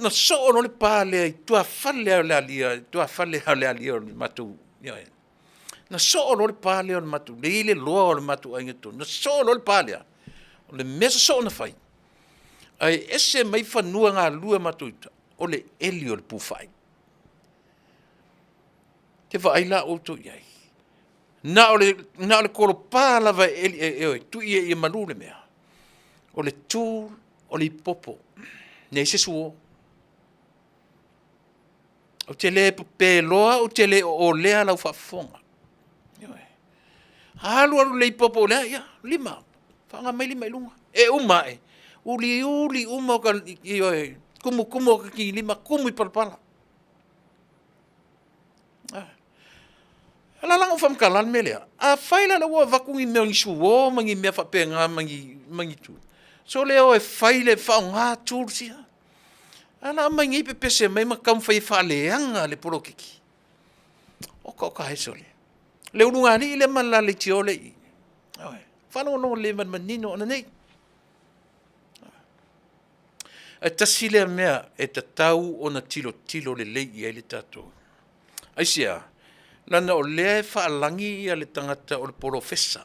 na soo loa le pa lea i tuafale o le alia, tuafale o le alia o le matou, ioe. Na soo loa le pa lea o le matou, le i le loa o le matou aiga tonu, na soo loa le pa lea. O le mea sosoo na fai, ae ese mai fanua galulue matou i uta, o le eli o le pufai. Te vaai la outou i ai. Na o le, na o le kolopa lava e eli, e, e, e tui e ia malu le mea. O le tool o le ipopo. Nei se suo. Ou te le peloa, ou te le oolea lau faafofoga. Ioe. Alu alu le ipopo lea, ia, lima, faaaoga mai lima i luga. E uma ae, uliuli uma o ka, ioe, kumukumu o ka kilima, kumu i palapala. Ah. Ala langa o whamkala le mea lea. A fai la ua avatu ni mea ni suo ma ni mea faapena ma ni, ma ni tu. Sole o e fai le faaaoga tools ia. Ae o le a aumai nei pepese mai ma taumafai e faaleaga le poloketi. Oka oka e sole. Le ulugalii lea ma le la leitio lea e i i, ioe, faalogologo lelei ma le manino ananei. Ae tasi lea mea e tatau ona tilotilo lelei i ai le tatou. Aisea? Leaga o lea e faalagi le tagata o le polofesa.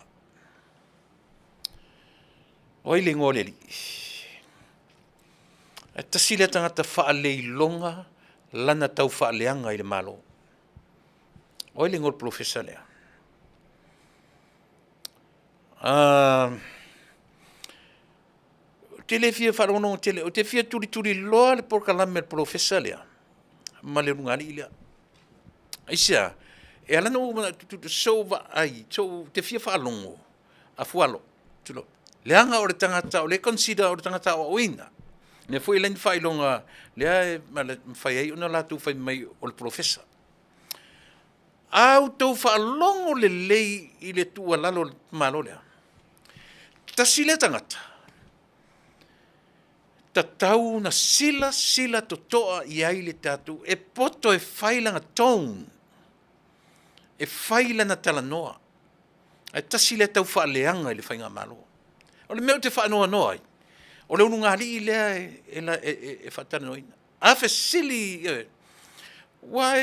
O ai le igoa o le alii? Ae tasi lea tagata faaleiloga lana taufaaleaga i le Malo. O ai le igoa o le polofesa lea? Ou te le fia faalogologo tele, ou te fia tulituliloa le polokalame a le polofesa lea ma le ulugalii lea. Aisea? E ala ona ou manatu, se i ou vaai, ou te fia faalogo a Fualo, tulou, leaga o le tagata o lea e consider o le tagata aoaoina. O lea foi e leai ni faailoga lea e mafai ai ona latou fai mai o le polofesa. A outou faalogo lelei i le tuualalo a le tamaloa lea, tasi lea tagata, tatau ona silasila totoa i ai le tatou, e poto e fai lana tone, e fai lana talanoa, ae tasi lea taufaaleaga i le faigamalo. O le mea ou te faanoanoa ai, o le ulugalii lea e faatalanoaina. A fesili, aua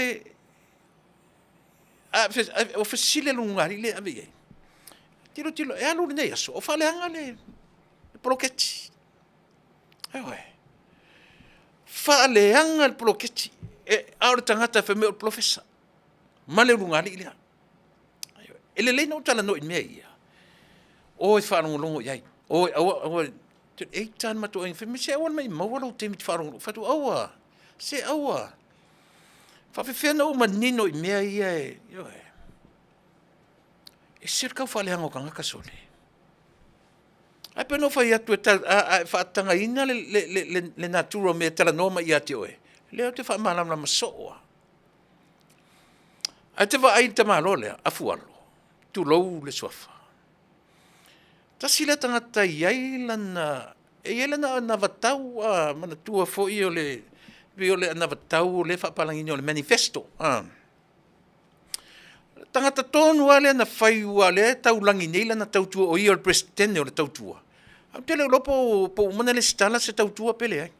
o fesili a le ulugalii lea e ave i ai, tilotilo, e alu lenei aso o faaleaga le poloketi. Ioe. Faaleaga le poloketi, a o le tagata fai mai o le polofesa ma le ulugalii lea. E lelei ona ou talanoa i mea ia, o e faalogologo i ai, o e aua, aua e i ai le matou aiga fai mai, se aua ne i maua lou taimi e te faalogologo. Ou fai atu, aua, se aua. E faapefea ona ou manino i mea ia ioe. E ese le taufaaleaga o tagata sole. Ae pei ona ou fai atu, a e faatagaina le natura o mea e talanoa mai ia te oe, o lea ou te faamalamalama soo lava. Ae e te vaai i le tamaloa lea Afualo, tulou le suafa, tasi lea tagata e i ai lana anavatau, manatua foi o le pei o le anavatau lea e faapalagiina o le manifesto. O le tagata tonu lava lea na fai aua o lea e taulagi nei lana tautua o ia o le Peresetene o le Tautua, ae ou te le iloa po ua uma ona resitala se tautua pe leai.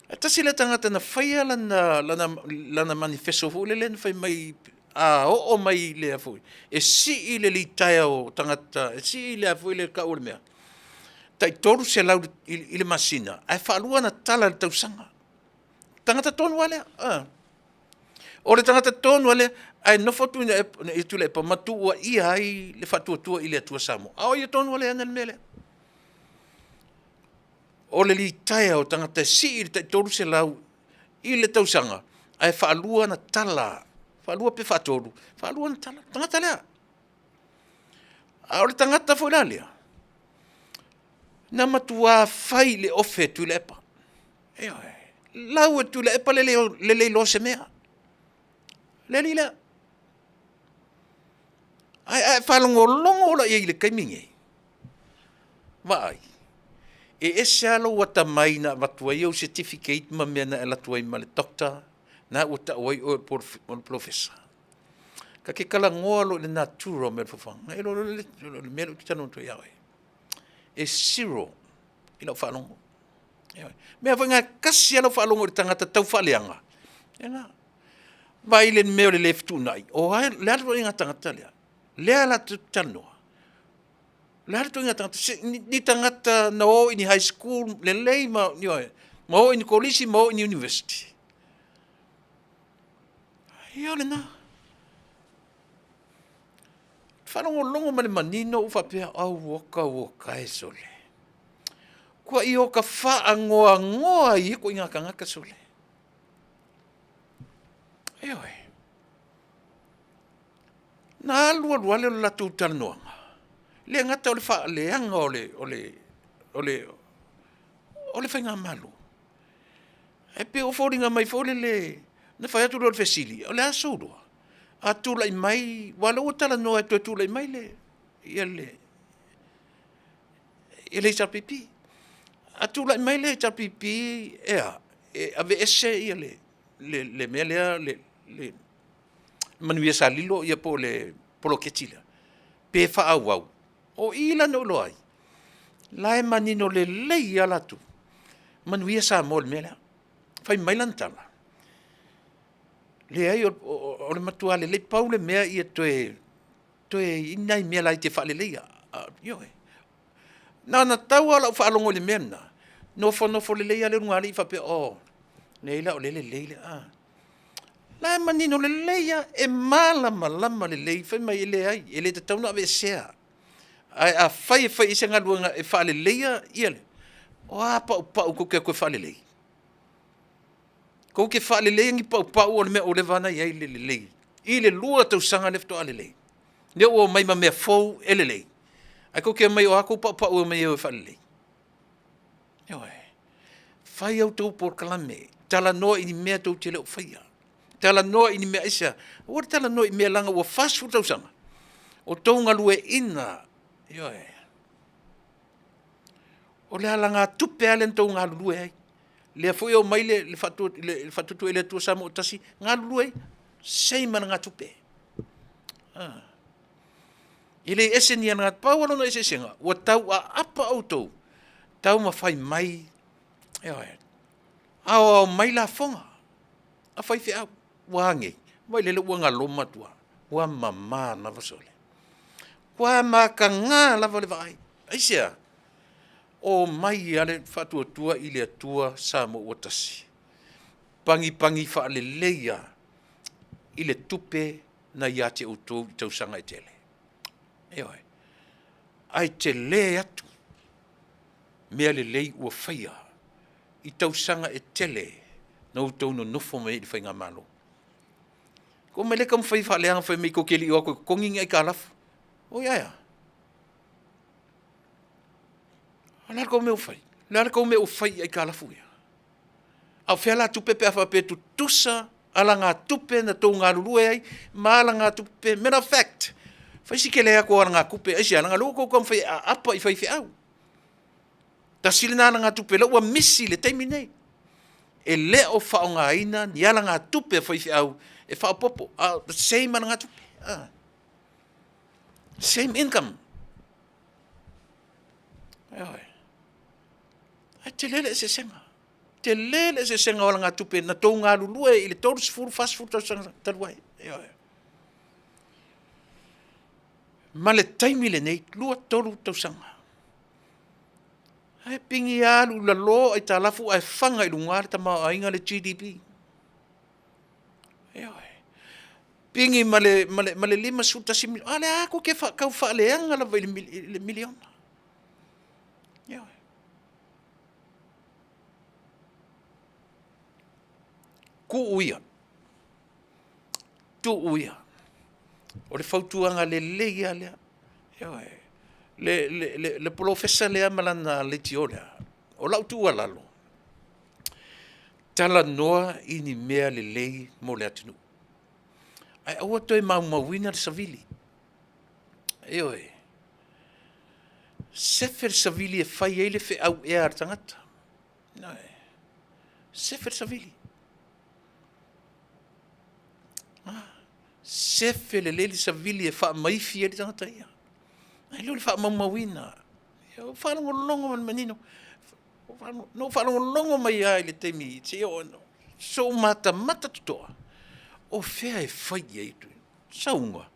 Ae tasi lea tagata na faia lana manifeso foi lele na fai mai a oo mai i le a foi, e sii le litaea o tagata, e sii le a foi le tau o le mea, tai $300 i le masina ae faalua ona tala i le tausaga. O le tagata tonu lava lea, o le tagata tonu lava lea, ae nofo Tuilaepa ma tuuaia ai le Faatuatua i le Atua Samoa. A o ia tonu lava lea e ana le mea lea. O le litaea o tagata e sii i le tai $300 i le tausaga, ae faalua ona tala, faalua pe faatolu, faalua ona tala, le tagata lea. A o le tagata foi la lea, na matua fai i le ofe e Tuilaepa, ioe, lau e Tuilaepa le le iloa o se mea, le alii lea. Ae a e faalogologo la i ai i le taimi lenei, vaai, e ese lava lou atamai na avatu ai ou certificate ma mea na e alu atu ai ma le doctor lena ua tau ai oe o le polofesa. Ta te talanoa loa i le natura o mea o le fafaga, ona e iloa loa lea o le mea lea ou te talanoa atu ai ia oe. E zero i lau faalogo. O le mea foi lena e tasi lava lau faalogo i le tagata taufaaleaga, ia lena. Vaai i le mea o le le fetuunai, o le a le ituaiga tagata lea? Lea latou te talanoa, o le a le ituaiga tagata, ni tagata na o i ni high school lelei ma o i ni kolisi ma o i ni university. Ia o lena. Faalogologo ma le manino ou faapea, auoka oka e sole, matuai oka faanoanoa ai ia ituaiga tagata sole. Ioe. Na alu alu lava lea o le latou talanoaga, e le gata o le faaleaga o le faigamalo, ae pei ua foliga mai foi lele, na fai atu lea o le fesili, o le a sou iloa? A tulai mai, aua o lea ua talanoa e toe tulai mai le i le HRPP. A tulai mai le HRPP e a? E aveese ia le, le, le mea lea, le, le manuia salilo ia po o le poloketi lea, pe faaauau. O i la na ou iloa ai, la e manino lelei lava latou, manuia Samoa i le mea lea. Fai mai lana tala, leai o le matua lelei, pau le mea ia toe toe i ai ni nai mea laiti e faaleleia. Ioe. Na ona tau lava o lau faalogo i le mea lena, nofonofo lelei lava le ulugalii faapea, oh, leai la o lea e lelei le a. O la e manino lelei lava, e malamalama lelei, fai mai e leai, e le tatau ona aveesea. Ae afai e fai i ai se galuega e faaleleia ia le, o a paupau tou te o atu e faalelei? Tou te faaleleia ni paupau o le mea ua leva ona i ai le lelei i le 2 tausaga lea faatoa lelei, lea ua omai ma mea fou e lelei, ae tou te omai o a tou paupau e omai e faalelei? Ioe. Fai a outou polokalame, talanoa i ni mea tou te le o faia, talanoa i ni mea, aisea? Aua le talanoa i mea leaga ua 40 tausaga o outou galueaiina, ioe, o le alagatupe lava lea na outou galulue ai, lea foi e omai le Faatuatua i le Atua Samoa ua Tasi galulue ai, same alagatupe. E le ese ni alagatupe, pau lava lona eseesega, ua tau aapa outou, taumafai mai, ioe, aoao mai lafoga a faifeau. Ua a nei? Vaai la ua galoma atu lava, ua mama lava sole. Ua mataga lava le vaai. Aisea? Omai lava le Faatuatua i le Atua Samoa ua Tasi, pagipagi faalelei lava i le tupe na ia te outou i tausaga e tele. Ioe. Ae tele atu mea lelei ua faia i tausaga e tele na outou nonofo mai ai i le faigamalo. Ua omai lea taumafai e faaleaga fai mai tou te le i o atu e totogi ni aitalafu. Oi ae a? O le a le tou mea ua fai? O le a le tou mea ua fai i aitalafu ia? A o fea la tupe pe a faapea e tutusa alagatupe na tou galulue ai ma alagatupe, matter of fact, fai si tele atu o alagatupe, aisea? Leaga o lea ua outou taumafai e aapa i faifeau. Tasi lena alagatupe o lea ua misi i le taimi lenei. E le o faaaogaina ni alagatupe a faifeau e faaopoopo, a o the same alagatupe, same income. Ioe. Ae tele le eseesega, tele le eseesega o alagatupe na tou galulue ai i le 30, 40 tausaga talu ai. Ioe. Ma le taimi lenei, 2, 3 tausaga. Ae pigi lava alu i lalo aitalafu ae faga i luga le tamaoaiga le GDP. Ioe. Pigi ma le $51 miliona, a o lea lava tou te tau faaleaga lava i le miliona. Ioe. Tuu ia, tuu ia. O le fautuaga lelei lava lea. Ioe. Le polofesa lea ma lana leitio lea, o lau tuualalo, talanoa i ni mea lelei mo le atunuu, ae aua le toe maumauina le savili. Ioe. Sefe le savili e fai ai le feau ea a le tagata. Ioe. Sefe le savili. Sefe lelei le savili e faamaifi ai le tagata ia. Ae le o le faamaumauina. Ua faalogologo ma le manino. Na ou faalogologo mai lava i le taimi seia oo ina sou matamata totoa, o fea e fai i ai sauga?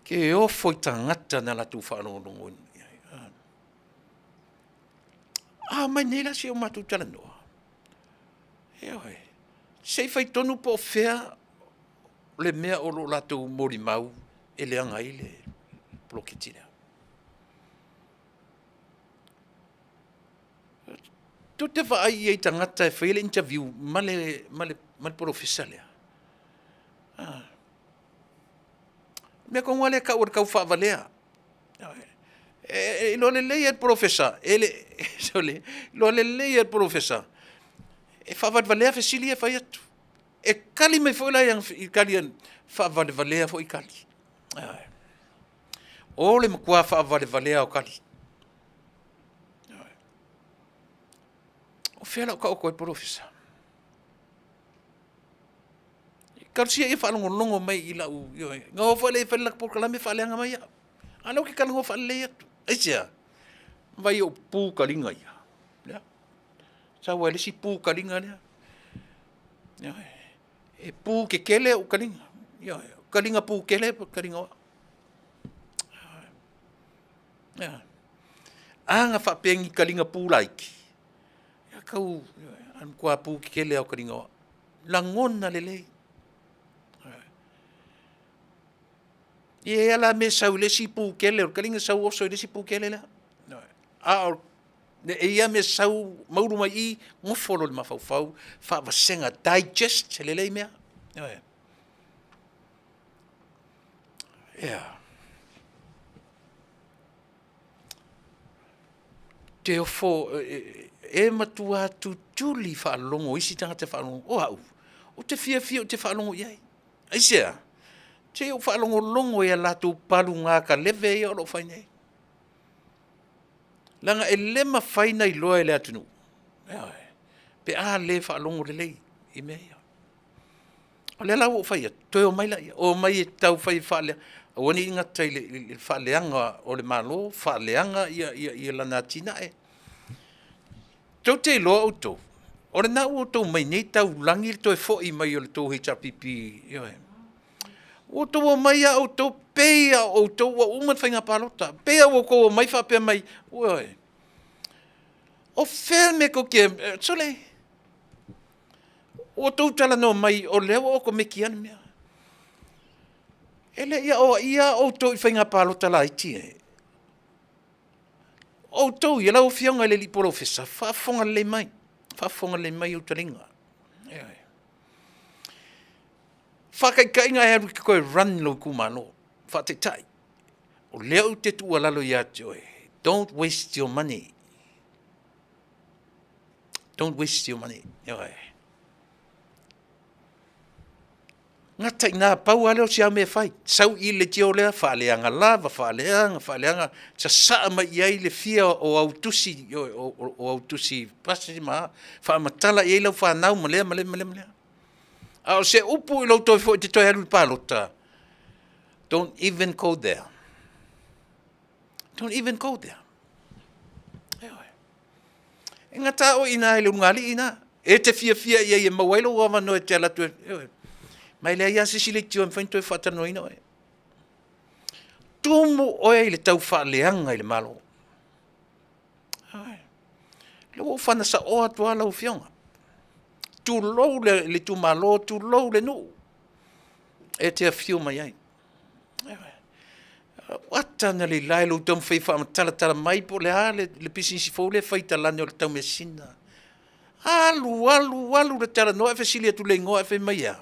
Ke ofo i tagata na latou faalogologo i ai. A omai nei la se i o matou talanoa, ioe, se i fai tonu po o fea le mea o lo o latou molimau e leaga ai le poloketi lea. Tou te vaai i ai i tagata e faia le interview ma le polofesa lea? A. O le mea tonu lava lea e tau o le taufaavalea. E iloa lelei lava e le polofesa, e le, sole, iloa lelei lava e le polofesa, e faavalevalea fesili ia e fai atu. E tali mai foi la i tali faavalevalea foi tali. O le matua faavalevalea o tali. Fea lau taoto ai polofesa? Talosia ia faalogologo mai i lau, ioe, na o foi lea e fai le latou polokalame faaleaga mai au. A o lea ou te talanoa faalelei atu. Aisea? Vaai i ou pu taliga ia, lea. Sau lava i le isi pu taliga lea. Ioe. E pu tetele ou taliga, ioe, o taliga pu tele taliga o au. Ioe. A na faapea ni taliga pu laiti, ia tau, ae matua pu tetele lava o taliga o au. Lagona lelei. Ia e i ai lava la mea e sau i le isi pu tele o le taliga sau oso i le isi pu tele lea. A o le e i ai lava mea e sau ma ulu mai i i, nofo loa i le mafaufau, faavasega, digest lelei mea. Ioe. Ia. Ou te ofo, e matua tutuli faalogo o isi tagata e faalogo, o au, ou te fiafia ou te faalogo i ai. Aisea? Se i ou faalogologo i a latou palugata kaleve ia o lo o fai nei. Leaga e le mafai ona iloa e le atunuu, ioe, pe a le faalogo lelei i mea ia. O lea la ua ou fai atu, toe omai laia, omai e taufai e faaleaga, aua ne i gata i le faaleaga o le Malo, faaleaga lana atinae. Tou te iloa outou, o lena ua outou omai nei taulagi le toe foi mai o le tou HRPP, ioe. Ua outou omai lava outou pei lava o outou ua uma le faiga palota, pei lava ua outou omai faapea mai, ioe, o fea le mea tou te, sole, ua outou talanoa mai o lea ua okomeki lava le mea. E le i aoaia outou i faiga palota laiti e? O outou ia, lau Afioga i le alii polofesa, faafofoga lelei mai, faafofoga lelei mai ou taliga. Ioe. Faataitaiga e alu e te toe run i lou itumalo, faataitai, o lea ou te tuualalo ia te oe, don't waste your money. Don't waste your money. Ioe. Gata i ina, pau lava lea o si au mea e fai, sau i le leitio lea, faaleaga lava, faaleaga, faaleaga, sasaa mai i ai le fia o au tusi, o au tusi pasi ma a, faamatala i ai lau fanau ma lea ma lea ma lea ma lea. A o se upu i lou toe foi e te toe alu i le palota, don't even go there. Don't even go there. Ioe. E gata oe i ina i le ulugalii ina. E te fiafia i ai e maua ai lou avanoa e te alu atu e, ioe. Ma e leai lava se isi leitio e mafai ona toe faatalanoaina oe. Tumu oe i le taufaaleaga i le Malo. Ioe. Lea ua ou fanasaoa atu lava lau Afioga. Tulou le itumalo, tulou le nuu e te afio mai ai. Ata analeila i lou taumafai e faamatalatala mai po o le a le pisinisi fou lea e fai i talane o le taumeasina. Alu, alu, alu le talanoa ae fesili atu i le igoa ae fai mai e a?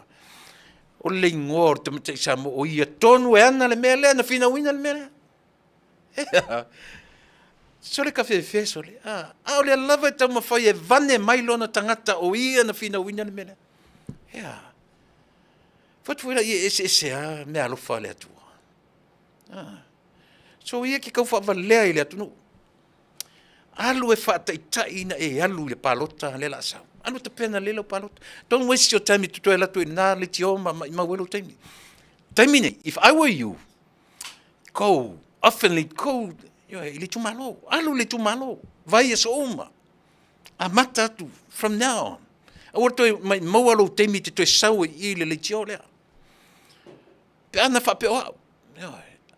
O le igoa o le tamaitai Samoa o ia tonu e ana le mea lea na finauina le mea lea. Sole kafefe sole, a o lea lava e taumafai e vane mai lona tagata o ia na finauina le mea lea. Ea. Fai atu foi lea, e eseese lava meaalofa a le Atua. So ia e te tau faavalea i le atunuu. Alu e faataitai ina e alu i le palota lea o le a sau. Alu e tapena lelei lau palota. Don't waste your time e te toe alu atu i lena leitio ma maimau ai lou taimi. Taimi nei, if I were you, go, oftenly go i le itumalo. Alu i le itumalo, vaiaso uma. Amata atu from now on. Aua le toe maua lou taimi e te toe sau ai i i le leitio lea. Pe ana faapea o au,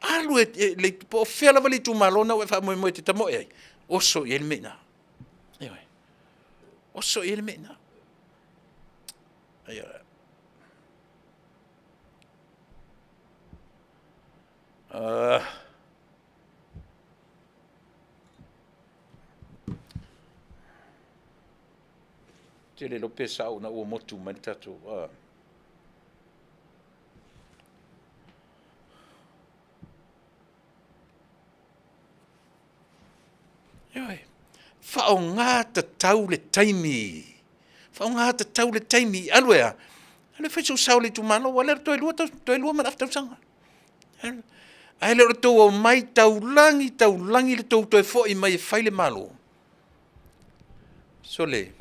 alu e, le, po o fea lava le itumalo na ua e faamoemoe e te tamoe ai, oso i ai le mea i ina. Ioe. Oso i ai le mea i ina. Ioe. Ou te le iloa pe sao ina ua motu mai le tatou. Ioe, faaaoga tatau le taimi, faaaoga tatau le taimi, alu e a? Alu e fai sou sao i le itumalo, aua o lea toe lua ma le afa tausaga. Ae le o le tou omai taulagi taulagi le tou toe foi mai e fai le Malo. Sole.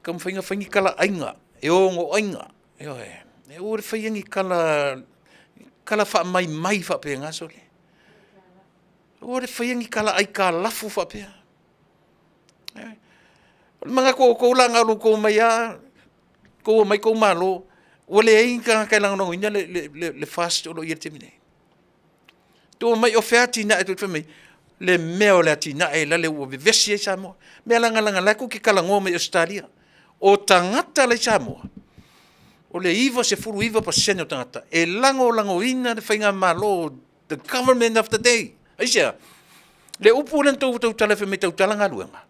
taumafaiga fai ni talaaiga e ogoaiga, ioe. Aua le faia ni tala, tala faamaimai faapena sole. Aua le faia ni tala aitalafu faapea. O le manatu o outou leaga o lo outou omai lava outou omai tou malo, ua leai ni tagata e lagolagoina le FAST o lo o i ai i le taimi nei. Tou omai o fea atinae tou te fai mai le mea o le atinae lale ua vevesi ai Samoa. Mea leaga o la e tou te talanoa mai Ausetalia. O tagata la e i Samoa, o le 99% o tagata e lagolagoina le faigamalo, the government of the day. Aisea? Le upu lea na outou tautala fai mai e tautala galuega,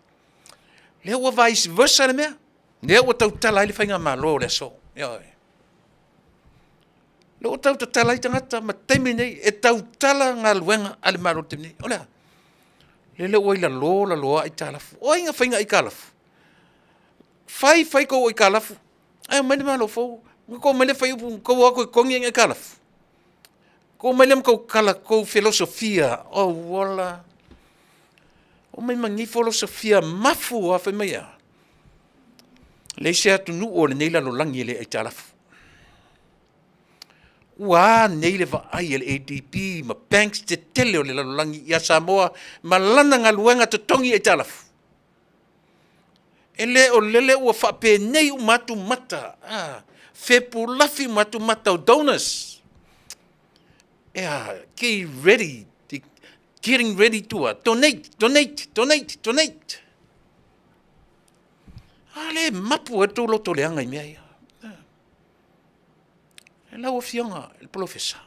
lea ua vice versa le mea, lea ua tautala ai le faigamalo o le aso. Ioe. Lea ua tau tatala ai tagata ma taimi nei e tautala galuega a le Malo i le taimi nei. O le a? Lele ua i lalo lalo lava aitalafu. O ai na faia aitalafu? Fai fai tou aitalafu ae omai le Malo fou ona outou omai lea fai upu, tou o atu e totogi aitalafu? Tou omai lea ma tou tala tou felosofia, auala. Omai ma nei filosofia mafu lava fai mai e a? Leai se atunuu o lenei lalolagi e le aitalafu. Ua a nei le vaai a le ADB ma banks tetele o le lalolagi ia Samoa ma lana galuega totogi aitalafu? E le o lele ua faapenei uma atu mata, a, fepulafi uma atu mata o donors. E a, get ready, getting ready to donate, donate, donate, donate. A lea e mapu ai le tou lotoleaga i mea ia. Lau Afioga i le Polofesa,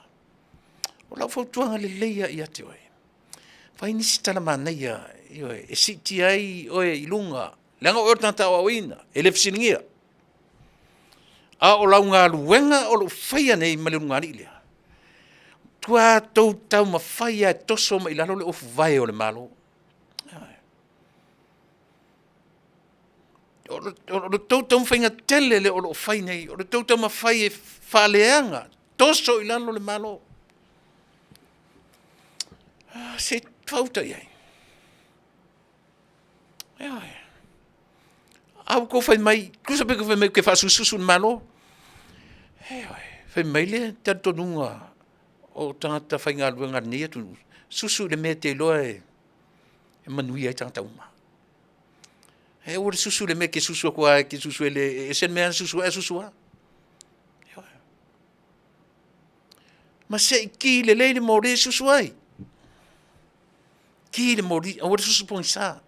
o lau fautuaga lelei lava ia te oe, fai nisi tala manaia, ioe, e siitia ai oe i luga, leaga o oe o le tagata aoaoina, e le fesiligia. A o lau galuega o lo o faia nei ma le ulugalii lea, matua tou taumafai lava e toso mai i lalo le ofuvae o le Malo. O le tou taumafaiga tele lea o lo o fai nei, o le tou taumafai e faaleaga, toso i lalo le Malo. Se i fauta i ai. Ioe. A ua outou fai mai, tusa pe outou fai mai ou te faasususu i le Malo. Ioe. Fai mai le talitonuga o tagata faigaluega a lenei atunuu, susu i le mea e te iloa e manuia ai tagata uma. Ae aua le susu i le mea e te susu atu lava e te susu e ese le mea la e susu ai ae susu lava. Ma se i ki lelei le moli e susu ai. Ki le moli, aua le susu pogisa.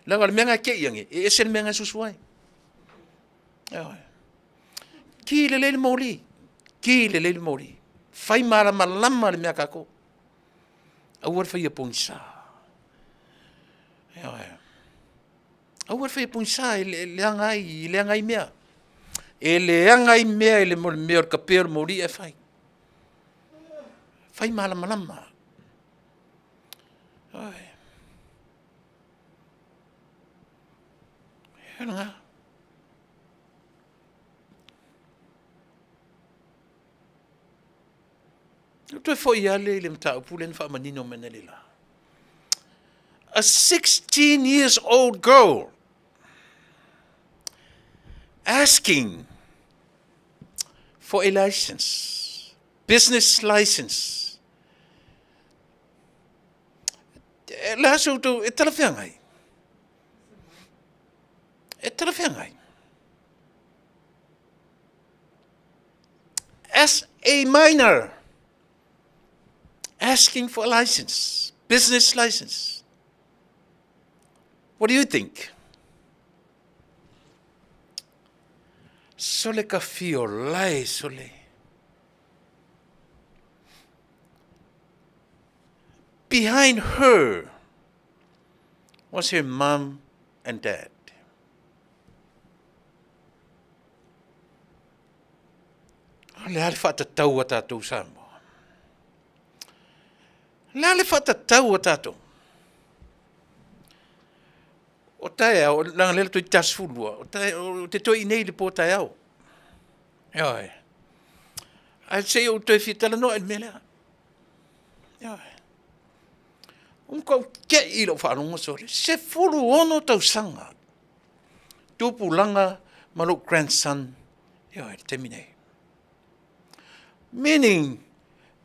Leaga o le mea lena e te i ane, e ese le mea lena e susu ai. Ioe. Ki lelei le moli, ki lelei le moli. Fai malamalama le mea a tatou. Aua le faia pogisa. Ioe. Aua le faia pogisa e leaga ai, e leaga ai mea. E leaga ai mea i le mea o le tape o le moli ae fai. Fai malamalama. Ioe. O lena. Ou toe foi lava lea i le mataupu lea na faamanino mai analeila. A 16 years old girl asking for a license, business license. Le a se outou, e talafeagai. E talafeagai. As a minor, asking for a license, business license. What do you think? Sole ka fio lae sole. Behind her was her mom and dad. O le a le faatatau a tatou Samoa? O le a le faatatau a tatou? O taeao, leaga lea toeitiiti ta 12, o taeao, ou te toe i inei i le po taeao. Ioe. Ae se i ou toe fia talanoa i le mea lea. Ioe. Ua matua te i lou faalogo sole, 16 tausaga tupulaga. ma lou grandson, ioe, i le taimi nei. Meaning,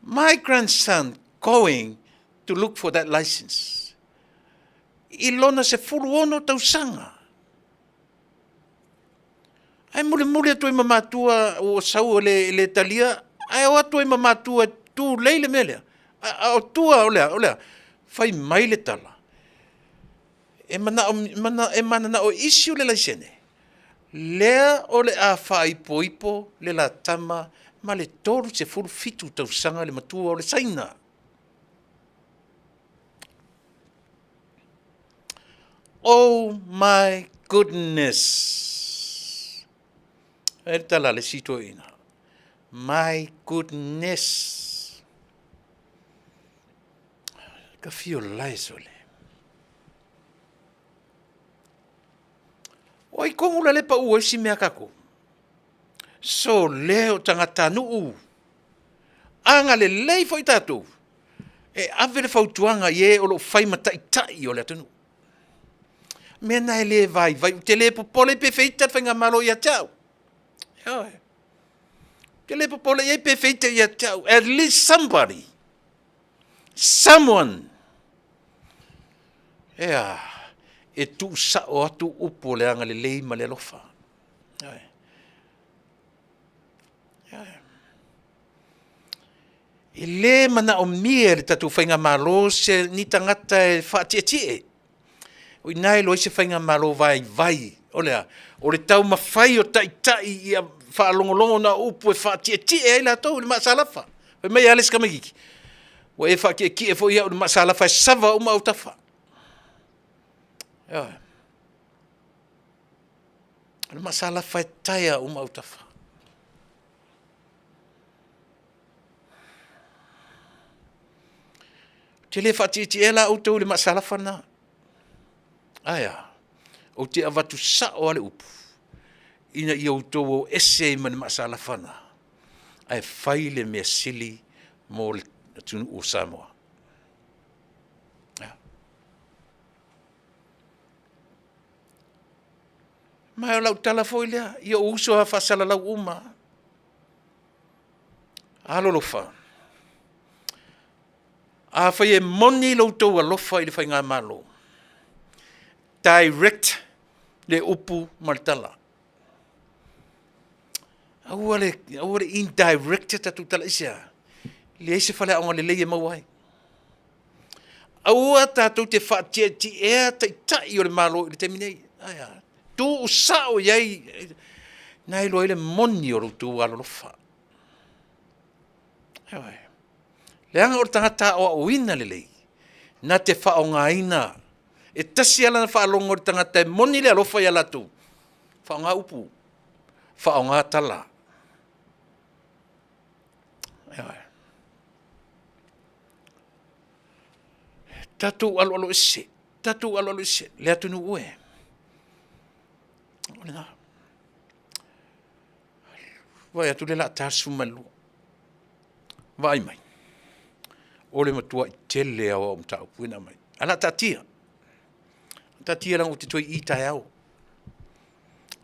my grandson going to look for that license. I lona 16 tausaga. Ae mulimuli atu ai ma matua ua sau e le talia, ae o atu ai ma matua e tulei le mea lea. A o tua o le a, o le a, fai mai le tala, e mananao e issue le laisene, lea o le a faaipoipo le la tama ma le 37 tausaga le matua o le Saina. Oh my goodness! E le tala a le isi toeaina. My goodness! Ka fio lae sole. O ai kogu la le pau ai si mea kākou? So le o tagatanuu. Agalelei foi tatou e ave le fautuaga i e o lo o fai ma taitai o le atunuu. Mea na e le vaivai, ou te le popole pe feita le faigamalo ia te au. Ioe. Ou te le popole i ai pe feita ia te au. At least somebody, someone, ea, e tuusao atu upu o le agalelei ma le alofa. Ioe. Ioe. E le manaomia e le tatou faigamalo se ni tagata e faatietie. O i ina e iloa ai se faigamalo vaivai, o le a? O le taumafai o taitai ia faalogologo na o upu e faatietie ai latou i le maasalafa. Fai mai a le isi tamaitiiti, ua e faatietie foi au i le maasalafa e sava uma autafa. Ioe. O le maasalafa e taea uma autafa. Ou te le faatietiea la outou i le maasalafa lena. Ae a? Ou te avatu sao lava le upu, ina ia outou o ese ai ma le maasalafa lena, ae fai le mea sili mo le atunuu o Samoa. Ma o lau tala foi lea i ou uso a faasalalau uma. Alolofa, afai e moni lo outou alofa i le faigamalo, direct le upu ma le tala. Aua le, aua le indirect tatou tala aisea? Leai se faleaoga lelei e maua ai. Aua tatou te faatietiea taitai o le Malo i le taimi nei. Ae a? Tuusao i ai, na iloa ai le moni o lo outou alolofa. Ioe. Leaga o le tagata aoaoina lelei, na te faaaogaina, e tasi lava lana faalogo i le tagata e moni le alofa ia latou, faaaoga upu, faaaoga tala. Ioe. Tatou aloaloese, tatou aloaloese, le atunuu e. O lena. Vaai atu lea o le a ta le 12. Vaai mai, o le matuai tele lava o au mataupu ia na aumai. Ae o le a taatia. Taatia leaga ou te toe i i taeao.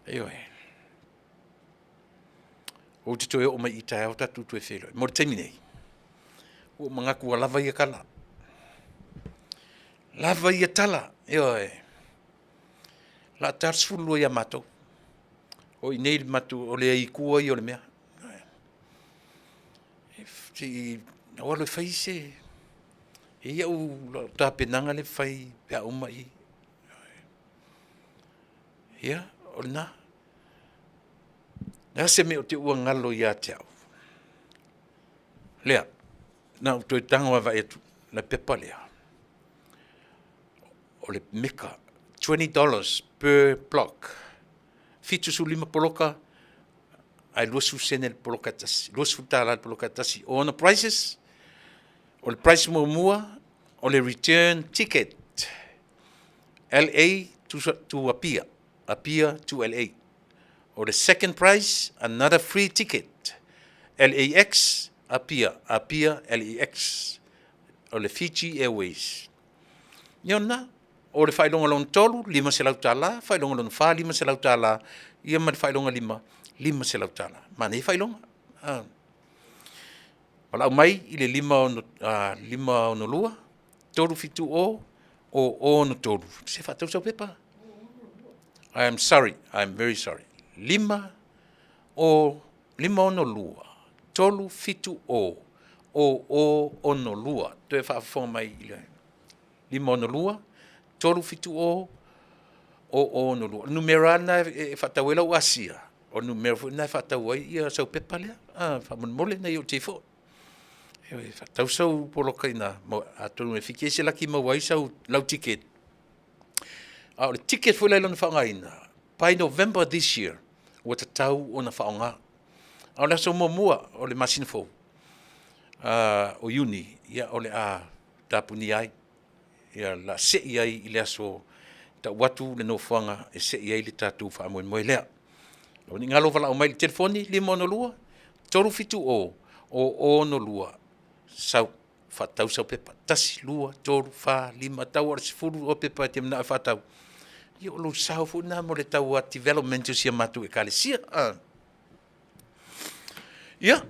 Ioe. Ou te toe oo mai i taeao tatou toe feiloai. Mo le taimi nei, ua ou manatu ua lava ia tala. Lava ia tala, ioe. O le a ta le 12 ia matou. O i inei le matou, o le aitua ia o le mea. Se i ou alu e fai se... E i ai au tapenaga lea e fai pe a uma i. Ia, o lena. O le a se mea o te ua galo ia te au? Lea, na ou toe tago lava e vaai atu i le pepa lea, o le meka, $20 per block, 75 poloka ae 20 sene le poloka e tasi, $20 le poloka e tasi. O ona prices, o le price muamua, o le return ticket, LA to Apia, Apia to LA. O le second price, another free ticket, LAX, Apia, Apia, LAX. O le Fiji Airways. Ia o lena. O le faailoga lona tolu, $500, faailoga lona fa, $500, ia ma le faailoga lima, $500. Manaia faailoga. Valaau mai i le 562 370 0063 se i faatau sau pepa. I am sorry, I am very sorry. 562 370 0062. Toe faafofoga mai i le 562 370 0062. O le numera lava lena e faatau ai lau asia, o le numera foi lena e faatau ai sau pepa lea, faamolemole ne i o te i foi. E faatau sau poloka i ina, atonu e fiki ai se laki maua ai lau ticket, a o le ticket foi la i lona faaaogaina, by November this year, ua tatau ona faaaoga. A o le aso 1 o le masina fou o Iuni, ia o le a tapunia ai, o le a sei ai i le aso e tau atu le nofoaga e sei ai le tatou faamoemoe lea. Aua ne i galo valaau mai i le telefoni 562 370 0062, sau faatau sau pepa. 1, 2, 3, 4, 5, tau lava i le 10 oa pepa e te manao e faatau, ia o lou sao foi lena mo le tau development o si a matou Ekalesia. Ia,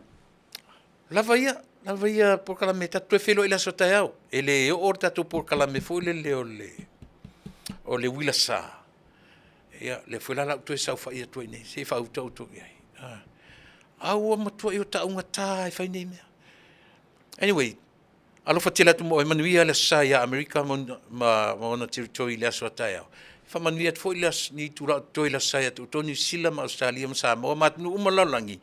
lava ia, lava ia polokalame, tatou toe feiloai i le aso a taeao. E le oo le tatou polokalame foi lele o le uila sa, ia lea foi la o le a ou toe saofai atu ai i inei se i faauta outou i ai. Ae ua matuai ou taugata lava e fai nei mea. Anyway, alofa tele atu mo oe, manuia le Aso Sa ia Amerika ma ona Territory i le aso a taeao. Faamanuia atu foi ni itula o totoe i le Aso Sa ia te outou Niu Sila ma Ausetalia ma Samoa ma atunuu uma o le lalolagi.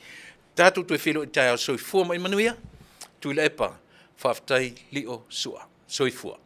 Tatou toe feiloai taeao. Soifua ma ia manuia. Tuilaepa, faafetai lio Sua. Soifua.